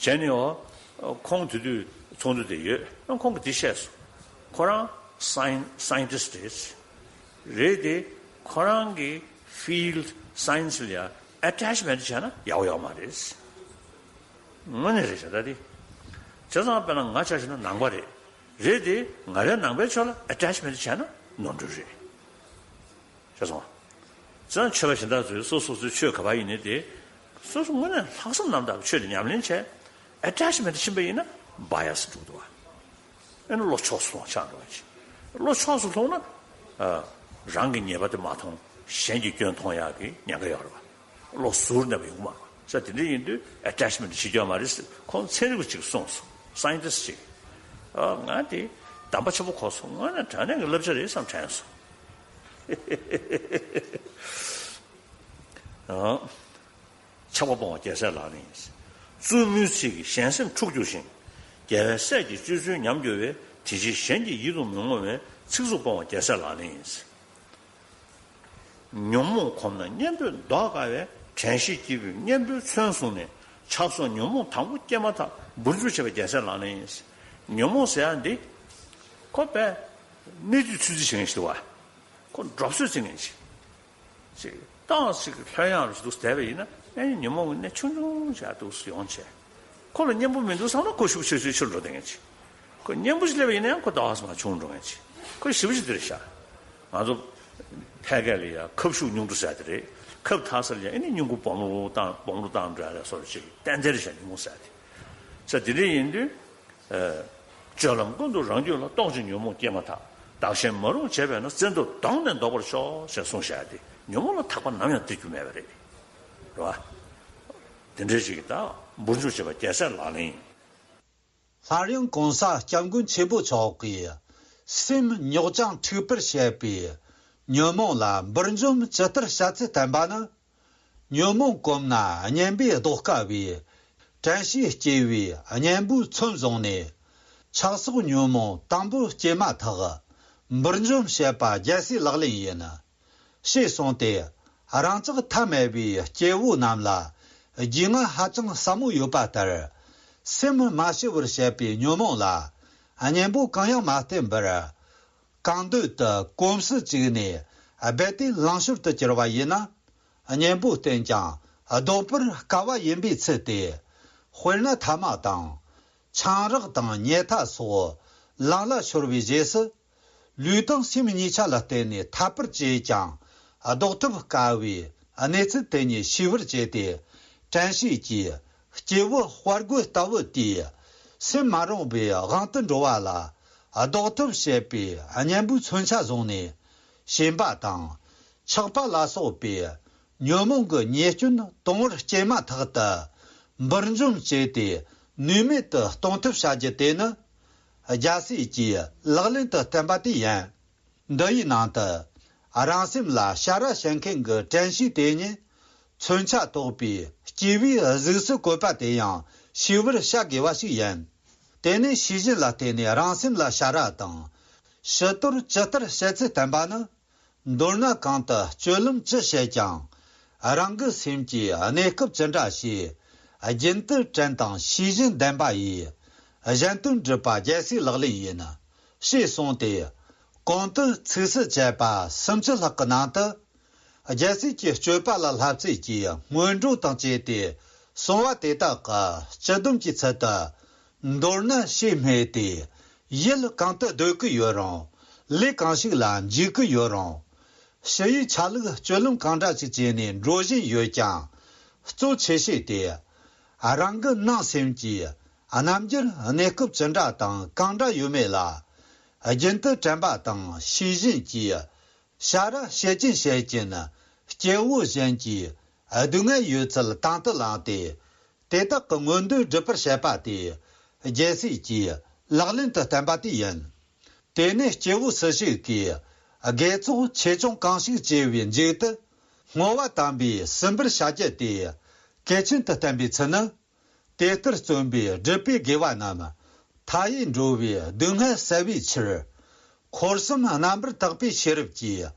བྱས་ནས་ཨོ་ཁོང་དེ་དུས་ཚོགས་འདུ་དེ་ཡོད། ཨ་ཁོང་གིས་འདི་བཤད་སོང་། ཁོ་རང་སའིན་སའིན་ཊི་སི་ཊི་རེད། རེད་དེ་ཁོ་རང་གི་ཕིལ་ཌི་སའིན་སི་ལ་ཡ་ཨེ་ཊེཆ་མེན་ཊི་བྱས་ན་ཡག་པོ་ཡོད་མ་རེད། དངོས་གནས་རེད་བྱ་ད་དེ། བྱས་ཙང་དཔེར་ན་ང་ཆ་བཞག་ན་ནང་པ་རེད། རེད་དེ་ང་རའི་ནང་པའི་ཕྱོགས་ལ་ཨེ་ཊེཆ་མེན་ཊི་བྱས་ན་ནོར་འཁྲུལ་རེད། ཤེས་སོང་། བྱས་ཙང་ཆོས་པ་གཞན་དག་ཚོས་སོ་སོ་སོའི་ཆོས་ག་པར་ཡིན་ནའི་དེ། སོ་སོ་དངོས་གནས་ལྷག་བསམ་རྣམ་དག་གི་ཆོས་དེ་ཉམས་ལེན་བྱས། ཨེ་ཊེཆ་མེན་ཊི་ཕྱིན་པ་ཡིན་ན་བྷའི་ཨ་སི་འགྲོ་གི་འདུག་བ། ཨེ་ནི་བློ་ཕྱོགས་སུ་ལྷུང་ཆགས་འགྲོ་བ་ཅིག་བློ་ཕྱོགས་སུ་ལྷུང་ན། ཨ། རང་གི་ཉེས་པ་དེ་མ་མཐོང་། གཞན་གྱི་སྐྱོན་མཐོང་ཡག་གི་ཉེན་ཁ་ཡོད་རེད་བ། བློ་ཟུར་གནས་པ་ཡོང་གི་མ་རེད་བ། ས་དེ་འདྲ་ཡིན་དུས་ཨེ་ཊེཆ་མེན་ཊི་བྱེད་རྒྱུ་མ་རེད་ཟེར་ཁོང་ཚན་རིག་པ་ཅིག་གསུངས་སོང་། སའིན་ཊི་སི་ཊི་ཅིག་ཨ་ང་དེ་གདམས་པ་ཆེན་པོ་གོ་སོང་། ང་ནི་དྲང་གནས་ཀྱི་བསླབ་བྱ་རེད་བསམ་དྲན་སོང་། ཨ། ཆགས་པ་སྤོང་བ་རྒྱལ་སྲས་ལག་ལེན་ཡིན། བཙུན་མོའི་ཚིག་གིས་གཞན་སེམས་འཁྲུགས་འགྱུར་ཞིང་། རྒྱལ་བའི་སྲས་ཀྱི་སྤྱོད་ཚུལ་ཉམས་འགྱུར་བས། དེ་ཕྱིར་གཞན་གྱི་ཡིད་དུ་མི་འོང་བའི་ཚིག་རྩུབ་སྤོང་བ་རྒྱལ་སྲས་ལག་ལེན་ཡིན། ཉོན་མོངས་གོམས་ན་གཉེན་པོས་བཟློག་དཀའ་བས། དྲན་ཤེས་སྐྱེས་བུས་གཉེན་པོའི་མཚོན་བཟུང་ནས། ཆགས་སོགས་ཉོན་མོངས་དང་པོ་སྐྱེས་མ་ཐག་འབུར་འཇུག་བྱེད་པ་རྒྱལ་སྲས་ལག་ལེན་ཡིན། ཉོན་མོངས་ཟེར་ཡག་འདི། ཁོ་པས་གནས་དུས་ཚོད་འཛིན་བྱེད་མཁན་ཞིག་འདུག་བ། ཁོ་འགྲོ་སོང་འཛིན་མཁན་ཞིག་ཅིག་ཏང་ཞིག་ལྷོད་ཡངས་རུ་འདུག་བསྡད་པ་ཡིན་ན་ཨེ་ནི་ཉོན་མོངས་ཀྱི་གནས་ཆུང་ཆུང་ཞིག་འདུག་ཡོང་བྱས། ཁོ་ལ་གཉེན་པོ་མི་འདུག་བསམ་ན་ཁོ་ཤུགས་ཆེ་ཤོས་ཕྱིར་འགྲོ་བསྡད་མཁན་ཅིག་ཁོ་གཉེན་པོ་ཞིག་སླེབས་པ་ཡིན་ན་ཡང་ཁོ་ཟླ་བ་ཚང་མ་ཆུང་འགྲོ་མཁན་ཅིག་ཁོ་ཞེ་པོ་ཞིག་འདིར་བཞག་ང་ཚོ་ཕལ་སྐད་ལ་ཡང་ཁབ་ཤུགས་ཉུང་འགྲོ་ཟེར་ཡ་དེ་རེད། ཁབ་འཐག་ས་ལ་ཡང་ཨེ་ནི་སྙིང་ཁུ་སྦོམ་རུ་བཏང་སྦོམ་རུ་བཏང་འགྲོ་ཡ་ལ་སོགས་ཅིག་ཏན་ཏན་རེད་བཞག་ཉོན་མོངས་ཟེར་ཡ་དེ། ས་དེ་འདྲ་ཡིན་དུས། ཨ། སྤྱོད་ལམ་ཀུན་ཏུ་རང་རྒྱུད་ལ། རྟོག་ཅིང་ཉོན་མོངས་སྐྱེས་མ་ཐག་བདག་གཞན་མ་རུངས་བྱས་པས་ན། བཙན་ཐབས་གདོང་ནས་བཟློག་པར་ཤོག་ཅེས་གསུངས་བཞག་སྟེ་ཉོན་མོངས་ལ་ཐག་པ་ནམ་ཡང་སྟེར་རྒྱུ་མེད་པ་རེད། རེད་བ། དེ་འདྲའི་ཞིག་གིས་ད་འབུར་འཇུག་བྱེད་པ་རྒྱལ་སྲས་ལག་ལེན་ཡིན། སླར་ཡང་གོང་ས་སྐྱབས་མགོན་ཆེན་པོ་མཆོག་གིས་སེམས་རྙོག་ཅིང་འཁྲུགས་པར་བྱེད་པའི་ཉོན་མོངས་ལ་འབུར་འཇོམས་ཇི་ལྟར་བྱ་ཚུལ་བསྟན་པ་ནི། ཉོན་མོངས་གོམས་ན་གཉེན་པོས་བཟློག་དཀའ་བས། དྲན་ཤེས་སྐྱེས་བུས་གཉེན་པོའི་མཚོན་བཟུང་ནས། ཆགས་སོགས་ཉོན་མོངས་དང་པོ་སྐྱེས་མ་ཐག་འབུར་འཇོམས་བྱེད་པ་རྒྱལ་སྲས་ལག་ལེན་ཡིན། ཞེས་གསུངས་ཏེ། རང་ཅག་ཐ་མལ་པའི་སྐྱེ་བོ་རྣམས་ལ་རྒྱུས་མངའ་ཧ་ཅང་ཟབ་མོ་ཡོད་པ་ལྟར། སེམས་མ་ཞི་བར་བྱེད་པའི་ཉོན་མོངས་ལ་གཉེན་པོ་གང་ཡང་མ་བསྟེན་པར། གང་འདོད་དུ་གོམས་སུ་བཅུག་ནས་རྦད་དེ་ལང་ཤོར་དུ་གྱུར་བ་ཡིན་ན། གཉེན་པོ་བསྟེན་ཀྱང་བཟློག་པར་དཀའ་བ་ཡིན་པའི་ཚུལ་ཏེ། དཔེར་ན་ཐ་མག་དང་། ཆང་རག་དང་ཉལ་ཐ་སོགས་ལང་ལ་ཤོར་བའི་རྗེས་སུ། ལུས་དང་སེམས་གཉིས་ཆ་ལ་བརྟེན་ནས་འཐབ་པར་བྱེད་ཀྱང་བཟློག་ཐབས་དཀའ་བས། གནས་ཚུལ་དེ་ཉིད་ཤེས་པར་བྱས་ཏེ། དྲན་ཤེས་ཀྱིས་སྐྱེས་བུ་དཔའ་རྒོད་ལྟ་བུ་དེས་སེམས་མ་རུངས་པའི་དབང་དུ་འགྲོ་བ་ལ་བཟློག་ཐབས་བྱེད་པའི་གཉེན་པོའི་མཚོན་ཆ་བཟུང་ནས། ཞེན་པ་དང་། ཆགས་པ་ལ་སོགས་པའི་ཉོན་མོངས་ཀྱི་ཉེས་སྐྱོན་དུང་བར་སྐྱེས་མ་ཐག་ཏུ་འབུར་འཇོམས་བྱས་ཏེ། ནུས་མེད་དུ་གཏོང་ཐབས་བྱ་རྒྱུ་དེ་ནི། རྒྱལ་སྲས་ཀྱིས་ལག་ལེན་དུ་བསྟན་པ་དེ་ཡིན། འདི་ཡི་ནང་དུ། རང་སེམས་ལ་ཞ་ར་བྱེད་མཁན་གྱི་དྲན་ཤེས་དེ་ཉིད། མཚོན་ཆ་དོག་པའི་སྐྱེས་བུའི་གཟུགས་སུ་བཀོད་པ་དེ་ཡང་ཤེས་པར་བྱ་དགོས་པ་ཞིག་ཡིན། དེ་ནས་ཤེས་བཞིན་ལ་བརྟེན་ནས་རང་སེམས་ལ་ཞ་ར་དང་། ཕྱི་དོར་ཇི་ལྟར་བྱེད་ཚུལ་བསྟན་པ་ནི། མདོར་ན་གང་དུ་སྤྱོད་ལམ་ཅི་བྱེད་ཀྱང་། རང་གི་སེམས་ཀྱིས་གནས་སྐབས་ཅི་འདྲ་བྱེད། རྒྱུན་དུ་དྲན་དང་ཤེས་བཞིན་ལྡན་པ་ཡིས། གཞན་དོན་སྒྲུབ་པ་རྒྱལ་སྲས་ལག་ལེན་ཡིན། ཞེས་གསུངས་ཏེ། གོང་དུ་ཚིགས་སུ་བཅད་པ་སུམ་ཅུ་ལྷག་གི་ནང་དུ། རྒྱལ་སྲས་ཀྱི་སྤྱོད་པ་ལ་བསླབ་ཚིགས་ཀྱི་སྔོན་འགྲོ་དང་བཅས་ཏེ་གསུང་བ་དེ་དག་གི་སྤྱི་སྡོམ་གྱི་ཚུལ་དུ། མདོར་ན་ཕྱིར་སྨྲས་ཏེ། ཡུལ་གང་དུ་སྡོད་ཀྱི་ཡོད་རུང་། ལས་གང་ཞིག་ལ་འཇུག་གི་ཡོད་རུང་། ཕྱི་ཡི་ཆ་ལུགས་སྤྱོད་ལམ་གང་འདྲ་ཞིག་བྱས་ནས་འགྲོ་བཞིན་ཡོད་ཀྱང་། གཙོ་ཆེ་ཤོས་དེ། རང་གི་ནང་སེམས་ཀྱིས་རྣམ་འགྱུར་གནས་སྐབས་ཅི་འདྲ་དང་གང་འདྲ་ཡོད་མེད་ལ། རྒྱུན་དུ་དྲན་པ་དང་ཤེས་བཞིན་གྱིས། ཞ་ར་བྱེད་ཀྱིན་བྱེད་ཀྱིན་སྐྱེ་བོ་གཞན་གྱི་སྡུག་བསྔལ་ཡོད་ཚུལ་དང་དུ་བླངས་ཏེ། དེ་དག་གི་མངོན་འདོད་སྒྲུབ་པར་བྱེད་པ་དེ། རྒྱལ་སྲས་ཀྱིས་ལག་ལེན་དུ་བསྟན་པ་དེ་ཡིན། དེ་ནས་སྐྱེ་བོ་སུ་ཞིག་གིས་དགེ་ཚོགས་ཆེ་ཆུང་གང་ཞིག་བཅས་པའི་མཇུག་ཏུ། བསྔོ་བ་དམ་པས་ཟིན་པར་བྱ་རྒྱུ་སྟེ། གལ་ཆེན་དུ་བསྟན་པའི་ཚུལ་ནི། དེ་ལྟར་བརྩོན་པས་སྒྲུབ་པའི་དགེ་བ་རྣམས། མཐའ་ཡས་འགྲོ་བའི་སྡུག་བསྔལ་བསལ་བའི་ཕྱིར། འཁོར་གསུམ་རྣམ་པར་དག་པའི་ཤེས་རབ་ཀྱིས།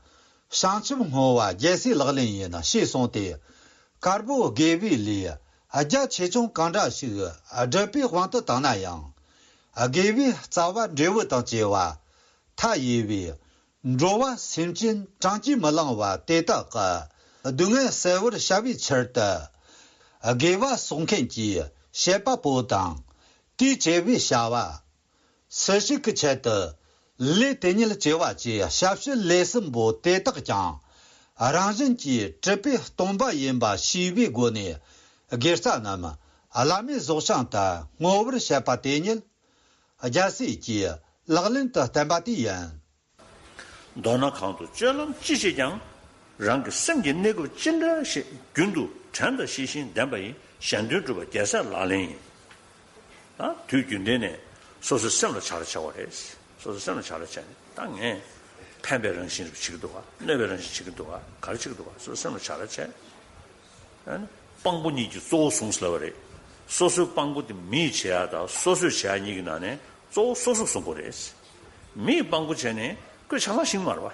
བྱང་ཆུབ་བསྔོ་བ་རྒྱལ་སྲས་ལག་ལེན་ཡིན། ཞེས་གསུངས་ཏེ། དཀར་པོ་དགེ་བའི་ལས་རྒྱ་ཆེ་ཆུང་གང་འདྲ་ཞིག་བསྒྲུབས་པའི་དབང་དུ་བཏང་ན་ཡང་། དགེ་བའི་རྩ་བ་འབྲས་བུ་དང་བཅས་པ། མཐའ་ཡས་པའི་འགྲོ་བ་སེམས་ཅན་བགྲང་གིས་མི་ལང་བ་དེ་དག་གི་སྡུག་བསྔལ་བསལ་བར་བྱ་བའི་ཕྱིར་དུ། དགེ་བ་གསོག་མཁན་གྱི་བྱེད་པ་པོ་དང་། དེས་བྱས་པའི་བྱ་བ། སུ་ཞིག་གི་ཆེད་དུ་ལས་དེ་ཉིད་བྱས་པ་བཅས་བྱ་བྱེད་ལས་གསུམ་པོ་དེ་དག་ཀྱང་རང་བཞིན་གྱིས་གྲུབ་པའི་སྟོང་པ་ཡིན་པ་ཤེས་པའི་སྒོ་ནས། དགེ་རྩ་རྣམས་བླ་མེད་རྫོགས་བྱང་དུ་བསྔོ་བར་བྱེད་པ་དེ་ཉིད་རྒྱལ་སྲས་ཀྱིས་ལག་ལེན་དུ་བསྟན་པ་དེ་ཡིན། མདོར་ན་གང་དུ་སྤྱོད་ལམ་ཅི་བྱེད་ཀྱང་། རང་གི་སེམས་ཀྱི་གནས་སྐབས་ཅི་འདྲ་ཞིག་རྒྱུན་དུ་དྲན་དང་ཤེས་བཞིན་ལྡན་པ་ཡིས་གཞན་དོན་སྒྲུབ་པ་རྒྱལ་སྲས་ལག་ལེན་ཡིན། ད་དུས་རྒྱུན་ལྡན་ནས་སོ་སོའི་སེམས་ལ་བྱ་ར་བྱ་བ་རེད། སོ་སོའི་སེམས་ལ་བྱ་ར་བྱས་ནས་ད་ངས་ཕན་པའི་རང་བཞིན་རེ་བྱེད་ཀྱི་འདུག་ག་གནོད་པའི་རང་བཞིན་བྱེད་ཀྱི་འདུག་ག་ག་རེ་བྱེད་ཀྱི་འདུག་ག་སོ་སོའི་སེམས་ལ་བྱ་ར་བྱས། ཨ་ནི་སྤང་པོ་གཉིས་ཀྱི་གཙོ་བོ་བཟུང་ཟེར་བ་རེད། སོ་སོའི་སྤང་པོ་དེ་མིས་བྱེད་ཡ་དང་སོ་སོས་བྱེད་ཡ་གཉིས་ཀྱི་ནང་ནས་གཙོ་བོ་སོ་སོ་བཟུང་དགོས་རེད། མིས་སྤང་པོ་བྱས་ནས་ཁོས་ཆ་ཚང་ཤེས་ཀྱི་མ་རེད་པ།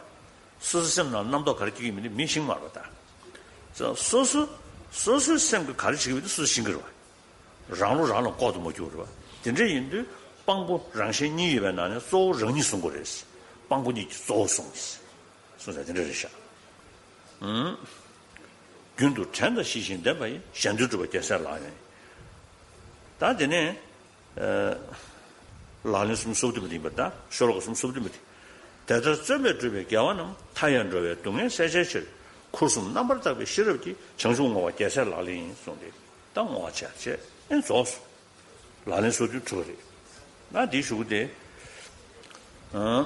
སོ་སོའི་སེམས་ནང་རྣམ་རྟོག་ག་རེ་སྐྱེ་གི་མིན་དེ་མིས་ཤེས་ཀྱི་མ་རེད་པ་ད། སོ་སོ་སོ་སོའི་སེམས་ཀྱིས་ག་རེ་བྱེད་ཀྱི་མིན་དེ་སོ་སོས་ཤེས་ཀྱི་རེད་པ། རང་བློ་རང་ལ་ལྐོག་ཏུ་མ་གྱུར་རེད་པ། དེ་འདྲ་ཡིན་དུས་སྤང་པོ་རང་གཞན་གཉིས་ཡོད་པའི་ནང་ནས་གཙོ་བོ་རང་ཉིད་བཟུང་དགོས་རེད། སྤང་པོ་གཉིས་ཀྱི་གཙོ་བོ་བཟུང་། གསུངས་ས་དེ་འདྲ་རེད་ཤག་ཨུམ། རྒྱུན་དུ་དྲན་དང་ཤེས་བཞིན་ལྡན་པ་ཡིས་གཞན་དོན་སྒྲུབ་པ་རྒྱལ་སྲས་ལག་ལེན་ཡིན། ད་དེ་ནས་ལག་ལེན་སུམ་ཅུ་སོ་བདུན་པ་དེ་ཡིན་པ་དང་ཤོ་ལོ་ཀ་སུམ་ཅུ་སོ་བདུན་པ་དེ། དེ་ལྟར་བརྩོན་པས་བསྒྲུབས་པའི་དགེ་བ་རྣམས། མཐའ་ཡས་འགྲོ་བའི་སྡུག་བསྔལ་བསལ་བྱའི་ཕྱིར། འཁོར་གསུམ་རྣམ་པར་དག་པའི་ཤེས་རབ་ཀྱིས། བྱང་ཆུབ་བསྔོ་བ་རྒྱལ་སྲས་ལག་ལེན་ཡིན་གསུངས་ཏེ། ད་བསྔོ་བ་བྱས་བྱས་ཨེ་རྫོགས་སོ། ལག་ལེན་སོ་བདུན་གྲུབ་པ་རེད། ང་འདི་ཞུ་གི་དེ། ཨ།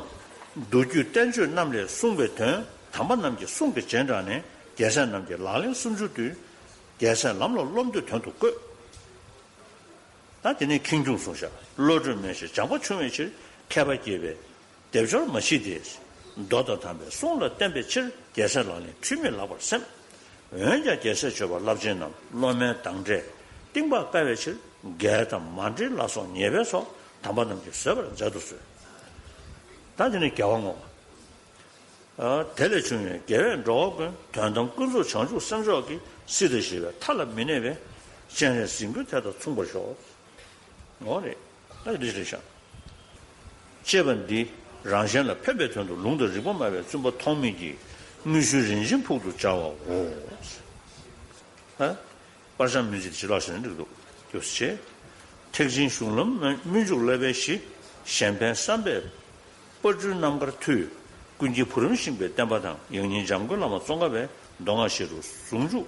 མདོ་རྒྱུད་བསྟན་བཅོས་རྣམས་ལས་གསུངས་པའི་དོན། དམ་པ་རྣམས་ཀྱི་གསུང་གི་རྗེས་འབྲངས་ནས། རྒྱལ་སྲས་རྣམས་ཀྱི་ལག་ལེན་སུམ་ཅུ་བསྡུས། རྒྱལ་སྲས་ལམ་ལ་སློབ་འདོད་དོན་དུ་བཀོད། ད་དེ་ནས་ཁེངས་སྐྱུང་གསུངས་ཤག་བློ་གྲོས་མེད་ཞིང་སྦྱངས་པ་ཆུང་བའི་ཕྱིར། མཁས་པ་དགྱེས་པས་སྡེབ་སྦྱོར་མ་མཆིས་ཏེ། མདོ་དང་དམ་པའི་གསུང་ལ་བརྟེན་པའི་ཕྱིར། རྒྱལ་སྲས་ལག་ལེན་འཁྲུལ་མེད་ལགས་པར་སེམས། འོན་ཀྱང་རྒྱལ་སྲས་མཆོད་པ་རླབས་ཆེན་རྣམས། སློབ་མའི་གདངས་འདྲས་གཏིང་དཔག་དཀའ་བའི་ཕྱིར། རྒྱལ་དང་མ་འབྲེལ་ལ་སོགས་ཉེས་པའི་ཚོགས། དམ་པ་རྣམས་ཀྱིས་བཟོད་པར་མཛད་དུ་གསོལ། ད་དེ་ནས་དགེ་བ་བསྔོ་བ། དེ་ལས་བྱུང་བའི་དགེ་བས་འགྲོ་བ་ཀུན། དོན་དམ་ཀུན་རྫོབ་བྱང་ཆུབ་སེམས་མཆོག་གི། སྲིད་དང་ཞི་བའི་མཐའ་ལ་མི་གནས་པའི། སྤྱན་རས་གཟིགས་མགོན་དེ་དང་མཚུངས་པར་ཤོག་འོ་རེད། ད་འདི་རེད་ཤག་ཅེས་པ་འདི་རང་གཞན་ལ་ཕན་པའི་དོན་དུ་ལུང་དང་རིགས་པ་སྨྲ་བའི་བཙུན་པ་ཐོགས་མེད་ཀྱིས་དངུལ་ཆུའི་རིན་ཆེན་ཕུག་ཏུ་སྦྱར་བའོ། ཧ། པར་བྱང་སྨོན་ཚིག་ཅི་ལགས་ཤེས་ན་འགྲིག་འདུག་རྒྱུགས་ཆེ། ཐེག་ཆེན་གཞུང་ལམ་སྨོན་འཇུག་བསླབ་པའི་གཞི། གཞན་ཕན་བསམ་པས་དཔལ་སྤྲུལ་རྣམ་དཀར་མཐུས། ཀུན་མཁྱེན་བུ་རམ་ཤིང་པའི་བསྟན་པ་དང་། ཡང་སྙིང་འཇམ་མགོན་བླ་མ་ཙོང་ཁ་པའི། མདོ་སྔགས་བཤད་སྒྲུབ་ཟུང་འཇུག་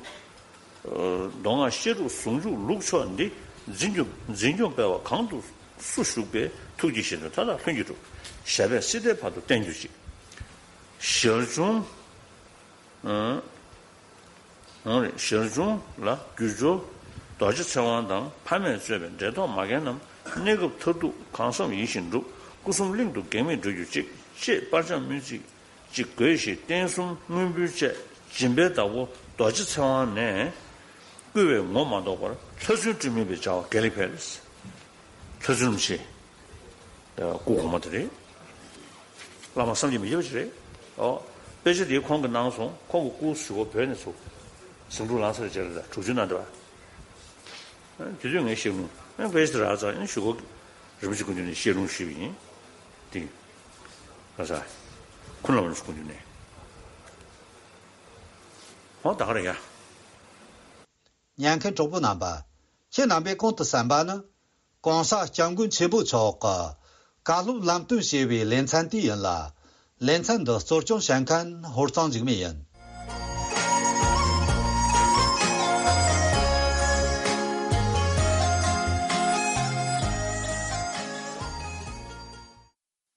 མདོ་སྔགས་བཤད་སྒྲུབ་ཟུང་འཇུག་ལུགས་མཆོག་འདི། འཛིན་སྐྱོང་འཛིན་སྐྱོང་སྤེལ་བ་གང་དུ་སུ་བཞུགས་པའི། ཐུགས་ཀྱི་བཞེད་དོན་མཐའ་དག་ལྷུན་གྱིས་གྲུབ། ཞབས་པད་སྲིད་མཐའི་བར་དུ་བརྟན་གྱུར་ཅིག་ཞལ་བྱུང་། ཨང་། ཨང་རེད། ཞལ་བྱུང་ལ་རྒྱུ་སྦྱོར་རྡོ་རྗེ་ཚེ་དབང་དང་། ཕ་མས་གཙོས་པའི་འབྲེལ་ཐོགས་མ་རྒན་རྣམས། གནས་སྐབས་མཐར་ཐུག་གང་བསམ་ཡིད་བཞིན་འགྲུབ། སྐུ་གསུམ་གླིང་དུ་འགེགས་མེད་འགྲོ་གྱུར་ཅིག་ཅེས་པར་བྱང་སྨོན་ཚིག་ཅིག་དགོས་ཤིང་། རྟེན་གསུམ་དངོས་འབུལ་བཅས་སྦྱིན་པའི་བདག་པོ་རྡོ་རྗེ་ཚེ་དབང་ནས་བསྐུལ་བའི་ངོ་མ་ལྡོག་པར། ལྷ་བཙུན་སྤྲིན་མེད་པའི་བྱ་བ་དགེ་ལེགས་འཕེལ། ལྷ་བཙུན་རིན་པོ་ཆེ། སྐུ་གོང་མ་དེ་རེད། བླ་མ་བསམ་གྱིས་མི་ཁྱབ་པ་ཅིག་རེད། ཨོ། དཔེ་ཆ་དེ་ཁོང་གིས་གནང་སོང་། ཁོང་གི་སྐུ་གཟུགས་པོ་བོད་ནས་ཚུར་ཟིང་འཁྲུག་ལངས་ཚར་རྗེས་ལ་དྲུག་ཅུ་ནང་འདྲ་བ། དེ་དུས་ངས་བཤད་ལུང་། ཨ། དཔེ་ཆ་དེ་རག་ཙང་ཨ་ནི་ཞུ་སྒོ་རིན་པོ་ཆེ་སྐུ་མདུན་ནས་བཤད་ལུང་ཞུས་པ་ཡིན། དེ། ལྷ་ས། ཁུ་ལམ་རིན་པོ་ཆེ་སྐུ་མདུན་ནས། ཧོ་ད་ག་རེད་ཡ། ཉན་མཁན་གྲོགས་པོ་རྣམ་པ། ཁྱེད་རྣམ་པས་གོང་དུ་གསན་པ་ནི། གོང་ས་སྐྱབས་མགོན་ཆེན་པོ་མཆོག་གི་བཀའ་སློབ་ལམ་སྟོན་ཞེས་པའི་ལེ་ཚན་དེ་ཡིན་ལ། ལེ་ཚན་འདི་གཙོ་སྐྱོང་བྱེད་མཁན་ཧོར་གཙང་འཇིགས་མེད་ཡིན།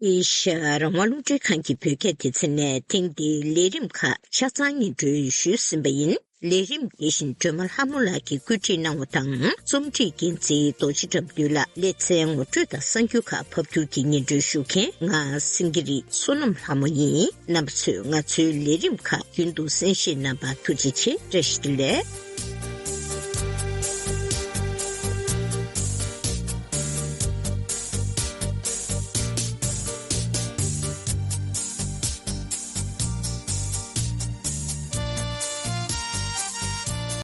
ཨེ་ཤ་ཡ་རང་དབང་རླུང་འཕྲིན་ཁང་གི་བོད་སྐད་སྡེ་ཚན་ནས་ཐེངས་འདིའི་ལས་རིམ་ཁག་ཆ་ཚང་སྙན་སྒྲོན་ཞུས་ཟིན་པ་ཡིན། ལས་རིམ་དེ་བཞིན་སྒྲོལ་མ་ལྷ་མོ་ལགས་ཀྱིས་བཀོད་སྒྲིག་གནང་བ་དང་། རྩོམ་སྒྲིག་འགན་འཛིན་རྡོ་རྗེ་དགྲ་འདུལ་ལགས། ལེ་ཚན་ངོ་སྤྲོད་དང་གསར་འགྱུར་ཁག་ཕབ་སྒྱུར་གྱིས་སྙན་སྒྲོན་ཞུ་མཁན་ང་སེང་གེ་རི་བསོད་ནམས་ལྷ་མོ་ཡིན། རྣམ་པ་ཚོས་ང་ཚོའི་ལས་རིམ་ཁག་རྒྱུན་དུ་གསན་བཞེས་གནང་བར་ཐུགས་རྗེ་ཆེ། བཀྲ་ཤིས་བདེ་ལེགས།